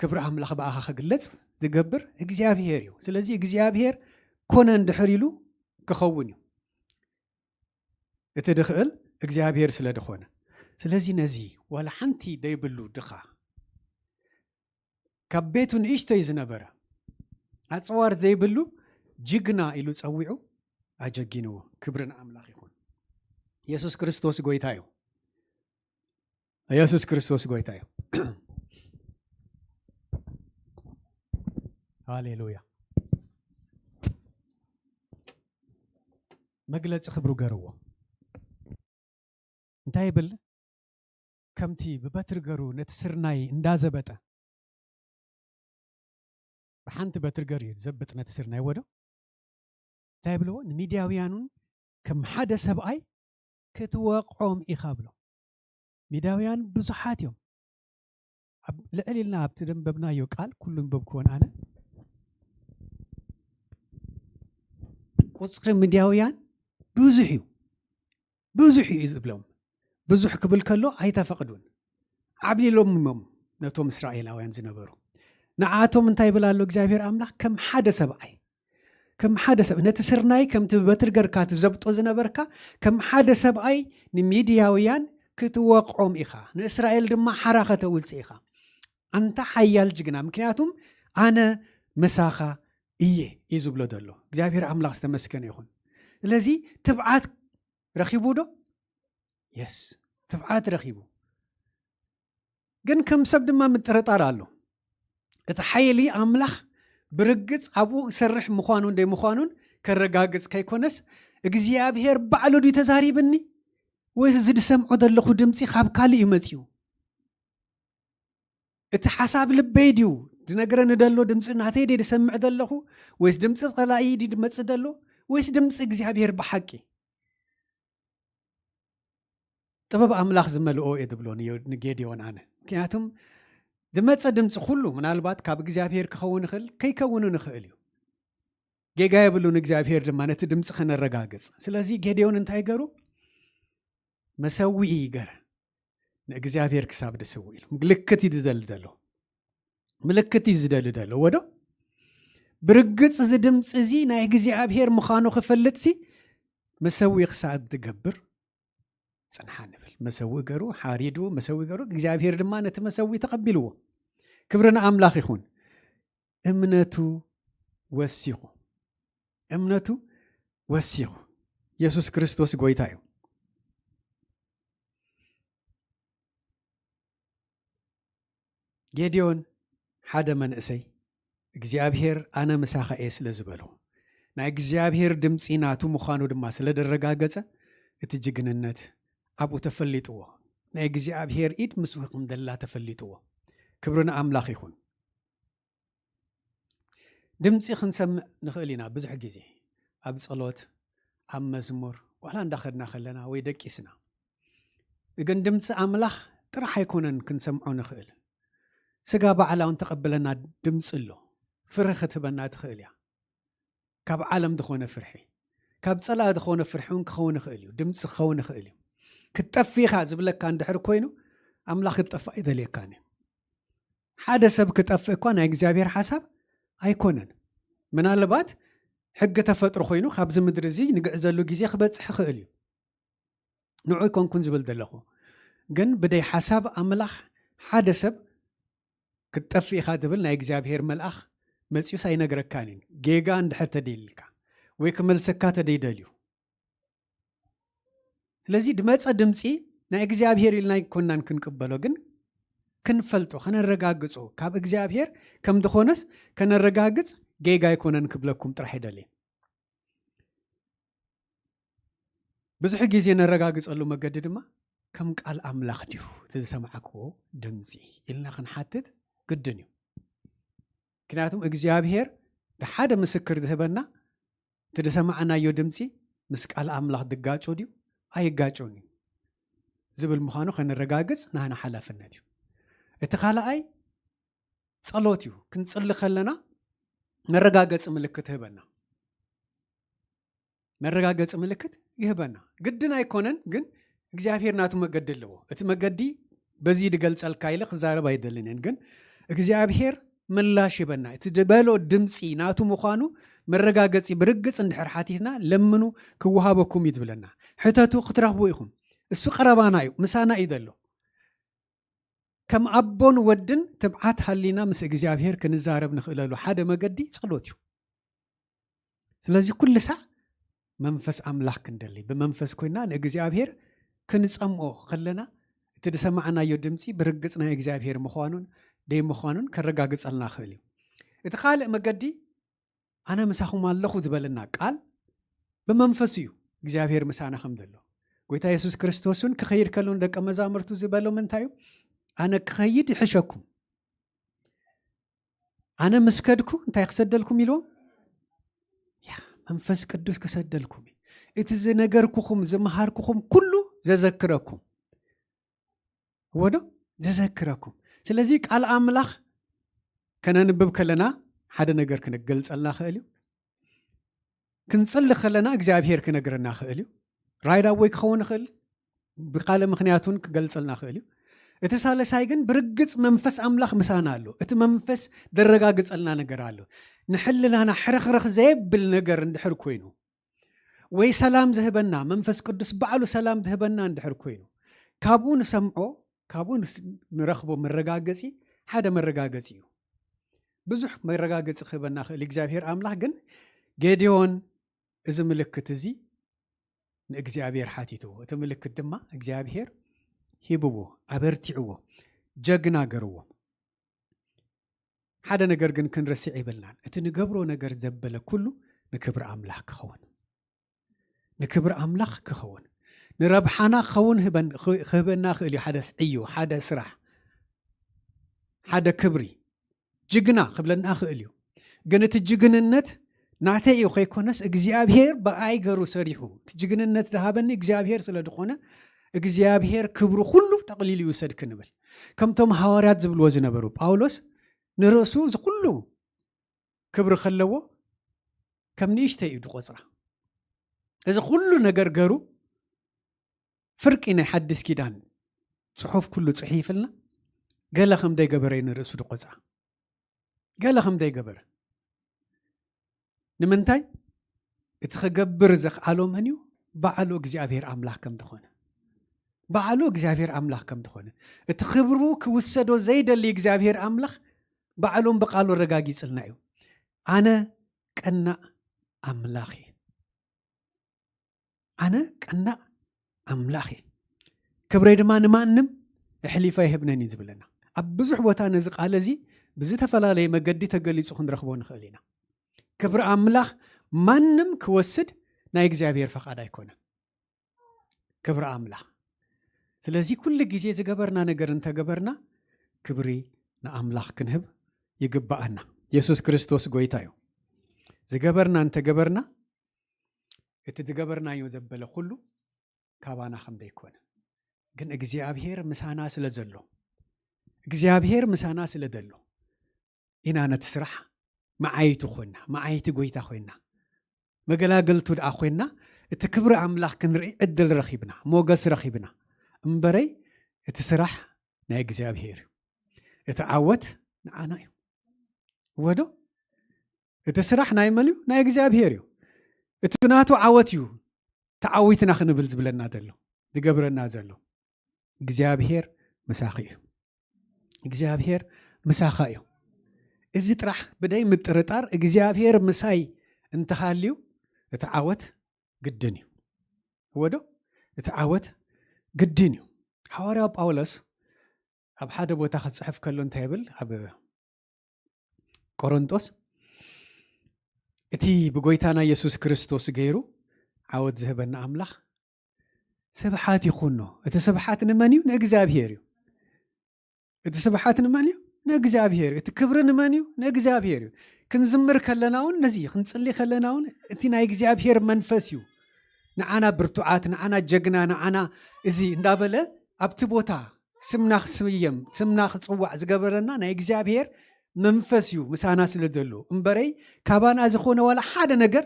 ክብሪ ኣምላኽ ብኣኻ ክግለጽ ዝገብር እግዚኣብሔር እዩ። ስለዚ እግዚኣብሔር ኮነ እንድሕር ኢሉ ክኸውን እዩ። እቲ ድኽእል እግዚኣብሔር ስለ ድኾነ። ስለዚ ነዚ ዋላ ሓንቲ ደይብሉ ድኻ፣ ካብ ቤቱ ንእሽተይ ዝነበረ፣ ኣጽዋር ዘይብሉ ጅግና ኢሉ ጸዊዑ ኣጀጊንዎ። ክብሪ ንኣምላኽ ይኹን። የሱስ ክርስቶስ ጎይታ እዩ። የሱስ ክርስቶስ ጎይታ እዩ። ሃሌሉያ። መግለጺ ክብሩ ገርዎ። እንታይ ይብል? ከምቲ ብበትሪ ገሩ ነቲ ስርናይ እንዳዘበጠ፣ ብሓንቲ በትሪ ገሩ እዩ ዘብጥ ነቲ ስርናይ ወዶ። እንታይ ብልዎ? ንሚድያውያኑን ከም ሓደ ሰብኣይ ክትወቕዖም ኢኻ ብሎ። ሚድያውያን ብዙሓት እዮም። ኣብ ልዕል ኢልና ኣብቲ ዘንበብናዮ ቃል፣ ኩሉ ኣንበብክዎን ኣነ፣ ቁጽሪ ሚድያውያን ብዙሕ እዩ፣ ብዙሕ እዩ ዝብሎም። ብዙሕ ክብል ከሎ ኣይተፈቕዱን። ዓብሊሎም እዮም ነቶም እስራኤላውያን ዝነበሩ። ንዓቶም እንታይ ይብል ኣሎ እግዚኣብሔር ኣምላኽ? ከም ሓደ ሰብኣይ፣ ከም ሓደ ሰብ ነቲ ስርናይ ከምቲ በትሪ ገርካ ትዘብጦ ዝነበርካ ከም ሓደ ሰብኣይ ንሚድያውያን ክትወቕዖም ኢኻ፣ ንእስራኤል ድማ ሓራ ከተውፅእ ኢኻ። ኣንታ ሓያል ጅግና፣ ምክንያቱም ኣነ ምሳኻ እየ እዩ ዝብሎ ዘሎ። እግዚኣብሔር ኣምላኽ ዝተመስገነ ይኹን። ስለዚ ትብዓት ረኺቡ ዶ? የስ፣ ትብዓት ረኺቡ። ግን ከም ሰብ ድማ ምጥርጣር ኣሎ። እቲ ሓይሊ ኣምላኽ ብርግጽ ኣብኡ ሰርሕ ምዃኑን ደይምዃኑን ከረጋግጽ ከይኮነስ፣ እግዚኣብሔር ባዕሉ ድዩ ተዛሪብኒ? ወይስ እዚ ዝሰምዖ ዘለኹ ድምጺ ካብ ካልእ እዩ መጺኡ? እቲ ሓሳብ ልበይ ድዩ ዝነግረኒ ዘሎ? ድምጺ ናተይ ድየ ዝሰምዕ ዘለኹ? ወይስ ድምጺ ጸላኢ ድዩ ዝመጽእ ዘሎ? ወይስ ድምጺ እግዚኣብሔር ብሓቂ? ጥበብ ኣምላኽ ዝመልኦ እየ ዝብሎ ንዮ-፣ ንጌድዮን ኣነ። ምክንያቱም ዝመጸ ድምጺ ኩሉ ምናልባት ካብ እግዚኣብሔር ክኸውን ይኽእል፣ ከይከውንን ይኽእል እዩ። ጌጋ የብሉን፣ እግዚኣብሔር ድማ ነቲ ድምጺ ከነረጋግጽ። ስለዚ ጌድዮን እንታይ ገሩ? መሰውኢ ገረ። ንእግዚኣብሔር ክሳብ ድስውእ ኢሉ። ምልክት እዩ ዝደሊ ዘሎ። ምልክት እዩ ዝደሊ ዘሎ። ወዶ? ብርግጽ እዚ ድምጺ እዚ ናይ እግዚኣብሔር ምዃኑ ክፈልጥሲ መሰውኢ ክሳብ ዝገብር ጽንሓ ንብል። መሰውኢ ገሩ፣ ሓሪዱ፣ መሰውኢ ገሩ፣ እግዚኣብሔር ድማ ነቲ መሰውኢ ተቐቢልዎ። ክብሪ ንኣምላኽ ይኹን። እምነቱ ወሲኹ። እምነቱ ወሲኹ። የሱስ ክርስቶስ ጎይታ እዩ። ጌድዮን ሓደ መንእሰይ እግዚኣብሔር ኣነ ምሳኻ እየ ስለ ዝበሎ፣ ናይ እግዚኣብሔር ድምጺ ናቱ ምዃኑ ድማ ስለ ደረጋገጸ፣ እቲ ጅግንነት ኣብኡ ተፈሊጥዎ። ናይ እግዚኣብሔር ኢድ ምስኡ ከም ደላ ተፈሊጥዎ። ክብሪ ንኣምላኽ ይኹን። ድምጺ ክንሰምዕ ንኽእል ኢና ብዙሕ ግዜ ኣብ ጸሎት፣ ኣብ መዝሙር፣ ዋላ እንዳኸድና ከለና ወይ ደቂስና። ግን ድምጺ ኣምላኽ ጥራሕ ኣይኮነን ክንሰምዖ ንኽእል። ስጋ ባዕላ እውን ተቐብለና ድምጺ ኣሎ። ፍርሒ ክትህበና ትኽእል እያ። ካብ ዓለም ዝኾነ ፍርሒ፣ ካብ ጸላኢ ዝኾነ ፍርሒ እውን ክኸውን ይኽእል እዩ። ድምጺ ክኸውን ይኽእል እዩ። ክትጠፍእ ኢኻ ዝብለካ እንድሕር ኮይኑ፣ ኣምላኽ ክትጠፍእ ኣይደልየካን እዩ። ሓደ ሰብ ክጠፍእ እኳ ናይ እግዚኣብሔር ሓሳብ ኣይኮነን። ምናልባት ሕጊ ተፈጥሮ ኮይኑ ካብዚ ምድሪ እዚ ንግዕዘሉ ግዜ ክበጽሕ ይኽእል እዩ። ንዑ ኣይኮንኩን ዝብል ዘለኹ። ግን ብደይ ሓሳብ ኣምላኽ ሓደ ሰብ ክትጠፍእ ኢኻ ዝብል ናይ እግዚኣብሔር መልኣኽ መጺኡስ ኣይነግረካን እዩ። ጌጋ እንድሕር ተደይልካ ወይ ክመልሰካ ተደይደልዩ። ስለዚ ድመጸ ድምጺ ናይ እግዚኣብሔር ኢልና ኣይኮናን ክንቅበሎ፣ ግን ክንፈልጦ፣ ከነረጋግጾ፣ ካብ እግዚኣብሔር ከም ዝኾነስ ከነረጋግጽ ጌጋ ኣይኮነን ክብለኩም ጥራሕ ይደሊ። ብዙሕ ግዜ ነረጋግጸሉ መገዲ ድማ ከም ቃል ኣምላኽ ድዩ እቲ ዝሰማዕክዎ ድምጺ ኢልና ክንሓትት ግድን እዩ። ምክንያቱም እግዚኣብሔር እቲ ሓደ ምስክር ዝህበና እቲ ዝሰማዕናዮ ድምጺ ምስ ቃል ኣምላኽ ዝጋጮ ድዩ ኣይጋጮን እዩ ዝብል ምዃኑ ከነረጋግጽ ናህና ሓላፍነት እዩ። እቲ ካልኣይ ጸሎት እዩ። ክንጽሊ ከለና መረጋገጺ ምልክት ህበና። መረጋገጺ ምልክት ይህበና። ግድን ኣይኮነን፣ ግን እግዚኣብሔር ናቱ መገዲ ኣለዎ። እቲ መገዲ በዚ ድገልጸልካ ኢለ ክዛረብ ኣይደልን እየን፣ ግን እግዚኣብሔር ምላሽ ይበና። እቲ ዝበሎ ድምጺ ናቱ ምዃኑ መረጋገጺ ብርግጽ እንድሕር ሓቲትና፣ ለምኑ ክወሃበኩም እዩ ዝብለና። ሕተቱ ክትረኽቡ ኢኹም። እሱ ቀረባና እዩ፣ ምሳና እዩ ዘሎ። ከም ኣቦን ወድን ትብዓት ሃሊና ምስ እግዚኣብሔር ክንዛረብ ንኽእለሉ ሓደ መገዲ ጸሎት እዩ። ስለዚ ኩሉ ሳዕ መንፈስ ኣምላኽ ክንደሊ፣ ብመንፈስ ኮይና ንእግዚኣብሔር ክንጸምኦ ከለና፣ እቲ ዝሰማዕናዮ ድምጺ ብርግጽ ናይ እግዚኣብሔር ምዃኑን ደይምዃኑን ከረጋግጸልና ክእል እዩ። እቲ ካልእ መገዲ፣ ኣነ ምሳኹም ኣለኹ ዝበለና ቃል ብመንፈሱ እዩ እግዚኣብሔር ምሳና ከም ዘሎ። ጎይታ የሱስ ክርስቶስ እውን ክኸይድ ከሎ ንደቀ መዛሙርቱ ዝበሎም እንታይ እዩ? ኣነ ክኸይድ ይሕሸኩም። ኣነ ምስ ከድኩ እንታይ ክሰደልኩም ኢልዎም? ያ መንፈስ ቅዱስ ክሰደልኩም እዩ። እቲ ዝነገርኩኹም ዝመሃርኩኹም ኩሉ ዘዘክረኩም። እወ ዶ? ዘዘክረኩም። ስለዚ ቃል ኣምላኽ ከነንብብ ከለና ሓደ ነገር ክንገልጸልና ክእል እዩ። ክንጽሊ ከለና እግዚኣብሔር ክነግረና ክእል እዩ። ራይዳ ወይ ክኸውን ይኽእል፣ ብካልእ ምኽንያት እውን ክገልጸልና ክእል እዩ። እቲ ሳልሳይ ግን ብርግጽ መንፈስ ኣምላኽ ምሳና ኣሎ። እቲ መንፈስ ደረጋግጸልና ነገር ኣሎ። ንሕልናና ሕርኽርኽ ዘየብል ነገር እንድሕር ኮይኑ፣ ወይ ሰላም ዝህበና መንፈስ ቅዱስ ባዕሉ ሰላም ዝህበና እንድሕር ኮይኑ፣ ካብኡ ንሰምዖ፣ ካብኡ ንስ- ንረኽቦ መረጋገጺ ሓደ መረጋገጺ እዩ። ብዙሕ መረጋገጺ ክህበና ክእል እግዚኣብሔር ኣምላኽ። ግን ጌዴዎን እዚ ምልክት እዚ ንእግዚኣብሔር ሓቲትዎ። እቲ ምልክት ድማ እግዚኣብሔር ሂብዎ፣ ኣበርቲዕዎ፣ ጀግና ገርዎ። ሓደ ነገር ግን ክንርስዕ የብልናን። እቲ ንገብሮ ነገር ዘበለ ኩሉ ንክብሪ ኣምላኽ ክኸውን፣ ንክብሪ ኣምላኽ ክኸውን፣ ንረብሓና ክኸውን ህበን- ክህበና ክእል እዩ። ሓደ ዕዮ፣ ሓደ ስራሕ፣ ሓደ ክብሪ፣ ጅግና ክብለና ክእል እዩ። ግን እቲ ጅግንነት ናተይ እዩ ከይኮነስ እግዚኣብሔር ብኣይ ገሩ ሰሪሑ። እቲ ጅግንነት ዝሃበኒ እግዚኣብሔር ስለ ዝኾነ እግዚኣብሔር ክብሩ ኩሉ ጠቕሊሉ ይውሰድ ክንብል፣ ከምቶም ሃዋርያት ዝብልዎ ዝነበሩ፣ ጳውሎስ ንርእሱ እዚ ኩሉ ክብሪ ከለዎ ከም ንእሽተይ እዩ ዝቆጽራ። እዚ ኩሉ ነገር ገሩ ፍርቂ ናይ ሓድሽ ኪዳን ጽሑፍ ኩሉ ጽሒፍልና፣ ገለ ከም ደይገበረ እዩ ንርእሱ ዝቆጽራ። ገለ ከም ደይገበረ። ንምንታይ? እቲ ክገብር ዘኽኣሎ መን እዩ? ባዕሉ እግዚኣብሔር ኣምላኽ ከም ዝኾነ። ባዕሉ እግዚኣብሔር ኣምላኽ ከም ዝኾነ። እቲ ክብሩ ክውሰዶ ዘይደሊ እግዚኣብሔር ኣምላኽ ባዕሉን ብቃሉ ኣረጋጊጽልና እዩ። ኣነ ቀናእ ኣምላኽ እየ። ኣነ ቀናእ ኣምላኽ እየ። ክብረይ ድማ ንማንም ኣሕሊፈ ኣይህብነን እዩ ዝብለና። ኣብ ብዙሕ ቦታ ነዚ ቃል እዚ ብዝተፈላለየ መገዲ ተገሊጹ ክንረኽቦ ንኽእል ኢና። ክብሪ ኣምላኽ ማንም ክወስድ ናይ እግዚኣብሔር ፈቓድ ኣይኮነን። ክብሪ ኣምላኽ። ስለዚ ኩሉ ግዜ ዝገበርና ነገር እንተገበርና ክብሪ ንኣምላኽ ክንህብ ይግብኣና። የሱስ ክርስቶስ ጎይታ እዩ። ዝገበርና እንተገበርና እቲ ዝገበርናዮ ዘበለ ኩሉ ካባና ከም ደይኮነ፣ ግን እግዚኣብሔር ምሳና ስለ ዘሎ፣ እግዚኣብሔር ምሳና ስለ ዘሎ ኢና ነቲ ስራሕ መዓይቱ ኮይና፣ መዓይቲ ጎይታ ኮይና፣ መገላገልቱ ደኣ ኮይና፣ እቲ ክብሪ ኣምላኽ ክንርኢ ዕድል ረኺብና፣ ሞገስ ረኺብና። እምበረይ እቲ ስራሕ ናይ እግዚኣብሔር እዩ። እቲ ዓወት ንዓና እዩ። እወ ዶ? እቲ ስራሕ ናይ መን እዩ? ናይ እግዚኣብሔር እዩ። እቲ ናቱ ዓወት እዩ ተዓዊትና ክንብል ዝብለና ዘሎ፣ ዝገብረና ዘሎ። እግዚኣብሔር ምሳኺ እዩ። እግዚኣብሔር ምሳኻ እዩ። እዚ ጥራሕ ብደይ ምጥርጣር እግዚኣብሔር ምሳይ እንተሃልዩ እቲ ዓወት ግድን እዩ። እወ ዶ? እቲ ዓወት ግድን እዩ። ሃዋርያው ጳውሎስ ኣብ ሓደ ቦታ ክጽሕፍ ከሎ እንታይ ይብል? ኣብ ቆሮንጦስ፣ እቲ ብጎይታና የሱስ ክርስቶስ ገይሩ ዓወት ዝህበና ኣምላኽ ስብሓት ይኹኖ። እቲ ስብሓት ንመን እዩ? ንእግዚኣብሔር እዩ። እቲ ስብሓት ንመን እዩ? ንእግዚኣብሔር እዩ። እቲ ክብሪ ንመን እዩ? ንእግዚኣብሔር እዩ። ክንዝምር ከለና እውን ነዚ ክንጽሊ ከለና እውን እቲ ናይ እግዚኣብሔር መንፈስ እዩ ንዓና ብርቱዓት፣ ንዓና ጀግና፣ ንዓና እዚ እንዳበለ ኣብቲ ቦታ ስምና ክስየም፣ ስምና ክጽዋዕ ዝገበረና ናይ እግዚኣብሔር መንፈስ እዩ ምሳና ስለ ዘሎ። እምበረይ ካባና ዝኾነ ዋላ ሓደ ነገር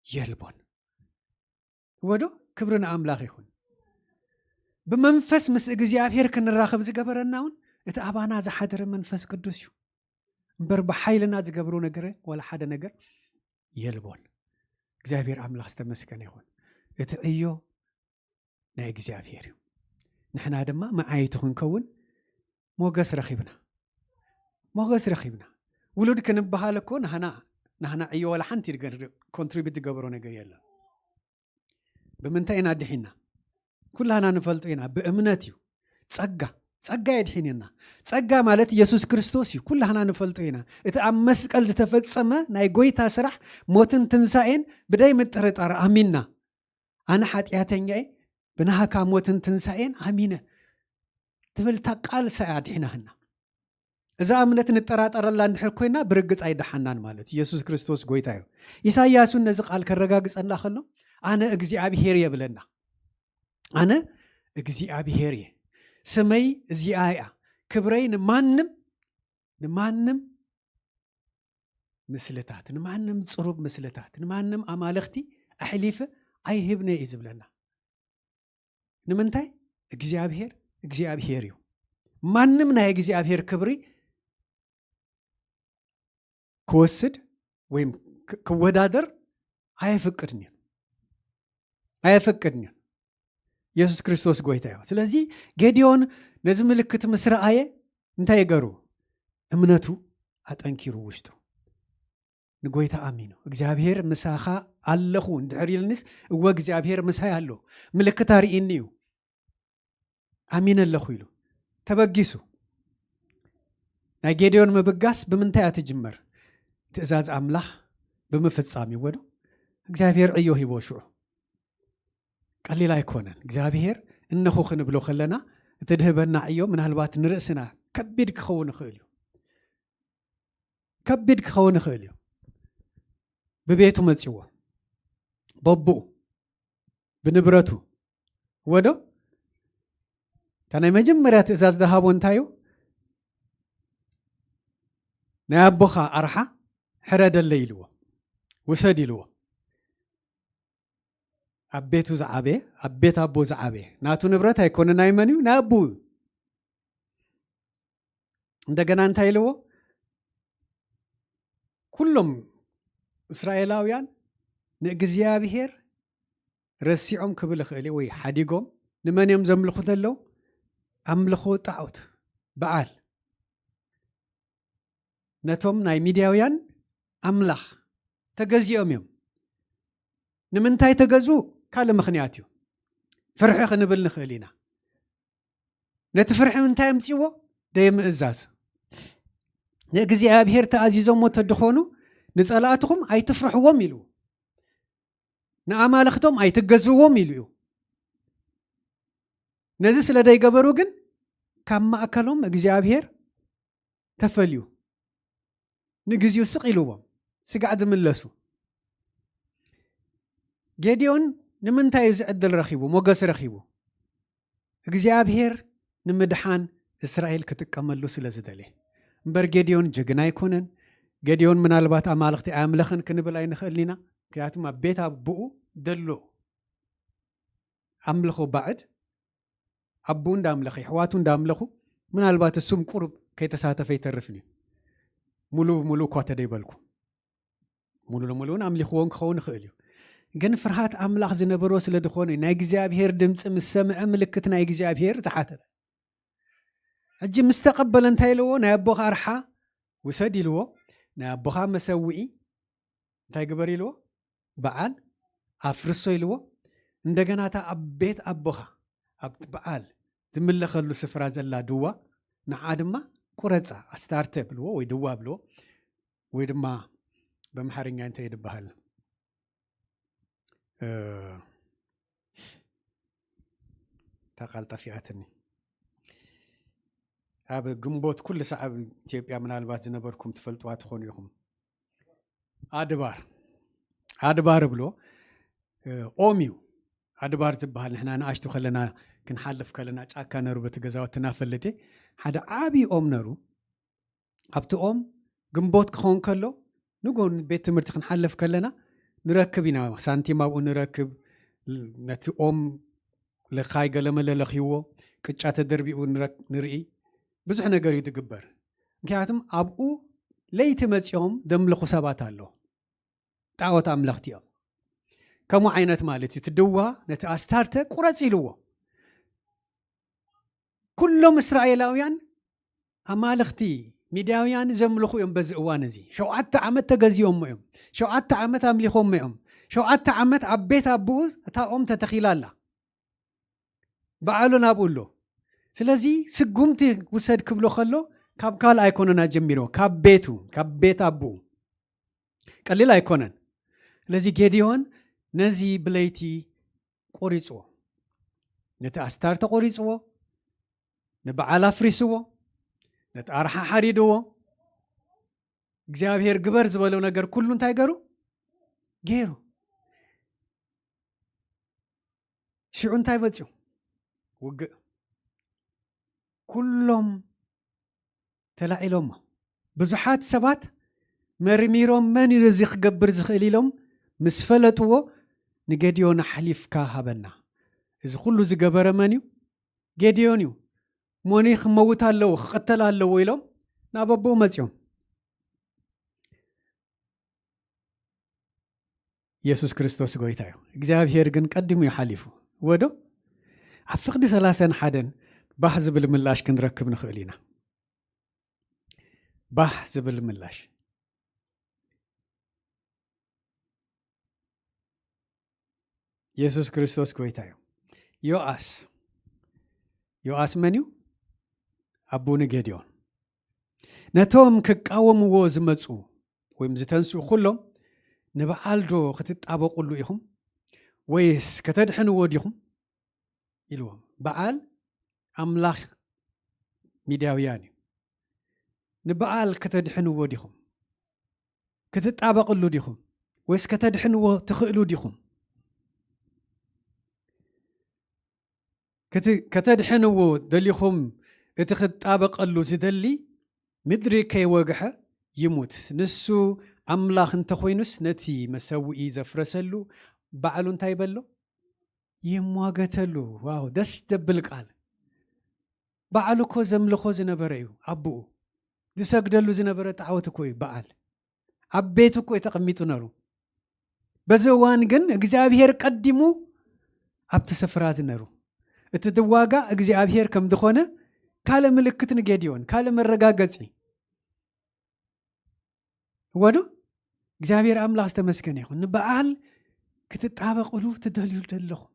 የልቦን። እወ ዶ? ክብሪ ንኣምላኽ ይኹን። ብመንፈስ ምስ እግዚኣብሔር ክንራኸብ ዝገበረና እውን እቲ ኣባና ዝሓደረ መንፈስ ቅዱስ እዩ። እምበር ብሓይልና ዝገብሮ ነገር ዋላ ሓደ ነገር የልቦን። እግዚኣብሔር ኣምላኽ ዝተመስገነ ይኹን። እቲ ዕዮ ናይ እግዚኣብሔር እዩ። ንሕና ድማ መዓይቲ ክንከውን ሞገስ ረኺብና። ሞገስ ረኺብና። ውሉድ ክንበሃል እኮ ናህና፣ ናህና ዕዮ ዋላ ሓንቲ ነገር ኮንትሪቢዩት ዝገብሮ ነገር የለን። ብምንታይ ኢና ድሒና? ኩላህና ንፈልጦ ኢና፣ ብእምነት እዩ። ጸጋ፣ ጸጋ የድሒንና። ጸጋ ማለት የሱስ ክርስቶስ እዩ። ኩላህና ንፈልጦ ኢና። እቲ ኣብ መስቀል ዝተፈጸመ ናይ ጎይታ ስራሕ፣ ሞትን ትንሳኤን ብደይ ምጥርጣር ኣሚንና። ኣነ ሓጢኣተኛ እየ፣ ብናህካ ሞትን ትንሳኤን ኣሚነ ትብል እታ ቃል እሳ እያ ኣድሒናህና። እዛ እምነት ንጠራጠረላ እንድሕር ኮይና ብርግጽ ኣይደሓናን ማለት እዩ። የሱስ ክርስቶስ ጎይታ እዩ። ኢሳይያስ እውን ነዚ ቃል ከረጋግጸና ከሎ ኣነ እግዚኣብሔር እየ ብለና። ኣነ እግዚኣብሔር እየ፣ ስመይ እዚኣ እያ፣ ክብረይ ንማንም ንማንም ምስልታት፣ ንማንም ጽሩብ ምስልታት፣ ንማንም ኣማልኽቲ ኣሕሊፈ ኣይህብነ እዩ ዝብለና። ንምንታይ? እግዚኣብሔር እግዚኣብሔር እዩ። ማንም ናይ እግዚኣብሔር ክብሪ ክወስድ ወይም ክ- ክወዳደር ኣየፍቅድን እዩ ኣየፍቅድን እዩ። የሱስ ክርስቶስ ጎይታ እዩ። ስለዚ ጌዲዮን ነዚ ምልክት ምስ ረኣየ እንታይ ገሩ? እምነቱ ኣጠንኪሩ ውሽጡ ንጎይታ ኣሚኑ እግዚኣብሔር ምሳኻ ኣለኹ እንድሕር ኢልንስ፣ እወ እግዚኣብሔር ምሳይ ኣሎ፣ ምልክት ኣርእኒ እዩ፣ ኣሚነ ኣለኹ ኢሉ ተበጊሱ። ናይ ጌዲዮን ምብጋስ ብምንታይ እያ ትጅመር? ትእዛዝ ኣምላኽ ብምፍጻም እዩ። ወዶ እግዚኣብሔር ዕዮ ሂቦ ሽዑ ቀሊል ኣይኮነን። እግዚኣብሔር እነኹ ክንብሎ ከለና እቲ ድህበና ዕዮ ምናልባት ንርእስና ከቢድ ክኸውን ይኽእል እዩ። ከቢድ ክኸውን ይኽእል እዩ። ብቤቱ መጺዎ፣ በቡኡ፣ ብንብረቱ። ወዶ እታ ናይ መጀመርያ ትእዛዝ ዝሃቦ እንታይ እዩ? ናይ ኣቦኻ ኣርሓ ሕረደለይ ኢልዎ፣ ውሰድ ኢልዎ። ኣብ ቤቱ ዝዓበየ፣ ኣብ ቤት ኣቦ ዝዓበየ፣ ናቱ ንብረት ኣይኮነ፣ ናይ መን እዩ? ናይ ኣቦኡ እዩ። እንደገና እንታይ ኢልዎ? ኩሎም እስራኤላውያን ንእግዚኣብሔር ረሲዖም ክብል ይኽእል እዩ፣ ወይ ሓዲጎም። ንመን እዮም ዘምልኹ ዘለዉ? ኣምልኾ ጣዖት በዓል። ነቶም ናይ ሚድያውያን ኣምላኽ ተገዚኦም እዮም። ንምንታይ ተገዙ? ካልእ ምኽንያት እዩ። ፍርሒ ክንብል ንኽእል ኢና። ነቲ ፍርሒ እንታይ ኣምፅዎ? ደይምእዛዝ። ንእግዚኣብሔር ተኣዚዞሞ ተድኾኑ ንፀላእትኹም ኣይትፍርሕዎም ኢሉ፣ ንኣማልኽቶም ኣይትገዝዎም ኢሉ እዩ። ነዚ ስለ ደይገበሩ ግን ካብ ማእከሎም እግዚኣብሔር ተፈልዩ ንግዚኡ ስቕ ኢልዎም፣ ስጋዕ ዝምለሱ። ጌድዮን ንምንታይ እዚ ዕድል ረኺቡ፣ ሞገስ ረኺቡ? እግዚኣብሔር ንምድሓን እስራኤል ክጥቀመሉ ስለ ዝደልየ እምበር፣ ጌድዮን ጀግና ኣይኮነን። ጌድዮን ምናልባት ኣማልኽቲ ኣምለኽን ክንብል ኣይንኽእልን ኢና። ምክንያቱም ኣብ ቤት ኣቦኡ ደሎ ኣምልኾ ባዕድ፣ ኣቦኡ እንዳምለኸ፣ ኣሕዋቱ እንዳምለኹ፣ ምናልባት እሱም ቁሩብ ከይተሳተፈ ይተርፍን እዩ። ሙሉ ብሙሉ እኳ ተደይበልኩ፣ ሙሉ ንሙሉ እውን ኣምሊኽዎም ክኸውን ይኽእል እዩ። ግን ፍርሃት ኣምላኽ ዝነበሮ ስለ ዝኾነ፣ ናይ እግዚኣብሔር ድምፂ ምስ ሰምዐ ምልክት ናይ እግዚኣብሔር ዝሓተተ። ሕጂ ምስ ተቐበለ እንታይ ኢልዎ? ናይ ኣቦኻ ኣርሓ ውሰድ ኢልዎ። ናይ ኣቦኻ መሰውኢ እንታይ ግበር ኢልዎ? በዓል ኣፍርሶ ኢልዎ። እንደገና እታ ኣብ ቤት ኣቦኻ ኣብቲ በዓል ዝምለኸሉ ስፍራ ዘላ ድዋ ንዓ ድማ ቁረፃ፣ ኣስታርተ ብልዎ ወይ ድዋ ብልዎ፣ ወይ ድማ በምሓርኛ እንታይ ይድበሃል? እ፣ እታ ቃል ጠፊኣትኒ። ኣብ ግንቦት ኩሉ ሰዓብ ኢትዮጵያ ምናልባት ዝነበርኩም ትፈልጥዋ ትኾኑ ኢኹም። ኣድባር፣ ኣድባር እብሎ፣ እ፣ ኦም እዩ። ኣድባር ዝበሃል ንሕና ንኣሽቱ ከለና ክንሓልፍ ከለና ጫካ ነሩ በቲ ገዛውትና ፈልጥ እየ። ሓደ ዓብዪ ኦም ነሩ። ኣብቲ ኦም ግንቦት ክኸውን ከሎ ንጎን ቤት ትምህርቲ ክንሓልፍ ከለና ንረክብ ኢና። ሳንቲም ኣብኡ ንረክብ። ነቲ ኦም ለኻይ ገለመለ ለኽይዎ፣ ቅጫ ተደርቢኡ ንረክ-፣ ንርኢ። ብዙሕ ነገር እዩ ዝግበር። ምክንያቱም ኣብኡ ለይቲ መፂኦም ዘምልኹ ሰባት ኣለዉ። ጣዖት ኣምለኽቲ እዮም። ከምኡ ዓይነት ማለት እዩ። እቲ ድዋ ነቲ ኣስታርተ ቁረጽ ኢልዎ። ኩሎም እስራኤላውያን ኣማልኽቲ ሚድያውያን ዘምልኹ እዮም። በዚ እዋን እዚ ሸውዓተ ዓመት ተገዚኦሞ እዮም። ሸውዓተ ዓመት ኣምሊኾሞ እዮም። ሸውዓተ ዓመት ኣብ ቤት ኣቦኡ እታ ኦም ተተኺላ ኣላ። በዓሉ ናብኡ ኣሎ። ስለዚ ስጉምቲ ውሰድ ክብሎ ከሎ ካብ ካልእ ኣይኮነን ኣጀሚርዎ፣ ካብ ቤቱ፣ ካብ ቤት ኣቦኡ። ቀሊል ኣይኮነን። ስለዚ ጌድዮን ነዚ ብለይቲ ቆሪጽዎ፣ ነቲ ኣስታር ተቆሪጽዎ፣ ንበዓል ኣፍሪስዎ፣ ነቲ ኣርሓ ሓሪድዎ። እግዚኣብሔር ግበር ዝበሎ ነገር ኩሉ እንታይ ገሩ? ገይሩ። ሽዑ እንታይ መጽዩ? ውግእ። ኩሎም ተላዒሎሞ። ብዙሓት ሰባት መርሚሮም መን እዩ እዚ ክገብር ዝኽእል ኢሎም ምስ ፈለጥዎ ንጌድዮን ኣሕሊፍካ ሃበና። እዚ ኩሉ ዝገበረ መን እዩ? ጌድዮን እዩ። ሞኒ ክመውት ኣለዎ፣ ክቕተል ኣለዎ ኢሎም ናብ ኣቦኡ መጽዮም። የሱስ ክርስቶስ ጎይታ እዩ። እግዚኣብሔር ግን ቀዲሙ እዩ ሓሊፉ። ወዶ ኣብ ፍቕዲ ሰላሳን ሓደን ባህ ዝብል ምላሽ ክንረክብ ንኽእል ኢና። ባህ ዝብል ምላሽ። የሱስ ክርስቶስ ጎይታ እዩ። ዮኣስ፣ ዮኣስ መን እዩ? ኣቡ ንጌድዮን። ነቶም ክቃወምዎ ዝመጹ ወይም ዝተንስኡ ኩሎም ንበዓል ዶ ክትጣበቁሉ ኢኹም ወይስ ከተድሕንዎ ዲኹም? ኢልዎም። በዓል ኣምላኽ ሚድያውያን እዩ። ንበዓል ከተድሕንዎ ዲኹም? ክትጣበቅሉ ዲኹም? ወይስ ከተድሕንዎ ትኽእሉ ዲኹም? ክት-፣ ከተድሕንዎ ደሊኹም? እቲ ክጣበቀሉ ዝደሊ ምድሪ ከይወግሐ ይሙት። ንሱ ኣምላኽ እንተኾይኑስ ነቲ መሰውኢ ዘፍረሰሉ ባዕሉ እንታይ በሎ? ይሟገተሉ። ዋው፣ ደስ ደብል ቃል። ባዕሉ እኮ ዘምልኾ ዝነበረ እዩ። ኣቡኡ ዝሰግደሉ ዝነበረ ጣዖት እኮ እዩ በዓል። ኣብ ቤቱ እኮ እዩ ተቐሚጡ ነሩ። በዚ እዋን ግን እግዚኣብሔር ቀዲሙ ኣብቲ ስፍራ እዚ ነሩ። እቲ ዝዋጋ እግዚኣብሔር ከም ዝኾነ ካልእ ምልክት ንጌድዮን፣ ካልእ መረጋገጺ። እወ ዶ? እግዚኣብሔር ኣምላኽ ዝተመስገነ ይኹን። ንበዓል ክትጣበቕሉ ትደልዩ ዘለኹም፣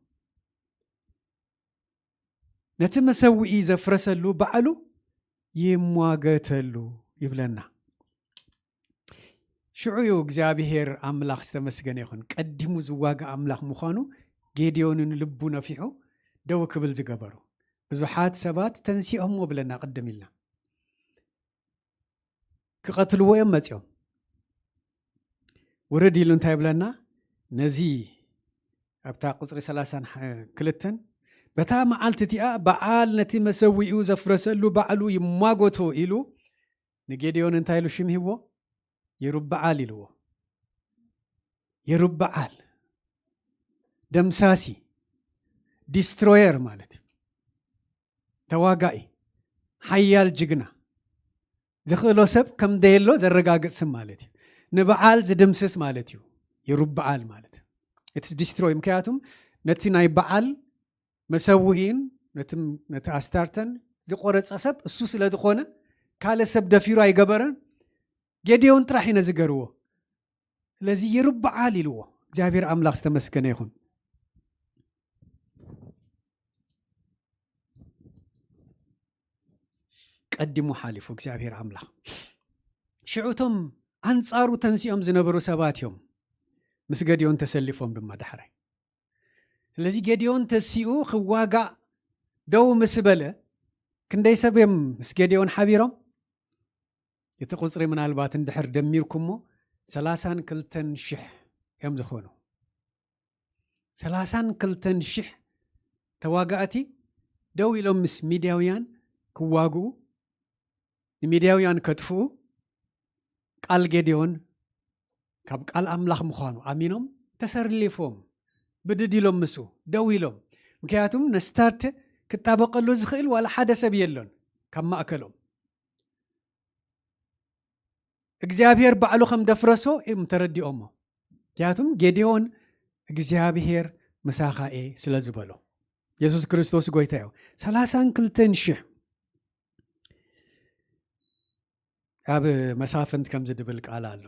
ነቲ መሰውኢ ዘፍረሰሉ ባዕሉ ይሟገተሉ ይብለና። ሽዑ እዩ እግዚኣብሔር ኣምላኽ ዝተመስገነ ይኹን ቀዲሙ ዝዋጋ ኣምላኽ ምዃኑ ጌድዮንን ልቡ ነፊሑ ደው ክብል ዝገበሩ። ብዙሓት ሰባት ተንሲኦሞ ብለና ቅድም ኢልና። ክቐትልዎ እዮም መጺኦም። ውርድ ኢሉ እንታይ ይብለና? ነዚ ኣብታ ቁጽሪ ሰላሳን ክልተን፣ በታ መዓልቲ እቲኣ በዓል ነቲ መሰዊኡ ዘፍረሰሉ ባዕሉ ይሟጎቶ ኢሉ ንጌድዮን እንታይ ኢሉ ሽም ሂብዎ? የሩበዓል ኢልዎ። የሩበዓል ደምሳሲ፣ ዲስትሮየር ማለት እዩ። ተዋጋኢ፣ ሓያል ጅግና፣ ዝኽእሎ ሰብ ከም ደየሎ ዘረጋግጽ ስም ማለት እዩ። ንበዓል ዝድምስስ ማለት እዩ የሩበዓል ማለት። እቲ ዲስትሮይ፣ ምክንያቱም ነቲ ናይ በዓል መሰውኢን ነቲ፣ ነቲ ኣስታርተን ዝቆረጸ ሰብ እሱ ስለ ዝኾነ ካልእ ሰብ ደፊሩ ኣይገበረን። ጌድዮን ጥራሕ እዩ ነዚ ገርዎ። ስለዚ ይርብዓል ኢልዎ። እግዚኣብሔር ኣምላኽ ዝተመስገነ ይኹን። ቀዲሙ ሓሊፉ እግዚኣብሔር ኣምላኽ። ሽዑ እቶም ኣንጻሩ ተንሲኦም ዝነበሩ ሰባት እዮም ምስ ገዲዮን ተሰሊፎም ድማ ዳሕራይ። ስለዚ ጌድዮን ተሲኡ ክዋጋእ ደው ምስ በለ፣ ክንደይ ሰብ እዮም ምስ ጌድዮን ሓቢሮም? እቲ ቁጽሪ ምናልባት እንድሕር ደሚርኩሞ ሰላሳን ክልተን ሽሕ እዮም ዝኾኑ። ሰላሳን ክልተን ሽሕ ተዋጋእቲ ደው ኢሎም ምስ ሚድያውያን ክዋግኡ፣ ንሚድያውያን ከጥፍኡ ቃል ጌድዮን ካብ ቃል ኣምላኽ ምዃኑ ኣሚኖም ተሰሊፎም ብድድ ኢሎም ምስኡ ደው ኢሎም። ምክንያቱም ነስታርት ክጣበቀሉ ዝኽእል ዋላ ሓደ ሰብ የሎን ካብ ማእከሎም። እግዚኣብሔር ባዕሉ ከም ደፍረሶ እዮም ተረዲኦሞ። ምክንያቱም ጌድዮን እግዚኣብሔር ምሳኻ እየ ስለ ዝበሎ። የሱስ ክርስቶስ ጎይታ እዩ። ሰላሳን ክልተን ሽሕ ኣብ መሳፍንት ከምዚ ድብል ቃል ኣሎ።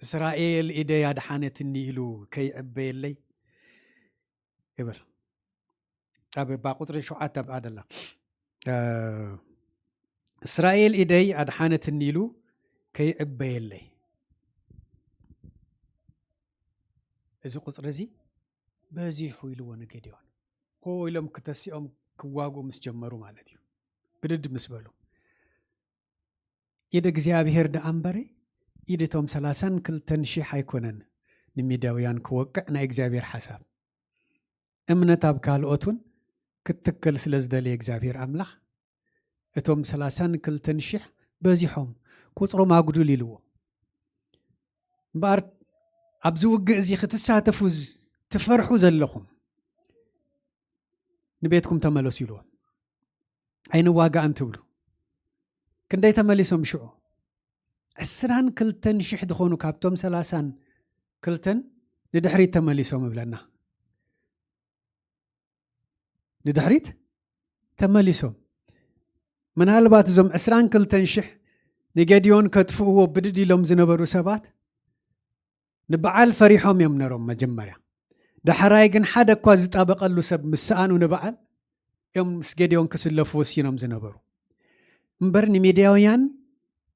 እስራኤል ኢደይ ኣድሓነትኒ ኢሉ ከይዕበየለይ ይብል። ኣብ እባ ቁጽሪ ሸውዓተ ኣብ ኣደላ፣ እ፣ እስራኤል ኢደይ ኣድሓነትኒ ኢሉ ከይዕበየለይ። እዚ ቁጽሪ እዚ በዚሑ ኢልዎ ንጌድዮን። ኮ ኢሎም ክተሲኦም ክዋግኡ ምስ ጀመሩ ማለት እዩ። ብድድ ምስ በሉ። ኢድ እግዚኣብሔር ደኣ እምበረ፣ ኢድ እቶም ሰላሳን ክልተን ሽሕ ኣይኮነን ንሚድያውያን ክወቅዕ ናይ እግዚኣብሔር ሓሳብ። እምነት ኣብ ካልኦት እውን ክትትከል ስለ ዝደለየ እግዚኣብሔር ኣምላኽ፣ እቶም ሰላሳን ክልተን ሽሕ በዚሖም፣ ቁጽሮም ኣጉዱል ኢልዎ። እምበኣር ኣብዚ ውግእ እዚ ክትሳተፉ ዝ-፣ ትፈርሑ ዘለኹም፣ ንቤትኩም ተመለሱ ኢልዎም። ኣይንዋጋእን ትብሉ። ክንደይ ተመሊሶም ሽዑ? ዕስራን ክልተን ሽሕ ዝኾኑ ካብቶም ሰላሳን ክልተን ንድሕሪት ተመሊሶም እብለና። ንድሕሪት ተመሊሶም። ምናልባት እዞም ዕስራን ክልተን ሽሕ ንገዲዮን ከጥፍእዎ ብድድ ኢሎም ዝነበሩ ሰባት ንበዓል ፈሪሖም እዮም ነሮም መጀመርያ። ዳሕራይ ግን ሓደ እኳ ዝጣበቐሉ ሰብ ምስ ሰኣኑ ንበዓል እዮም ምስ ገዲዮን ክስለፉ ወሲኖም ዝነበሩ። እምበር ንሚድያውያን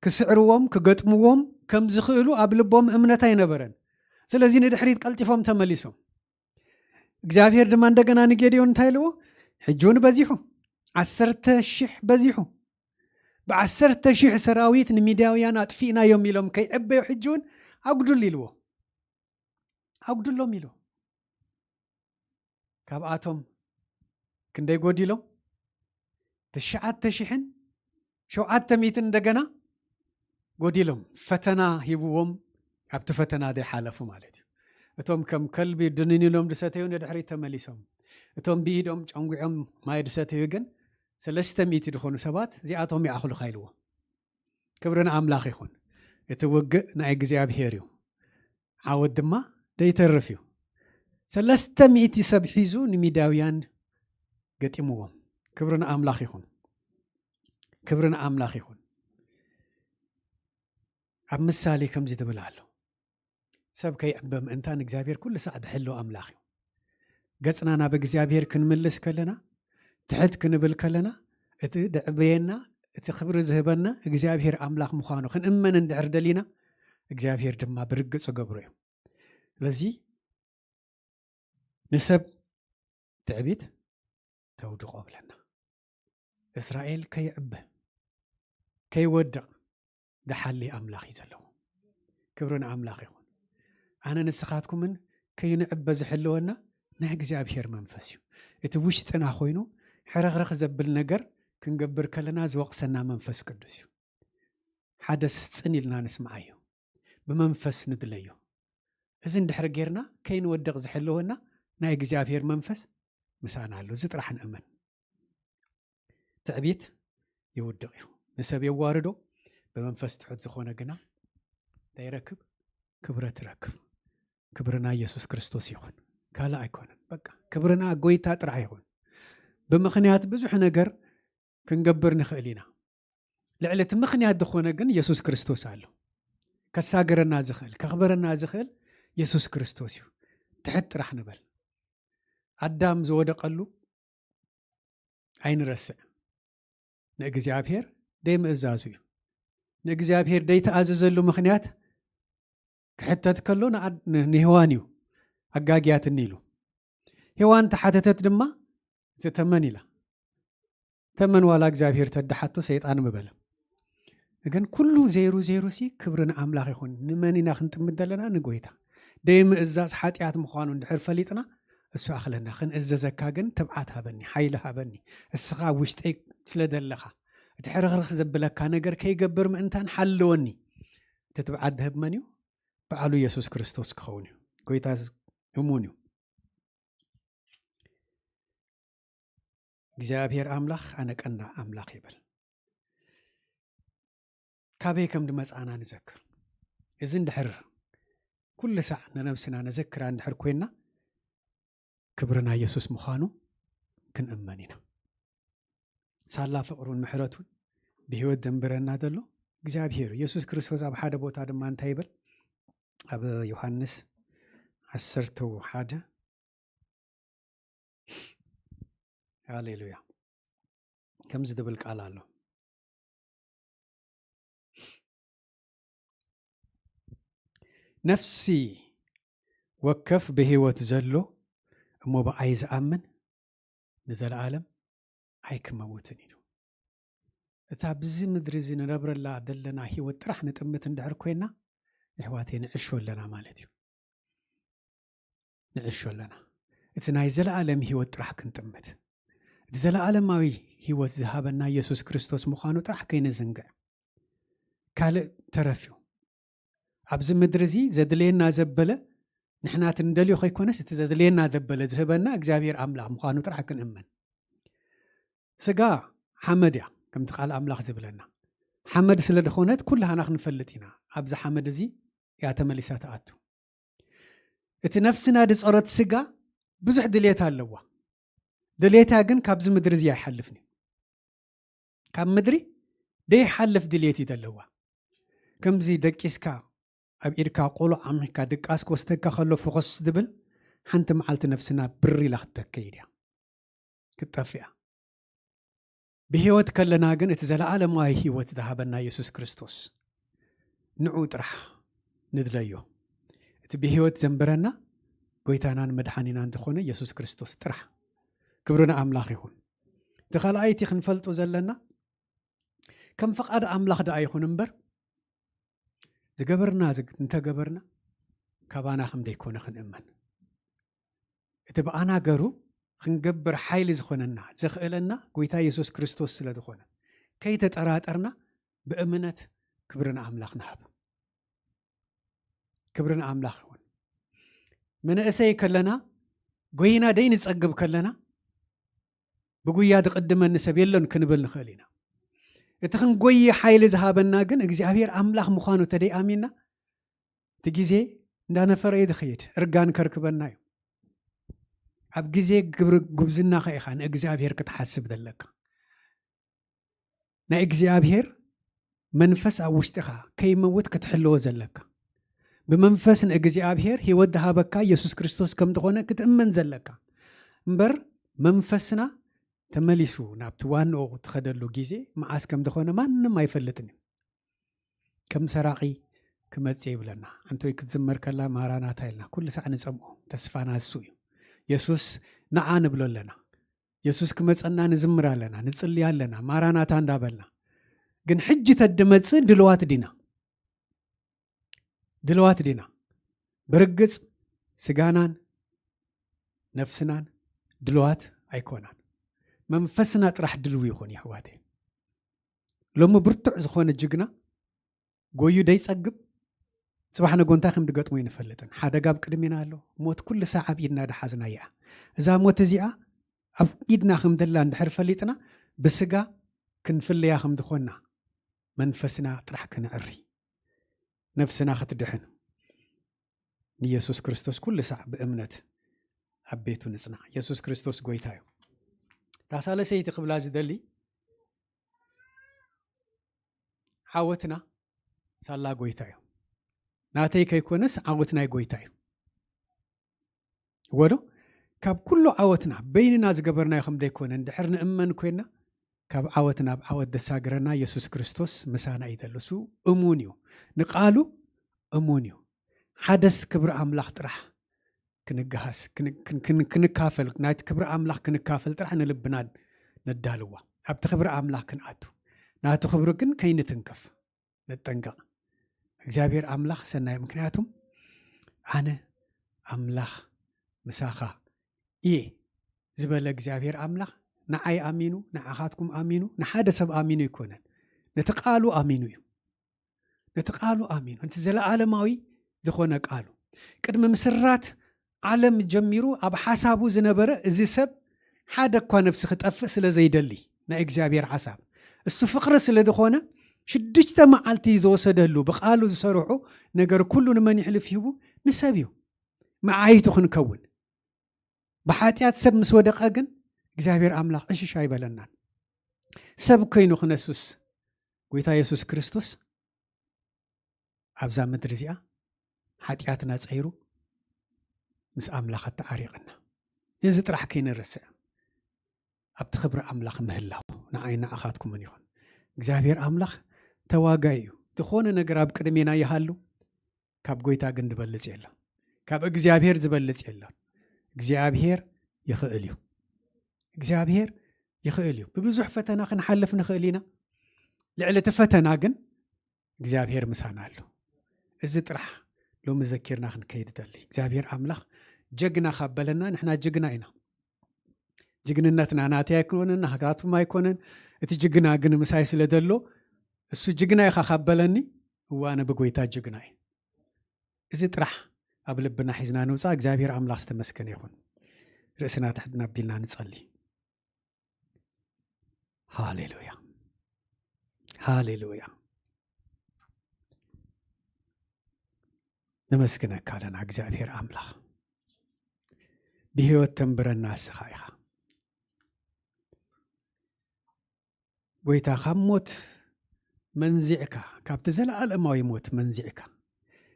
ክስዕርዎም ክገጥምዎም ከም ዝኽእሉ ኣብ ልቦም እምነት ኣይነበረን። ስለዚ ንድሕሪት ቀልጢፎም ተመሊሶም። እግዚኣብሔር ድማ እንደገና ንጌድዮን እንታይ ኢልዎ? ሕጂ እውን በዚሑ፣ ዓሰርተ ሽሕ በዚሑ፣ ብዓሰርተ ሽሕ ሰራዊት ንሚድያውያን ኣጥፊእናዮም ኢሎም ከይዕበዩ ሕጂ እውን ኣጉድል ኢልዎ። ኣጉድሎም ኢልዎ። ካብኣቶም ክንደይ ጎዲሎም? ትሽዓተ ሽሕን ሸውዓተ ሚእትን እንደገና ጎዲሎም። ፈተና ሂብዎም፣ ኣብቲ ፈተና ዘይሓለፉ ማለት እዩ። እቶም ከም ከልቢ ድንን ኢሎም ዝሰተዩ ንድሕሪት ተመሊሶም። እቶም ብኢዶም ጨንጒዖም ማይ ዝሰተዩ ግን ሰለስተ ሚእቲ ዝኾኑ ሰባት እዚኣቶም ይኣኽሉኻ ኢልዎ። ክብሪ ንኣምላኽ ይኹን። እቲ ውግእ ናይ እግዚኣብሔር እዩ፣ ዓወት ድማ ደይተርፍ እዩ። ሰለስተ ሚእቲ ሰብ ሒዙ ንሚድያውያን ገጢምዎም። ክብሪ ንኣምላኽ ይኹን። ክብሪ ንኣምላኽ ይኹን። ኣብ ምሳሌ ከምዚ ትብል ኣሎ፣ ሰብ ከይዕበ ምእንታን እግዚኣብሔር ኩሉ ሳዕ ዝሕልው ኣምላኽ እዩ። ገጽና ናብ እግዚኣብሔር ክንምልስ ከለና፣ ትሕት ክንብል ከለና፣ እቲ ደዕበየና፣ እቲ ክብሪ ዝህበና እግዚኣብሔር ኣምላኽ ምዃኑ ክንእመን እንድሕር ደሊና፣ እግዚኣብሔር ድማ ብርግጽ ገብሮ እዩ። ስለዚ ንሰብ ትዕቢት ተውድቆ ብለና። እስራኤል ከይዕበ፣ ከይወድቕ ዝሓሊ ኣምላኽ እዩ ዘለዎ። ክብሪ ንኣምላኽ ይኹን። ኣነ ንስኻትኩምን ከይንዕበ ዝሕልወና ናይ እግዚኣብሔር መንፈስ እዩ። እቲ ውሽጥና ኮይኑ ሕርኽርኽ ዘብል ነገር ክንገብር ከለና ዝወቕሰና መንፈስ ቅዱስ እዩ። ሓደስ ጽን ኢልና ንስምዓዮ፣ ብመንፈስ ንድለዮ። እዚ እንድሕር ጌርና ከይንወድቕ ዝሕልወና ናይ እግዚኣብሔር መንፈስ ምሳና ኣሎ። እዚ ጥራሕ ንእመን። ትዕቢት ይውድቕ እዩ፣ ንሰብ የዋርዶ። ብመንፈስ ትሑት ዝኾነ ግና እንታይ ይረክብ? ክብረት ይረክብ። ክብርና ኢየሱስ ክርስቶስ ይኹን፣ ካልእ ኣይኮነን። በቃ ክብርና ጎይታ ጥራሕ ይኹን። ብምኽንያት ብዙሕ ነገር ክንገብር ንኽእል ኢና። ልዕሊ እቲ ምኽንያት ዝኾነ ግን ኢየሱስ ክርስቶስ ኣሎ። ከሳግረና ዝኽእል፣ ከኽብረና ዝኽእል ኢየሱስ ክርስቶስ እዩ። ትሕት ጥራሕ ንበል። ኣዳም ዝወደቐሉ ኣይንረስዕ። ንእግዚኣብሔር ደይምእዛዙ እዩ። ንእግዚኣብሔር ደይተኣዘዘሉ ምኽንያት ክሕተት ከሎ ንኣ-፣ ን-፣ ንሄዋን እዩ ኣጋግያትኒ ኢሉ። ሄዋን ተሓተተት ድማ፣ እቲ ተመን ኢላ። ተመን ዋላ እግዚኣብሔር ተዳሓቶ ሰይጣን ምበለ። ግን ኩሉ ዘይሩ ዘይሩ ሲ ክብሪ ንኣምላኽ ይኹን። ንመን ኢና ክንጥምት ዘለና? ንጎይታ። ደይምእዛዝ ሓጢኣት ምዃኑ እንድሕር ፈሊጥና፣ እሱ ኣኽለና። ክንእዘዘካ ግን ትብዓት ሃበኒ፣ ሓይሊ ሃበኒ። እስኻ ኣብ ውሽጠይ ስለ ዘለኻ፣ እቲ ሕርኽርኽ ዘብለካ ነገር ከይገብር ምእንታን ሓልወኒ። እቲ ትብዓት ድህብ መን እዩ? በዓሉ ኢየሱስ ክርስቶስ ክኸውን እዩ። ጎይታ ዝ-፣ እሙን እዩ። እግዚኣብሔር ኣምላኽ ኣነ ቀና ኣምላኽ ይብል። ካበይ ከም ድመጻና ንዘክር። እዚ እንድሕር ኩሉ ሳዕ ንነብስና ነዘክራ እንድሕር ኮይና፣ ክብርና ኢየሱስ ምዃኑ ክንእመን ኢና። ሳላ ፍቕሩን ምሕረቱን ብህይወት ዘንብረና ዘሎ እግዚኣብሔር እዩ። ኢየሱስ ክርስቶስ ኣብ ሓደ ቦታ ድማ እንታይ ይብል? ኣብ ዮሃንስ ዓሰርተ ሓደ፣ ሃሌሉያ፣ ከምዚ ዝብል ቃል ኣሎ። ነፍሲ ወከፍ ብህይወት ዘሎ እሞ ብኣይ ዝኣምን ንዘለኣለም ኣይክመውትን ኢሉ። እታ ብዚ ምድሪ እዚ ንነብረላ ዘለና ህይወት ጥራሕ ንጥምት እንድሕር ኮይና፣ የሕዋተይ፣ ንዕሾ ኣለና ማለት እዩ። ንዕሾ ኣለና። እቲ ናይ ዘለኣለም ህይወት ጥራሕ ክንጥምት፣ እቲ ዘለኣለማዊ ህይወት ዝሃበና ኢየሱስ ክርስቶስ ምዃኑ ጥራሕ ከይንዝንግዕ። ካልእ ተረፍ እዩ። ኣብዚ ምድሪ እዚ ዘድልየና ዘበለ ንሕና እቲ ንደልዮ ከይኮነስ፣ እቲ ዘድልየና ዘበለ ዝህበና እግዚኣብሔር ኣምላኽ ምዃኑ ጥራሕ ክንእመን። ስጋ ሓመድ እያ፣ ከምቲ ቃል ኣምላኽ ዝብለና። ሓመድ ስለ ዝኾነት ኩላህና ክንፈልጥ ኢና። ኣብዚ ሓመድ እዚ እያ ተመሊሳ ትኣቱ። እቲ ነፍስና ዝጸሮት ስጋ ብዙሕ ድሌት ኣለዋ። ድሌታ ግን ካብዚ ምድሪ እዚ ኣይሓልፍን እዩ። ካብ ምድሪ ደይሓልፍ ድሌት እዩ ዘለዋ። ከምዚ ደቂስካ ኣብ ኢድካ ቆሎ ዓሚካ ድቃስ ክወስደካ ከሎ ፍኾስ ድብል ሓንቲ መዓልቲ ነፍስና ብር ኢላ ክትተከይድ እያ፣ ክትጠፍእ እያ። ብህይወት ከለና ግን እቲ ዘለኣለማዊ ህይወት ዝሃበና የሱስ ክርስቶስ ንዑ ጥራሕ ንድለዮ። እቲ ብህይወት ዘንበረና ጎይታናን መድሓኒናን ዝኾነ የሱስ ክርስቶስ ጥራሕ። ክብሪ ንኣምላኽ ይኹን። እቲ ካልኣይቲ ክንፈልጦ ዘለና ከም ፍቓድ ኣምላኽ ደኣ ይኹን እምበር ዝገበርና ዝግ-፣ እንተገበርና ካባና ከም ደይኮነ ክንእመን። እቲ ብኣና ገሩ ክንገብር ሓይሊ ዝኾነና ዘኽእለና ጎይታ የሱስ ክርስቶስ ስለ ዝኾነ ከይተጠራጠርና ብእምነት ክብሪ ንኣምላኽ ንሃብ። ክብሪ ንኣምላኽ ይኹን። መንእሰይ ከለና ጎይና ደይ ንጸግብ ከለና ብጉያ ዝቕድመኒ ሰብ የሎን ክንብል ንኽእል ኢና። እቲ ክንጎይ ሓይሊ ዝሃበና ግን እግዚኣብሔር ኣምላኽ ምዃኑ ተደይ ኣሚንና እቲ ግዜ እንዳነፈረ እዩ ዝኸይድ። እርጋን ከርክበና እዩ። ኣብ ግዜ ግብሪ ጉብዝናኻ ኢኻ ንእግዚኣብሔር ክትሓስብ ዘለካ። ናይ እግዚኣብሔር መንፈስ ኣብ ውሽጥኻ ከይመውት ክትሕልዎ ዘለካ። ብመንፈስ ንእግዚኣብሔር ህይወት ዝሃበካ የሱስ ክርስቶስ ከም ዝኾነ ክትእመን ዘለካ። እምበር መንፈስና ተመሊሱ ናብቲ ዋንኡ ትኸደሉ ግዜ መዓስ ከም ዝኾነ ማንም ኣይፈልጥን እዩ። ከም ሰራቒ ክመጽእ ይብለና። ሓንቲ ወይ ክትዝመር ከላ ማራናታ ኢልና ኩሉ ሳዕ ንጸምኦ። ተስፋና እሱ እዩ። የሱስ ንዓ ንብሎ ኣለና። የሱስ ክመጸና ንዝምር ኣለና፣ ንጽሊ ኣለና፣ ማራናታ እንዳበልና። ግን ሕጂ ተድመጽእ ድልዋት ዲና? ድልዋት ዲና? ብርግጽ ስጋናን ነፍስናን ድልዋት ኣይኮናን። መንፈስና ጥራሕ ድልው ይኹን ይሕዋተይ። ሎሚ ብርቱዕ ዝኾነ ጅግና ጎዩ ደይጸግብ ጽባሕ ነጎ እንታይ ከም ድገጥሞ ይንፈልጥን። ሓደጋ ኣብ ቅድሜና ኣሎ። ሞት ኩሉ ሳዕ ኣብ ኢድና ድሓዝና እያ። እዛ ሞት እዚኣ ኣብ ኢድና ከም ደላ እንድሕር ፈሊጥና ብስጋ ክንፍለያ ከም ዝኾንና መንፈስና ጥራሕ ክንዕሪ፣ ነፍስና ክትድሕን ንየሱስ ክርስቶስ ኩሉ ሳዕ ብእምነት ኣብ ቤቱ ንጽናዕ። የሱስ ክርስቶስ ጎይታ እዩ። እታ ሳልሰይቲ ክብላ ዝደሊ ዓወትና ሳላ ጎይታ እዩ። ናተይ ከይኮነስ ዓወት ናይ ጎይታ እዩ። ወዶ ካብ ኩሉ ዓወትና በይንና ዝገበርናዮ ከም ደይኮነ እንድሕር ንእመን ኮይና ካብ ዓወት ናብ ዓወት ደሳግረና የሱስ ክርስቶስ ምሳና እዩ ዘሎ። እሱ እሙን እዩ፣ ንቃሉ እሙን እዩ። ሓደስ ክብሪ ኣምላኽ ጥራሕ ክንገሃስ፣ ክን-፣ ክን-፣ ክን-፣ ክንካፈል፣ ናይቲ ክብሪ ኣምላኽ ክንካፈል ጥራሕ ንልብና ነዳልዋ። ኣብቲ ክብሪ ኣምላኽ ክንኣቱ፣ ናቱ ክብሪ ግን ከይንትንከፍ ንጠንቀቕ። እግዚኣብሔር ኣምላኽ ሰናይ፣ ምክንያቱም ኣነ ኣምላኽ ምሳኻ እየ ዝበለ እግዚኣብሔር ኣምላኽ ንዓይ ኣሚኑ፣ ንዓኻትኩም ኣሚኑ፣ ንሓደ ሰብ ኣሚኑ ኣይኮነን። ነቲ ቃሉ ኣሚኑ እዩ። ነቲ ቃሉ ኣሚኑ፣ ነቲ ዘለኣለማዊ ዝኾነ ቃሉ። ቅድሚ ምስራት ዓለም ጀሚሩ ኣብ ሓሳቡ ዝነበረ እዚ ሰብ ሓደ እኳ ነፍሲ ክጠፍእ ስለ ዘይደሊ ናይ እግዚኣብሔር ሓሳብ እሱ ፍቕሪ ስለ ዝኾነ ሽዱሽተ መዓልቲ ዝወሰደሉ ብቃሉ ዝሰርሑ ነገር ኩሉ ንመን ይሕልፍ ሂቡ? ንሰብ እዩ። መዓይቱ ክንከውን። ብሓጢኣት ሰብ ምስ ወደቐ ግን እግዚኣብሔር ኣምላኽ ዕሽሽ ኣይበለናን። ሰብ ኮይኑ ክነሱስ ጎይታ የሱስ ክርስቶስ ኣብዛ ምድሪ እዚኣ ሓጢኣትና ጸይሩ ምስ ኣምላኽ ኣተዓሪቕና። እዚ ጥራሕ ከይንርስዕ ኣብቲ ክብሪ ኣምላኽ ምህላው ንዓይ ንዓኻትኩምን ይኹን። እግዚኣብሔር ኣምላኽ ተዋጋኢ እዩ። ዝኾነ ነገር ኣብ ቅድሜና ይሃሉ፣ ካብ ጎይታ ግን ዝበልጽ የለን። ካብ እግዚኣብሔር ዝበልጽ የለን። እግዚኣብሔር ይኽእል እዩ። እግዚኣብሔር ይኽእል እዩ። ብብዙሕ ፈተና ክንሓልፍ ንኽእል ኢና። ልዕሊ እቲ ፈተና ግን እግዚኣብሔር ምሳና ኣሎ። እዚ ጥራሕ ሎሚ ዘኪርና ክንከይድ ደሊ። እግዚኣብሔር ኣምላኽ ጀግና ካብ በለና ንሕና ጅግና ኢና። ጅግንነትና ናተይ ኣይኮነን፣ ናትኩም ኣይኮነን። እቲ ጅግና ግን ምሳይ ስለ ደሎ እሱ ጅግና ኢኻ ካብ በለኒ፣ እዋነ ብጎይታ ጅግና እዩ። እዚ ጥራሕ ኣብ ልብና ሒዝና ንውፃእ። እግዚኣብሔር ኣምላኽ ዝተመስገነ ይኹን። ርእስና ትሕትና ኣቢልና ንጸሊ። ሃሌሉያ፣ ሃሌሉያ። ነመስግነካ ኣለና እግዚኣብሔር ኣምላኽ። ብህይወት ተንብረና እስኻ ኢኻ። ጎይታ፣ ካብ ሞት መንዚዕካ፣ ካብቲ ዘለኣለማዊ ሞት መንዚዕካ፣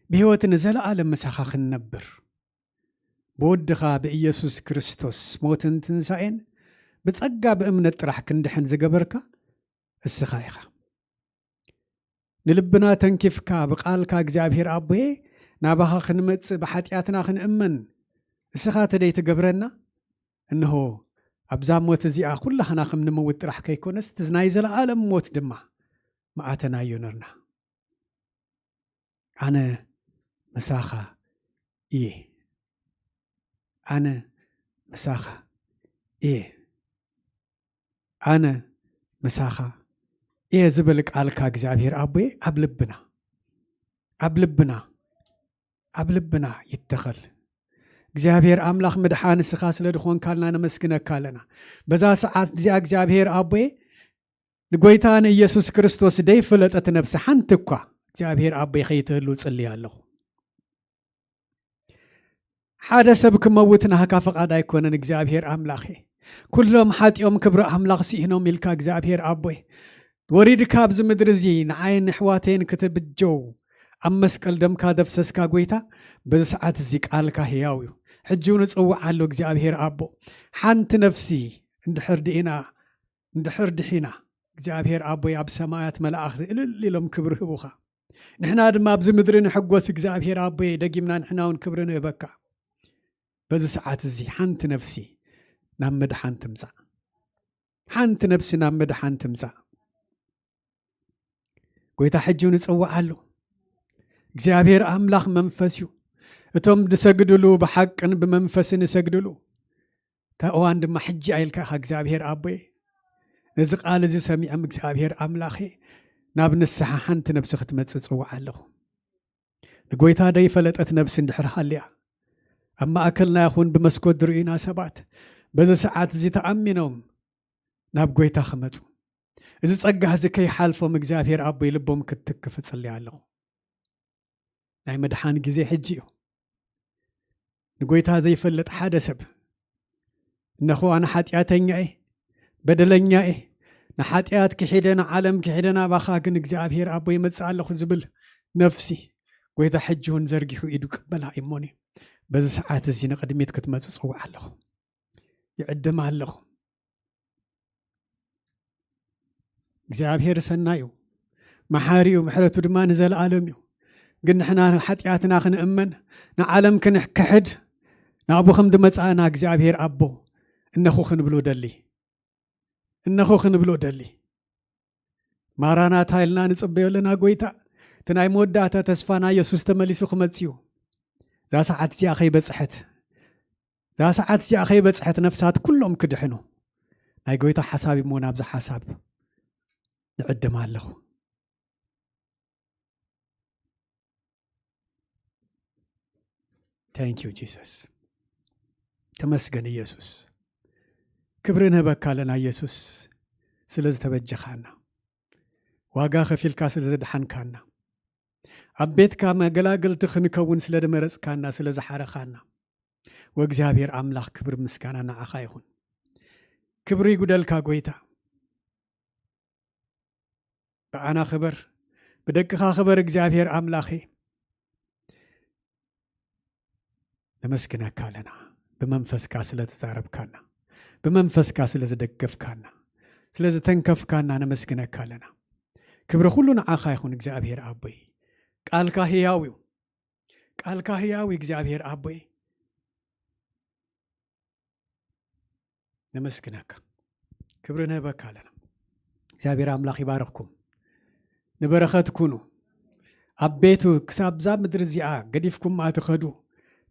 ብህይወት ንዘለኣለም ምሳኻ ክንነብር፣ ብወድኻ ብኢየሱስ ክርስቶስ ሞትን ትንሳኤን ብጸጋ ብእምነት ጥራሕ ክንድሕን ዝገበርካ እስኻ ኢኻ። ንልብና ተንኪፍካ ብቃልካ እግዚኣብሔር ኣቦዬ ናባኻ ክንመጽእ ብሓጢኣትና ክንእመን እስኻ ተደይ ትገብረና፣ እንሆ ኣብዛ ሞት እዚኣ ኩላህና ከም ንመውት ጥራሕ ከይኮነስ እቲ ናይ ዘለኣለም ሞት ድማ መኣተናዮ ነርና። ኣነ ምሳኻ እየ። ኣነ ምሳኻ እየ። ኣነ ምሳኻ እየ ዝብል ቃልካ እግዚኣብሔር ኣቦዬ ኣብ ልብና፣ ኣብ ልብና፣ ኣብ ልብና ይተኸል። እግዚኣብሔር ኣምላኽ ምድሓን ንስኻ ስለ ዝኾንካልና ነመስግነካ ኣለና። በዛ ሰዓት እዚኣ እግዚኣብሔር ኣቦዬ ንጎይታ ንኢየሱስ ክርስቶስ ደይፈለጠት ነብሲ ሓንቲ እኳ እግዚኣብሔር ኣቦይ ከይትህሉ ጽልይ ኣለኹ። ሓደ ሰብ ክመውት ናህካ ፈቓድ ኣይኮነን እግዚኣብሔር ኣምላኸ። ኩሎም ሓጢኦም ክብሪ ኣምላኽ ስኢኖም ኢልካ እግዚኣብሔር ኣቦይ ወሪድካ ኣብዚ ምድሪ እዚ ንዓይን ንሕዋተይን ክትብጀው ኣብ መስቀል ደምካ ደፍሰስካ ጎይታ፣ በዚ ሰዓት እዚ ቃልካ ህያው እዩ። ሕጂ እውን እጽውዓሉ እግዚኣብሔር ኣቦ፣ ሓንቲ ነፍሲ እንድሕር ድኢና እንድሕር ድሒና እግዚኣብሔር ኣቦይ ኣብ ሰማያት መላእኽቲ እልል ኢሎም ክብሪ ህቡኻ። ንሕና ድማ ኣብዚ ምድሪ ንሕጎስ እግዚኣብሔር ኣቦይ፣ ደጊምና ንሕና እውን ክብሪ ንህበካ። በዚ ሰዓት እዚ ሓንቲ ነፍሲ ናብ ምድሓን ትምጻእ። ሓንቲ ነፍሲ ናብ ምድሓን ትምጻእ። ጎይታ ሕጂ ንጽውዓሉ። እግዚኣብሔር ኣምላኽ መንፈስ እዩ። እቶም ዝሰግድሉ ብሓቅን ብመንፈስን ይሰግድሉ። እታ እዋን ድማ ሕጂ ኣኢልካ ኢኻ እግዚኣብሔር ኣቦይ። ነዚ ቃል እዚ ሰሚዖም እግዚኣብሔር ኣምላኸ ናብ ንስሓ ሓንቲ ነብሲ ክትመጽእ ጽውዓ ኣለኹ። ንጎይታ ደይፈለጠት ነብሲ እንድሕር ሃልያ ኣብ ማእከልና ይኹን ብመስኮት ዝርእዩና ሰባት በዚ ሰዓት እዚ ተኣሚኖም ናብ ጎይታ ክመጹ እዚ ጸጋ እዚ ከይሓልፎም እግዚኣብሔር ኣቦይ ልቦም ክትትክፍ እጽልያ ኣለኹ። ናይ ምድሓን ግዜ ሕጂ እዩ። ንጎይታ ዘይፈልጥ ሓደ ሰብ እነሆ ኣነ ሓጢኣተኛ እየ፣ በደለኛ እየ፣ ንሓጢኣት ክሒደ ንዓለም ክሒደ ናባኻ ግን እግዚኣብሔር ኣቦ ይመጽእ ኣለኹ ዝብል ነፍሲ ጎይታ ሕጂ እውን ዘርጊሑ ኢዱ ቅበላ እሞኒ በዚ ሰዓት እዚ ንቕድሚት ክትመጹ ጽውዓ ኣለኹ። ይዕድም ኣለኹ። እግዚኣብሔር ሰናይ እዩ፣ መሓሪ እዩ፣ ምሕረቱ ድማ ንዘለኣለም እዩ። ግን ንሕና ሓጢኣትና ክንእመን ንዓለም ክንክሕድ ናብኡ ከም ዝመጻእና እግዚኣብሔር ኣቦ እነኹ ክንብሎ ደሊ፣ እነኹ ክንብሎ ደሊ። ማራናታ ኢልና ንጽበዮ ኣለና ጎይታ። እቲ ናይ መወዳእታ ተስፋና የሱስ ተመሊሱ ክመጽእ እዩ። እዛ ሰዓት እዚኣ ከይበጽሐት እዛ ሰዓት እዚኣ ከይበጽሐት ነፍሳት ኩሎም ክድሕኑ ናይ ጎይታ ሓሳብ እሞ ናብዚ ሓሳብ ንዕድም ኣለኹ። Thank you Jesus። ተመስገን ኢየሱስ። ክብሪ ንህበካ ኣለና ኢየሱስ ስለ ዝተበጀኻና፣ ዋጋ ከፊልካ ስለ ዘድሓንካና፣ ኣብ ቤትካ መገላገልቲ ክንከውን ስለ ዝመረጽካና፣ ስለ ዝሓረኻና። ወእግዚኣብሔር ኣምላኽ ክብሪ ምስጋና ንዓኻ ይኹን። ክብሪ ይጉደልካ ጎይታ። ብኣና ክበር፣ ብደቅኻ ክበር እግዚኣብሔር ኣምላኸ። ነመስግነካ ኣለና ብመንፈስካ ስለ ተዛረብካና፣ ብመንፈስካ ስለ ዝደገፍካና፣ ስለ ዝተንከፍካና ነመስግነካ ኣለና። ክብሪ ኩሉ ንዓኻ ይኹን እግዚኣብሔር ኣቦይ። ቃልካ ህያው እዩ። ቃልካ ህያው እዩ እግዚኣብሔር ኣቦይ። ነመስግነካ። ክብሪ ንህበካ ኣለና። እግዚኣብሔር ኣምላኽ ይባርኽኩም። ንበረኸት ኩኑ። ኣብ ቤቱ ክሳብ እዛ ምድሪ እዚኣ ገዲፍኩም ኣትኸዱ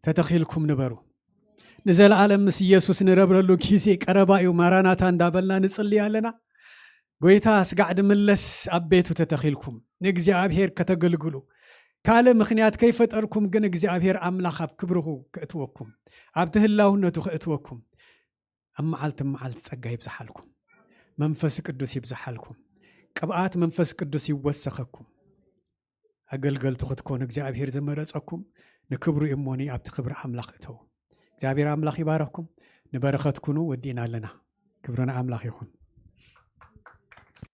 ተተኺልኩም ንበሩ። ንዘለኣለም ምስ ኢየሱስ ንረብረሉ ግዜ ቀረባ እዩ። ማራናታ እንዳበልና ንጽልይ ኣለና። ጎይታ ስጋዕ ድምለስ ኣብ ቤቱ ተተኺልኩም ንእግዚኣብሔር ከተገልግሉ ካልእ ምኽንያት ከይፈጠርኩም ግን እግዚኣብሔር ኣምላኽ ኣብ ክብርኹ ከእትወኩም፣ ኣብቲ ህላውነቱ ከእትወኩም ኣብ መዓልቲ መዓልቲ ጸጋ ይብዝሓልኩም። መንፈስ ቅዱስ ይብዝሓልኩም። ቅብኣት መንፈስ ቅዱስ ይወሰኸኩም። ኣገልገልቱ ክትኮኑ እግዚኣብሔር ዝመረጸኩም ንክብሩ እሞኒ ኣብቲ ክብሪ ኣምላኽ እተዉ። እግዚኣብሔር ኣምላኽ ይባረኽኩም። ንበረኸት ኩኑ። ወዲእና ኣለና። ክብሪ ንኣምላኽ ይኹን።